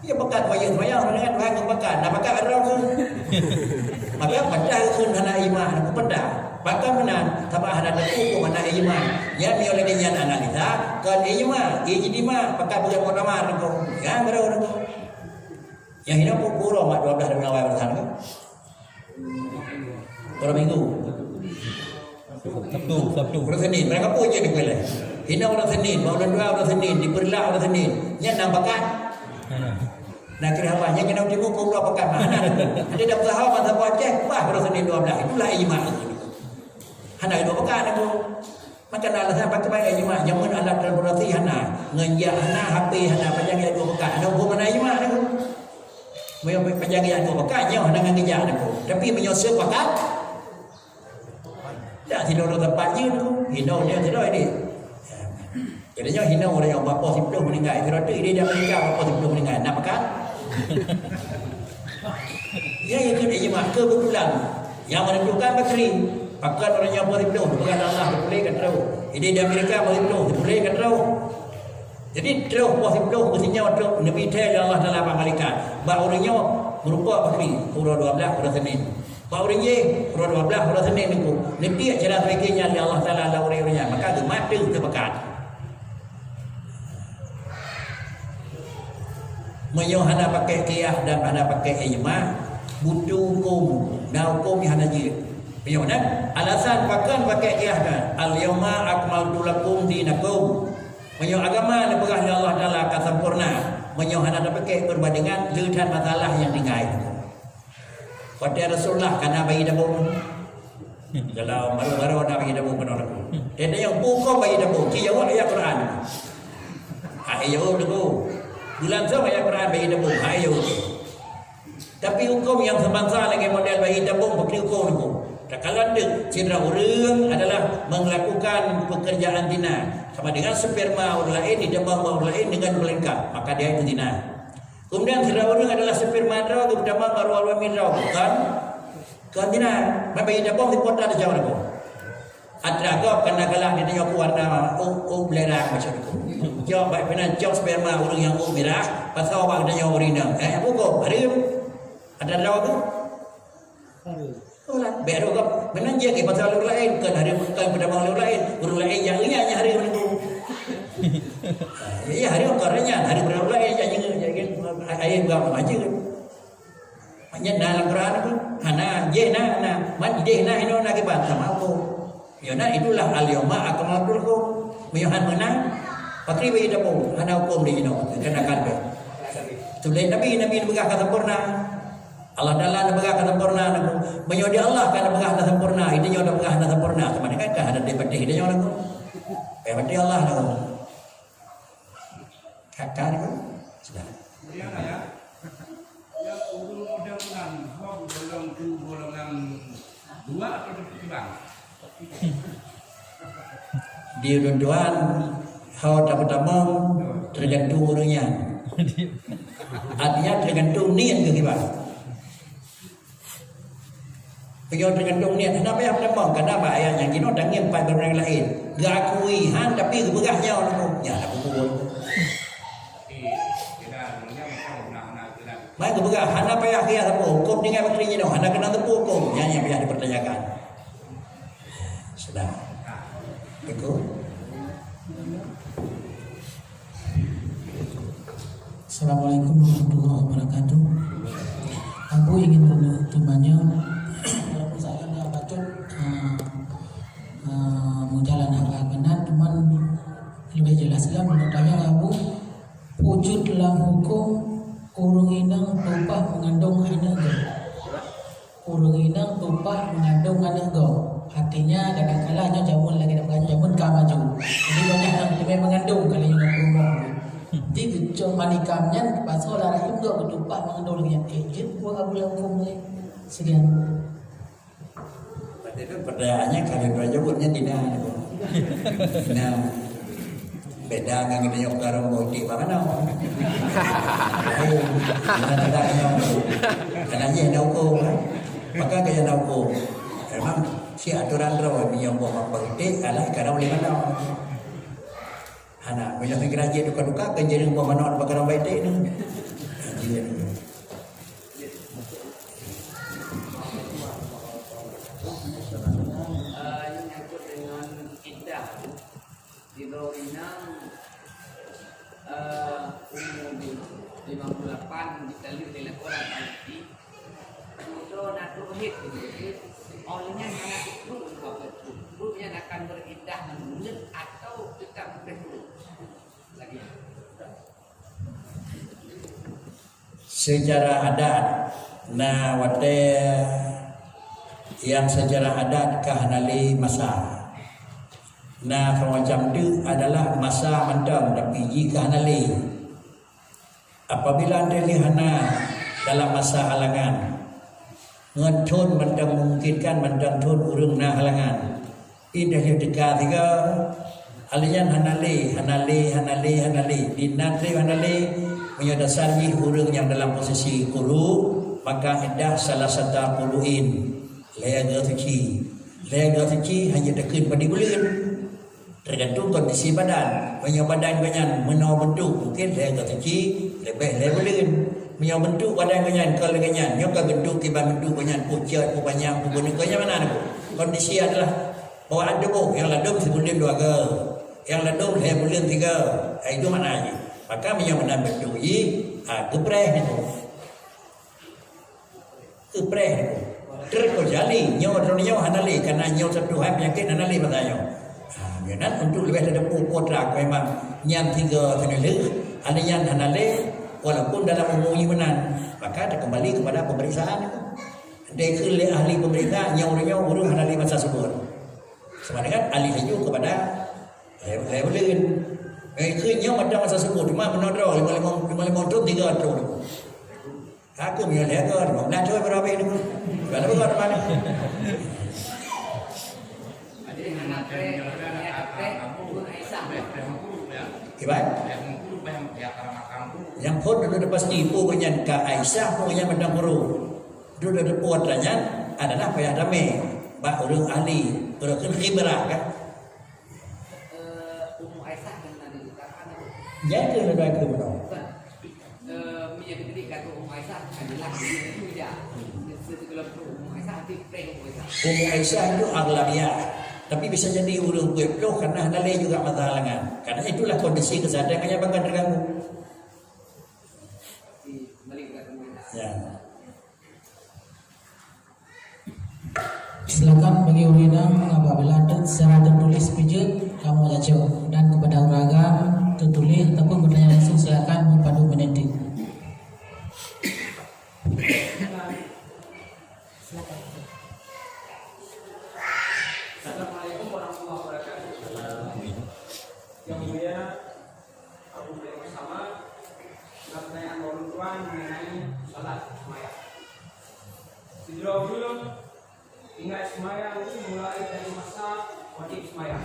Ya pakat wajéb seumayang, sama dengan Tuhan geupakat. Nah, pakat haram tu. Maka padah tu hana ijma, hana padah. Pakon meunan, sabab hana teupeue peue makna ijma. Nyan meunyoe lagèe nyan analisa, kon ijma, ijtima, pakat bukan muktamar tu. Nyan baru tu. Nyang hina pukul dua belas awai barisan tu. Uroe Minggu. Sabtu, Sabtu. Uroe Senin, barang apa je dipilih. Hina uroe Senin, bak ulôn dua uroe Senin, dipeureulah uroe Senin. Nyan na pakat. Hana. Na kira apa? Nyang kena timu keu dua pekan mah. Hana. Ada dah usaha masa buat cek, wah, baru Senin dua belas. Itulah ijma. Hana dua pekan aku. Maka na alasan pakai banyak ijma. Jameun alat transportasi hana. Ngon jak hana, H P hana, pajan jak dua pekan. Ada hukum hana ijma aku. Meunyoe pajan jak dua pekan, nyoe hana ngon jak aku. Tapi meunyoe sepakat, dak sidroe teumpat jeuet tu. Hino dia sidroe ini. Jadi nyoe hino ureueng nyang bak poh siplôh meuninggai. Sidroe tu idéh di Amerika bak poh siplôh meuninggai. Nak pekan? Ya, ya, keu ijma, kebetulan. Yang menentukan bakri. Pakon ureueng nyang poh siplôh, bukan Allah, dipuléh ka troh. Idéh di Amerika poh siplôh, dipuléh ka troh. Jadi troh poh siplôh, meusinyoe troh, neubi thèe lé Allah Taala bak malaikat. Bak ureueng nyoe, meurumpok bakri, uroe dua belas, uroe Senin. Bak ureueng jéh, uroe dua belas, uroe Senin niko. Neutiek cara sebagai nyan lé Allah Taala lam ureueng nyan. Maka geumat teuh teupeugah. Meunyoe hana pakai qiyas dan hana pakai ijma, butuh hukum. Na hukum nyang hana jeuet. Meunyoe na alasan pakon pakai qiyas dan, "Al-yauma akmaltu lakum dinakum." Meunyoe agama neupeugah lé Allah Taala ka sempurna, meunyoe hana tapakai perbandingan, le that masalah nyang tinggai. Watèe Rasulullah kana bayi tabông. Dalam baru-baru na bayi tabông keunoe laku. Teuntèe nyang bukon bayi tabông, ci jaweueb ayat Quran. Hai jaweueb lagu. Bulangsong ayat Quran bayi tabông, hai jaweueb. Tapi hukum nyang sebansa lagèe model bayi tabông, pakri hukum lagu. Takalon deuh, sidroe ureueng adalah melakukan pekerjaan zina. Sama dengan sperma ureueng laén ditamong bak ureueng laén dengan pelengkap, maka dia itu zina. Kemudian sidroe ureueng adalah sperma droe geupeutamong bak ureueng laén droe. Kon, kon zina, ban bayi tabông sipota teucok lagoe. Atra gob kana galak di tanyoe ku warna u, u belerang macam tu. Cok bak peunan cok sperma ureueng nyang u mirah, pasoe bak tanyoe ureueng inong. Eh, bukon, hareuem. Atra droe tu? Hareuem. Bèk rhot gob. Meunan jeuet, eh, pasal ureueng laén, kon hareuem, kon peutamong lé ureueng laén. Ureueng laén nyang ingat nyang hareuem nunggu. Ya, ya, hareuem kon ureueng nyan, hareuem ureueng laén nyang ingat, nyang ingat. Ayah bukan maju. Nyan na lam Quran tu. Hana, jih na, na. Man jih na, inoe na kiban sama aku. Ya na, itulah al-yauma akmaltu lakum. Meunyoe han meunan, pakri bagi tapong. Hana hukum di inoe. Kena kan. Tuléh Nabi, Nabi peugah ka sempurna. Allah Taala neupeugah ka sempurna lagoe. Meunyoe di Allah ka neupeugah ka sempurna, di tanyoe neupeugah ka sempurna, teuma kan ka hana dipatéh di tanyoe lagoe. Eh, patéh Allah lagoe. Ka, ka lagoe. Sudah. Kemudian ya, yang ureueng muda nyan, hom golong tu golongan dua atau tiga? Di ureueng tuan, ho tapeutamong, tergantung ureueng nyan. Artinya tergantung niat keu kiban. Bagi tergantung niat, hana payah peutamong, karena bak ayat nyang jinoe tangieng pat ureueng laén. Geuakui han, tapi geupeugah nyoe lagoe. Nyan na pukul. Mai geupeugah, hana payah kiah sapeue, huköm tinggai bakri jinoe, hana keunong teupeu huköm. Nyan nyang payah dipertanyakan. Sedang. Teungku. Assalamualaikum warahmatullahi wabarakatuh. Aku ingin bertanya, walaupun saya nggak patut, eh, eh, meujalan hak keunan, cuman lebih jelas lah menurut saya, Abu, wujud dalam hukum ureueng inong tumpah mengandung aneuk geuh. Ureueng inong tumpah mengandung aneuk gob. Artinya, kadang kala nyoe jameun lagèe dak jameun ka maju. Jadi, banyak nyang teumé mengandung kali nyoe ureueng gob. Jadi, geucok manikam nyan pasoe lam rahim gob geutumpah mengandung lagèe nyan. Eh, jeuet buet Abu lam huköm lé. Sekian. Berarti itu pertanyaannya kalau dua jameun nyan tidak. Nah. Beda ngon geutanyoe peukara bak iték bak manoe. Laén, meunan beda ngon nyoe. Karena jih na huköm, kan? Maka gaya na huköm. Memang si aturan droe, meunyoe boh bak iték, alah ikarong lé manoe. Hana, meunyoe sigra jih duka-duka, kan jadi boh manoe bak iték tu. Jih. Eh, ini nyangkut dengan iddah. Sidroe inong, eh, umur limong puluh lapan, jitaleuek lé lakoran Palestin. Sidroe na trok hét, oleh nyan hana trok, trok nyan akan beriddah ngon buleuen atau tetap trok lagi. Seucara adat, na watée nyang seucara adat ka hana lé masa. Na macam teuk adalah masa mantong, tapi jih ka hana lé. Apabila teuh lé hana dalam masa halangan, ngon thon mantong memungkinkan, mantong thon ureuëng na halangan. Indah jih teuka tiga, hal nyan hana lé, hana lé, hana lé, hana lé. Di nan treb hana lé, meunyoe dasar jih ureuëng nyang dalam posisi kuru, maka iddah salasata quru'in, lhée goe suci. Lhée goe suci hana takheun padum buleuen. Teugantung kondisi badan. Meunyoe badan geuh nyan meunoe beuntuk, mungken lhée goe suci leubeh lhée buleuen. Meunyoe beuntuk badan geuh nyan kon lagée nyan, nyoe ka beuntuk kiban beuntuk geuh nyan, pucet, pupanyang, pubeuneuek geuh nyan meunan. Kondisi adalah bawaan tuboh, nyang ladôm sibuleuen dua goe, nyang ladôm lhée buleuen tiga. Ha, itu makna jih. Maka meunyoe meunan beuntuk jih, ha, geupreh nyoe. Geupreh. Terkeujali nyoe droeneuh nyoe hana lé, karena nyoe satu hai peunyakét hana lé masa nyoe. Ha, nyoe nan untuk leubeh teudepu putra memang nyan tiga teuneuh lé, hana nyan hana lé, walaupun dalam umu jih meunan. Maka takeumbali kepada pemeriksaan. Dikheun lé ahli pemeriksa, nyoe ureuëng nyoe ureuëng hana lé masa subur. Sama dengan alih laju kepada lhée, lhée buleuen. Eh, kheun nyoe mantong masa subur, cuma meunoe droe, lima limong, lima limong thon tiga thon. Aku meunyoe lhée thon, lima belas thon baru habéh tu. Kalau bukan mana? Kiban? Nyang phon dulu dah pasti, pokoknya ka Aisyah, pokoknya mantong guru. Dulu dah pun nyan adalah payah damé bak ureuëng ahli, ureuëng khibrah kan. Eh, Ummu Aisyah yang tadi dikatakan apa? Jadi, lebih aku meunoe. Bukan. Eh, minyak gede kata Ummu Aisyah adalah dia itu ya. Sekelompok Ummu Aisyah, nanti prank Ummu Aisyah. Ummu Aisyah itu aghlabiyah. Tapi bisa jadi ureuëng peuet ploh karena hana lé juga masa halangan. Karena itulah kondisi kesehatan hanya bahkan terganggu. Di, kembali ke Ummu Aisyah. Ya. Silakan bagi ureuëng inong apabila ada secara tertulis pijak, kamoe jaweueb, dan kepada ureuëng agam tertulis ataupun bertanya langsung, silakan meupadub meuniti. Silakan. Assalamualaikum warahmatullahi wabarakatuh. Yang mulia, Abu Bakar bersama, dalam pertanyaan orang tuan mengenai salat sembahyang. Sidroe ureuëng ingat sembahyang itu mulai dari masa wajib sembahyang.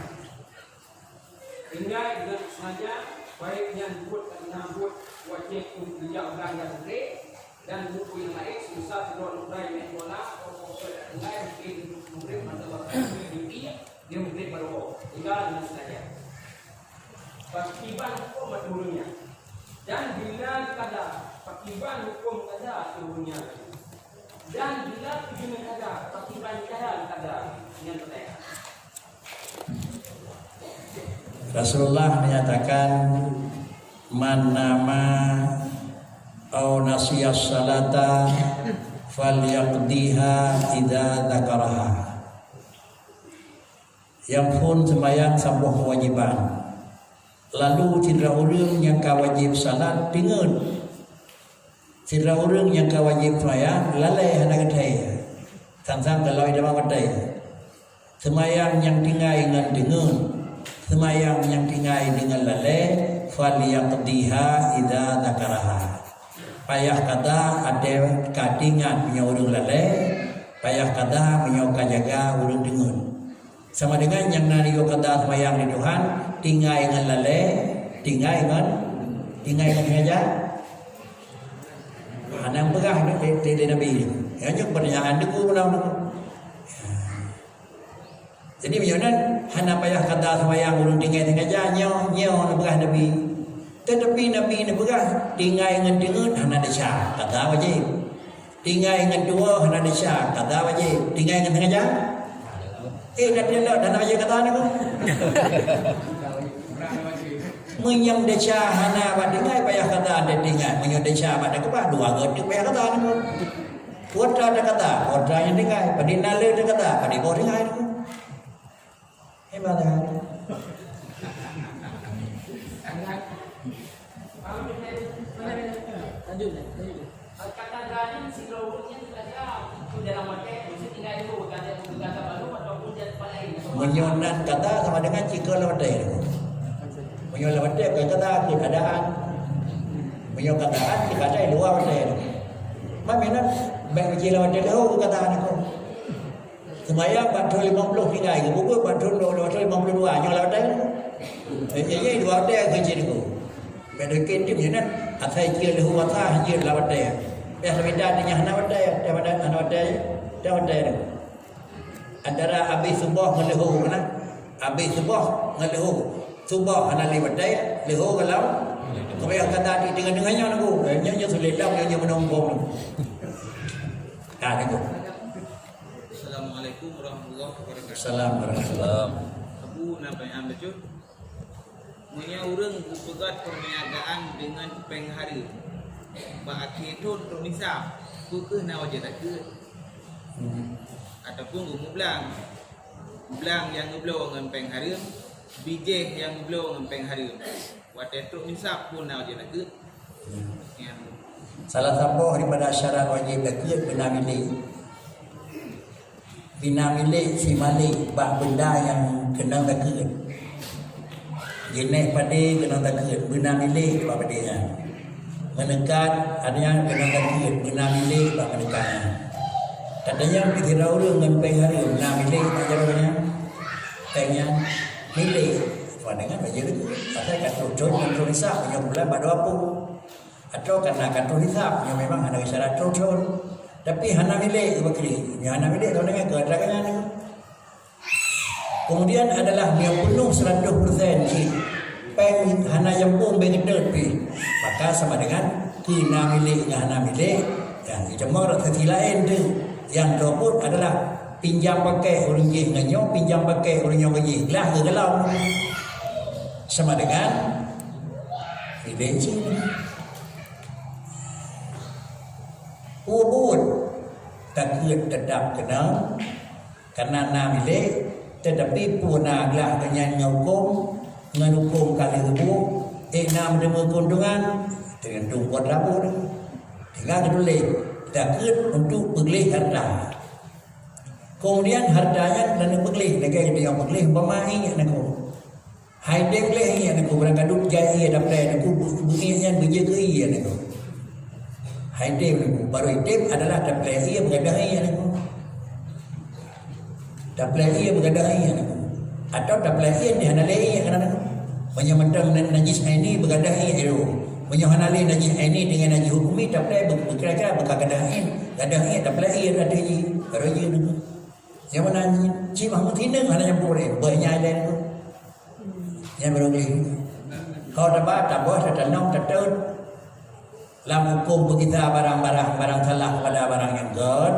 Ingat dengan sengaja, baik nyan buet karena buet wajib untuk dijak ulang dan murid, dan buku yang lain, semisal sidroe lubrai minyak bola atau koper dan tinggai mungkin untuk murid atau waktu dia mungkin baru tinggal dengan sengaja. Pakiban hukum turunnya. Dan bila kada, pakiban hukum kada turunnya. Dan bila tujuan kada, pakiban cara kada, dengan percaya. Rasulullah menyatakan, "Man nama au nasiya salata falyaqdiha idza dzakaraha." Nyang phon sembahyang saboh keuwajéban, lalu sidroe ureuëng nyang ka wajéb salat teungeut, sidroe ureuëng nyang ka wajéb sembahyang lalée hana geuthée, sang-sang galoi teuma watée. Sembahyang nyang tinggai ngon teungeut, sembahyang nyang tinggai deungon lalée, falyaqdiha idza dzakaraha. Payah qada watée ka teuingat meunyoe ureuëng lalée, payah qada meunyoe ka jaga ureuëng teungeut. Sama dengan nyang na liyue qada sembahyang di Tuhan, tinggai ngon lalée, tinggai ngon, tinggai ngon sengaja. Hana peugah lé, lé, lé Nabi. Nyan nyoe pertanyaan deungon ureuëng. Jadi meunyoe nan hana payah qada sembahyang ureuëng tinggai sengaja, nyoe, nyoe neupeugah Nabi. Tetapi Nabi neupeugah tinggai ngon teungeut hana desya, qada wajéb. Tinggai ngon tuwoe hana desya, qada wajéb. Tinggai ngon sengaja? Eh, na teulat, hana wajéb qada ni kok. Meunyoe desya hana bak tinggai, payah qada teuingat. Meunyoe desya bak teukeubah, dua goe teuk payah qada ni kok. Putra teuqada, putra nyang tinggai. Padum na le teuqada, padum boh tinggai. Hebat kan? Lanjut, lanjut. Meunyoe nan kata sama dengan cit keu lam watèe. Meunyoe lam watèe kon kata, keadaan. Meunyoe keadaan, cit kata luwa watèe. Mami nan bèk uji lam watèe leuhô keu kata niko. Seumayang bak thôn limong ploh tinggai, geubuet bak thôn dua, dua thôn limong ploh dua, nyoe lam watèe. Eh, jadi dua watèe keu cit niko. Bèk dikit tu nyan, asai cit leuhô watèe, cit lam watèe. Eh, sebentar tu nyan hana watèe, hana watèe, hana watèe, hana watèe. Antara abéh suboh ngon leuhô keunan. Abéh suboh ngon leuhô. Suboh hana lé batèe, leuhô gohlom. Keubah kata di teungoh-teungoh nyoe nunggu. Nyoe, nyoe sulet lam, nyoe, nyoe meunong bom. Ka nunggu. Assalamualaikum warahmatullahi wabarakatuh. Salam warahmatullahi. Abu, na panyang bacut? Meunyoe ureueng geupeugöt peurniagaan deungon péng hareuem, bak akhé thôn trok nisab, peu kheueh na wajéb zakeuet? Hmm. Ataupun geumublang, blang nyang geubloe ngon péng hareuem, bijéh nyang geubloe ngon péng hareuem, watèe trok nisab pun na wajéb zakeuet? Hmm. Nyan. Salah saboh daripada syarat wajéb zakeuet beuna milék. Beuna milék si malék bak benda nyang keunong zakeuet. Jeunèh padé keunong zakeuet, beuna milék bak padé nyan. Meuneukat, ada nyang keunong zakeuet, beuna milék bak meuneukat nyan. Kadang nyan pih sidroe ureueng ngon péng hareuem, beuna milék bak jaroe nyan. Péng nyan milék. Sama dengan bajèe leuku. Asai ka trok thôn, ka trok nisab, meunyoe bulan bak dua ploh. Atawa karena ka trok nisab, nyoe memang hana isyarat trok thôn. Tapi hana milék, bakri. Nyoe hana milék, sama dengan keu atra nyan. Kemudian adalah nyoe peunoh seratus persen cit. Péng hana jampông bèk geutot pih. Maka sama dengan keu na milék ngon hana milék. Nyang jicemor sisi laén tu. Nyang teupot adalah pinjam pakai ureueng jih ngon nyoe, pinjam pakai ureueng nyoe ngon jih. Glah geugohlom. Sama dengan milék cit. Peue buet, takheun teutap keunong, karena na milék, teutapi peue na glah geuh nyan ngon hukôm, ngon hukôm ka lheueh geubuet, ék na meuteumé keuntungan, teugantung buet labo nyan. Tinggai geutuléh, takheun untuk peugleh hareuta. Kemudian hareuta nyan lagèe peugleh, lagèe geutanyoe peugleh umpama ié nyan niko. Hai tem gleh ié niko, barang ka duek jai ié taplai niko, bu-, bu ié nyan beujeuet keu ié niko. Hai tem niko, baru item adalah taplai ié beugadoh ié niko. Taplai ié beugadoh ié niko. Atau taplai ié di hana lé ié kana niko. Meunyoe mantong na-, najis aini beugadoh ié ero. Meunyoe hana lé najis aini dengan najis hukumi taplai beu-, beukira-kira beuka gadoh ié, gadoh ié taplai ié ateueh jih, baru jih niko. Nyang meunan cit mah meutineng hana nyampôk lé, beuh nyang laén tu. Nyan baru gleh. Ho taba, taboh, tatanom, tatot. Lam hukôm peugisa barang-barang, barang salah pada barang nyang gèt.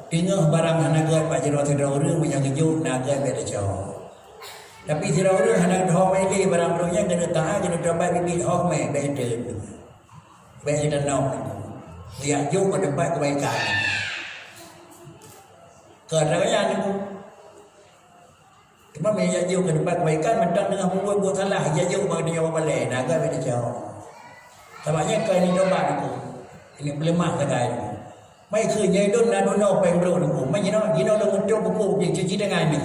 Teungoh barang hana gèt bak jaroe sidroe ureueng, meunyoe geujok na gèt bèk tacok. Tapi sidroe ureueng hana geuthô mé lé barang droe nyan, keuneuk taát, keuneuk tobat biet-biet ho mé, bèk teuet. Bèk tatanom. Yak jok bak teumpat keubaikan. Keu atra nyan tu. Teuma meunyoe jak jok keu teumpat keubaikan, mantong teungoh peubuet buet salah, jak jok bak donya balèe, na agam bèk tacok. Sabab nyan keu ini tobat aku. Ini peuleumah sagai aku. Mai keu nyoe dum na dunoe péng brok aku. Mai jinoe, jinoe lôn meutrok buku cuci tangan ni.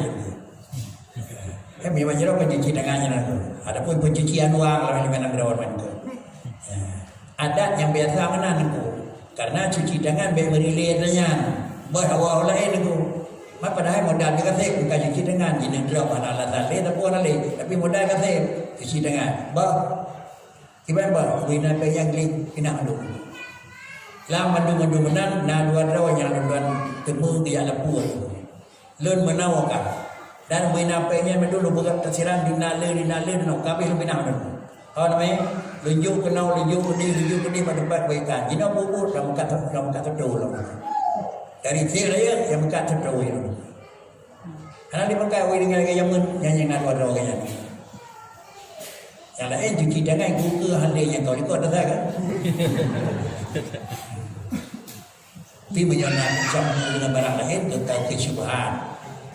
Eh, memang jinoe kan cuci tangan nyan aku. Adapun pencucian uang lah dengan droe man tu. Ya. Adat nyang biasa meunan aku. Karena cuci tangan bèk meurilèe atra nyan. Beuh hawa laén aku. Ma padahai modal teugasép bukan cuci tangan, jineuk drop hana alasan lé, tapi hana lé, tapi modal gasép cuci tangan. Bah, kiban bah, bina payang gleh, pina mandum. Lam mandum-mandum meunan, na dua droe nyang lôn teumé geujak lapor. Lôn meunan ka. Dan bina payang mandum lôn peugah tasiran dina le, dina le, dina kabeh lôn bina mandum. Ho namé, lôn jok keunoe, lôn jok keudeh, lôn jok keudeh bak teumpat keubaikan. Jinoe buet-buet, lam meukat, lam meukat teutô lom. Dari sel raya, nyang meukat teutô lom. Hana dipakai awai dengan gaya jameun, nyan nyang na dua droe nyan. Nyang laén cuci tangan, gukeu hana lé nyang kau likot dah kan. Tapi meunyoe na ucap deungon barang laén, teuka keu syubhat.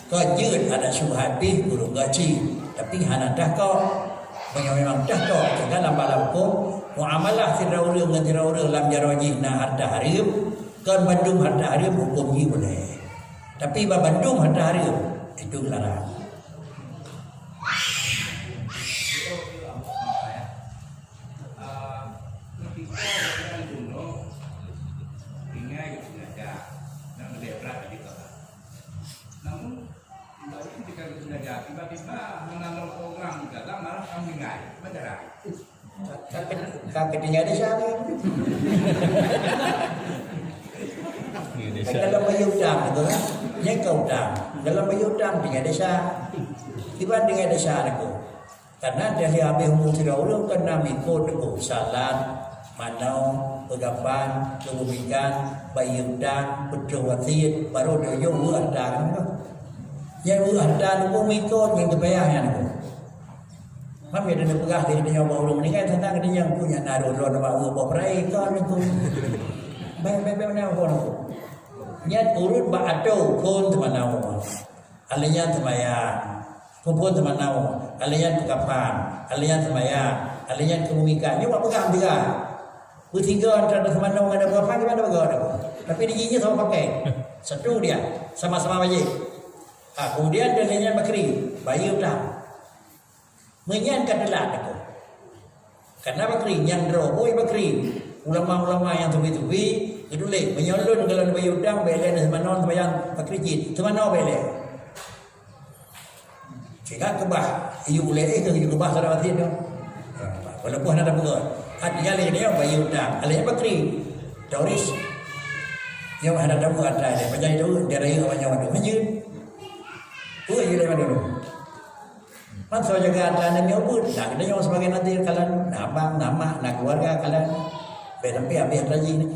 Ka jeuet ada syubhat pih ureueng gaci, tapi hana tahkok. Meunyoe memang tahkok, teuka lam bala hukôm, muamalah sidroe ureueng ngon sidroe ureueng lam jaroe jih na harta hareuem, kon bandum harta hareuem hukôm jih boleh. Tapi bak bandum harta hareuem, itu larang. Tiba-tiba menanam orang dalam malah kami dengar. Macam mana? Ka, ka, ka ketinggai desya tu. Dalam bayeue utang tu kan. Nyan ka utang. Dalam bayeue utang tinggai desya. Kiban tinggai desya tu. Karena dari habéh umu sidroe ureueng kan na mikot tu, salat, manoe, peugapan, keubeumikan, bayeue utang, peutrok wasiet, baru doyong weueh harta kan tu. Nyan weueh harta tu mikot nyan teubayah nyan tu. Mam ya, dan peugah di dunia bak ureueng meuninggai teuntang di nyang punya naruh droe bak ureueng bak perai ka nyan tu. Baik, baik, baik, mana pun. Nyan urut bak atô phon teumanoe. Alèh nyan seumayang. Phon-phon teumanoe. Alèh nyan peukapan. Alèh nyan seumayang. Alèh nyan keubeumikan. Nyoe bak peugah tiga. Beutiga antara teumanoe ngon peukapan di mana peugah tu. Tapi di jih sama pakai. Satu dia. Sama-sama wajib. Ha, kemudian dia nyan bakri. Bayeue utang. Meunyan ka teulat aku. Karena bakri nyang droe bui bakri. Ulama-ulama nyang tubi-tubi geudulek meunyoe lôn golom bayeue utang bèk lé, seumanon seumayang bakri cit, seumanon bèk lé. Sehingga keubah, yue ulèe eh, yue keubah saudara batin tu. Walaupun hana tapeugah. Artinya lé dia bayeue utang, alèh bakri. Toris. Nyang hana tapeugah atra dia, pajan itu dia raya awak nyawa tu. Meunjeuet. Peue yue lé mandum. Masa jaga harta aneuk nyoe pun, nah, kita nyoe sebagai nanti kalian, nah, abang, nah, mak, nah, keluarga kalian, sampai habis lagi ni.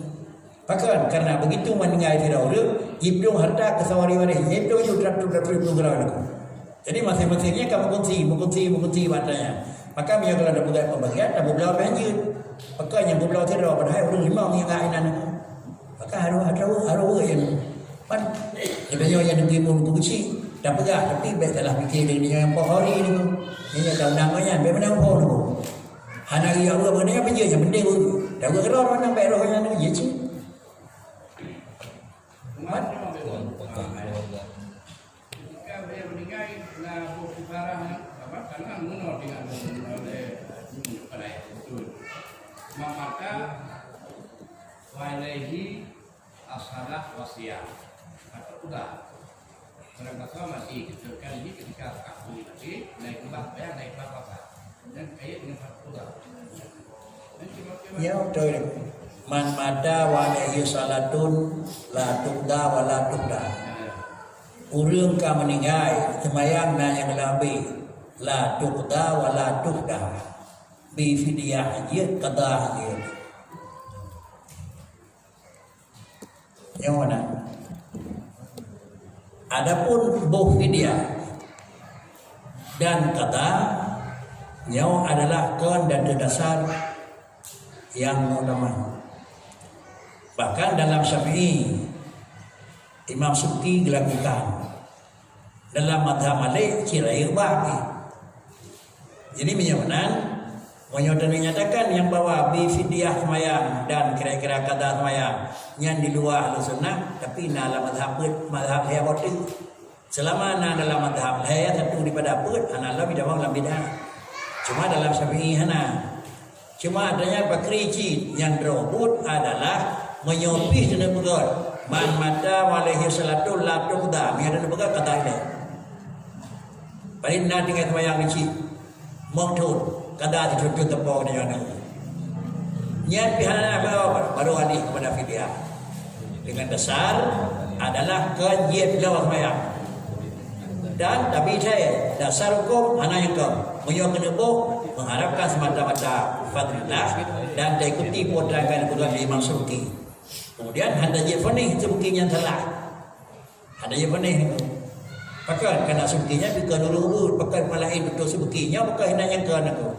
Pakon, karena begitu meninggai tidak urut, hitung harta ke sawari-wari, hitung ju ratus-ratus ribu gram itu. Jadi masing-masingnya kamu kunci, mengkunci, mengkunci hartanya. Maka meunyoe kalau ada peugah pembagian, tak beubloe pih hanjeuet. Pakon nyang beubloe sidroe, padahai ureueng limong nyang ingat inan. Maka harus, harus, harus ureueng. Pan, kita nyoe nyang diberi buku kecil, dah peugah, tapi bèk salah fikir dengan nyang poh hari ni. Ini tahu nama nyan, bèk mana poh ni. Hana iya ureueng benda nyang penting, nyang penting ureueng. Dah ureueng roh mana bèk roh nyang ni, ya cik. Mat. Ketika beliau meninggal, na boh putarah ni, apa, karena mengenal dengan mengenal oleh pada itu. Maka, wa alaihi as-salah wa siyam. Atau udah. Barang kata mati, kecuali ketika aku mati, naik kembang, bayang naik kembang apa? Dan kait dengan satu udah. Ya, betul. Man mata wa alaihi salatun la tuqda wa la tuhda. Ureueng ka meuninggai, seumayang na nyang geulabeh, la tuqda wa la tuhda. Bi fidyah jeuet, qada jeuet. Nyoe na. Adapun boh fidyah dan qada, nyoe adalah kon dasar nyang utama. Bahkan dalam Syafi'i, Imam Subki geulakukan. Dalam mazhab Malik, cit rayeuk bak jih. Jadi, meunyoe meunan, meunyoe teunyatakan nyang bahwa bi fidyah seumayang dan kira-kira qada seumayang, nyan di luwa ahlu sunnah, tapi na lam mazhab beuet, mazhab lhèe boh teuk. Seulama na dalam mazhab lhèe satu daripada beuet, hana lom jidawang lam bid'ah. Cuma dalam Syafi'i hana. Cuma adanya pakri cit nyang droe buet adalah meunyoe pih keuneuk peugöt, "Man mata wa alaihi salatun la tuqda," meunyoe keuneuk peugöt, qada ilaihi. Paling na tinggai seumayang cit, meuthon, qada teuthon teupeu nyan. Nyan pih hana na, baru alih kepada fidyah. Dengan dasar adalah keu jeuet bloe seumayang. Dan tabi dasar huköm hana nyang keu. Meunyoe keuneuk boh, mengharapkan semata-mata fadlillah dan taikuti peue nyang geupeugah lé Imam Suyuti. Kemudian hana jeuet vonis Suyuti nyang salah. Hana jeuet vonis. Pakon kana Suyuti nyan bukon ureueng buet, pakon malaén beutôi Suyuti nyan, pakon hana nyang keu aneuk.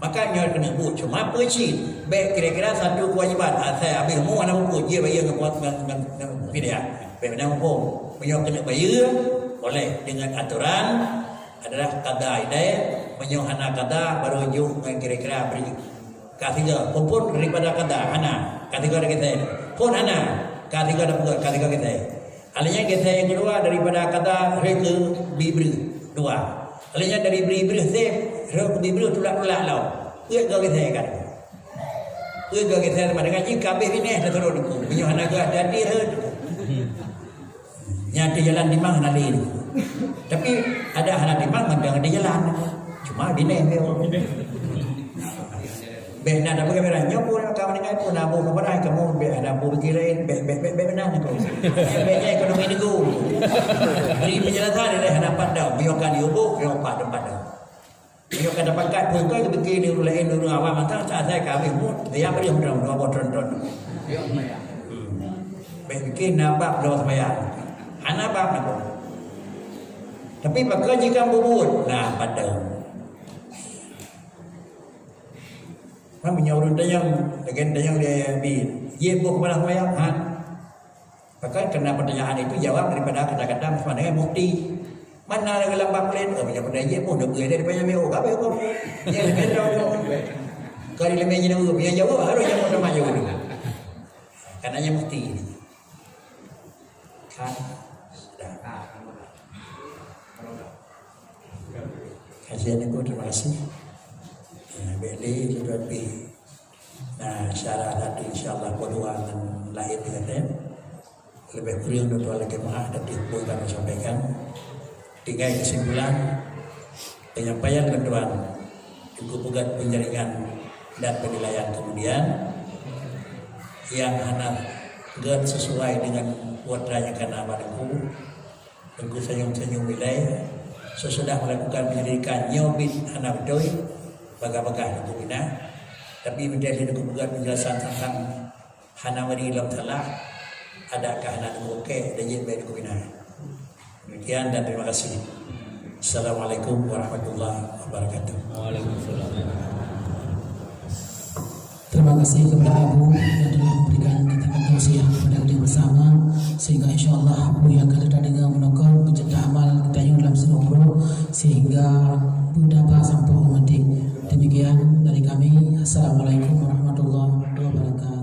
Maka nyoe keuneuk buet, cuma peue cit, bèk kira-kira satu keuwajiban, asai habéh umu hana muphom, jeuet bayeue ngon, ngon, ngon, ngon fidyah. Bèk meunan muphom. Meunyoe keuneuk bayeue, boleh dengan aturan adalah qada ilaihi, meunyoe hana qada, baru jok ngon kira-kira bri. Ka sigoe, phon daripada qada, hana. Ka sigoe geusé. Phon hana. Ka sigoe, ka sigoe geusé. Alèh nyan geusé nyang keudua daripada qada rhöt keu bri breuh, dua. Alèh nyan dari bri breuh sép rhöt keu bri breuh tulak-tulak lom. Peuet goe geusé kan. Peuet goe geusé sama dengan jih ka abéh binéh teuturot. Meunyoe hana geuh hati-hati rhöt. Nyan teuh jalan dimang hana lé. Tapi ada hana timbang mantong di jalan. Cuma binèh dia. Bèk na dapur kamera nyoe pun ka meninggai pun abu kepada kamu bèk ada abu pergi lain bèk bèk bèk bèk menang tu. Bèk ekonomi negara. Beri penjelasan dia hana pandang, biokan yubuk, biokan tempat dah. Nyoe ka tapakat peue keu geupike di ureueng laén, ureueng awam mantong asai ka habéh mut, ya bri mantong dua boh tron-tron. Hmm. Bèk pike na bab lom seumayang. Hana bab na boh. Tapi pakon jikam bubuet, nah padang. Kan meunyoe ureueng tanyong, lagèe tanyong di Abi, jeuet boh keumalah seumayang, ha? Maka karena pertanyaan itu jawab daripada kata-kata Usman dengan mufti. Mana lagi lambat kulit? Oh, bila pernah je pun, dia boleh daripada yang mewah. Apa yang kau? Ya, dia tahu. Kali lebih je nama, dia jawab, harus jawab nama je dulu. Karena dia mufti. Kan? Sudah. Kajian itu, terima kasih. Nah, beli, tetapi Nah, syarah tadi insya-Allah kedua ngon laén kata. Lebih kurang dua lagi maaf tadi pun kami sampaikan. Tinggai kesimpulan penyampaian ketuan Teungku Peugöt Penjaringan dan Penilaian kemudian yang hana gèt sesuai dengan kuadra nyang kana bak Teungku. Teungku senyum-senyum ilèe, sesudah melakukan penyelidikan nyoe bit hana beutôi, bagah-bagah Teungku Bina. Tapi meunyoe Teungku peugah penjelasan tentang hana meuri lom salah, adakah hana Teungku oke, dan jeuet bèk Teungku Bina. Demikian dan terima kasih. Assalamualaikum warahmatullahi wabarakatuh. Waalaikumsalam. Terima kasih kepada Abu yang telah memberikan kata-kata tausiah kepada kita bersama, sehingga insya-Allah apa yang kita dengar menokong menjadi amal kita yang dalam seumur, sehingga berdampak sampai umat. Demikian dari kami. Assalamualaikum warahmatullahi wabarakatuh.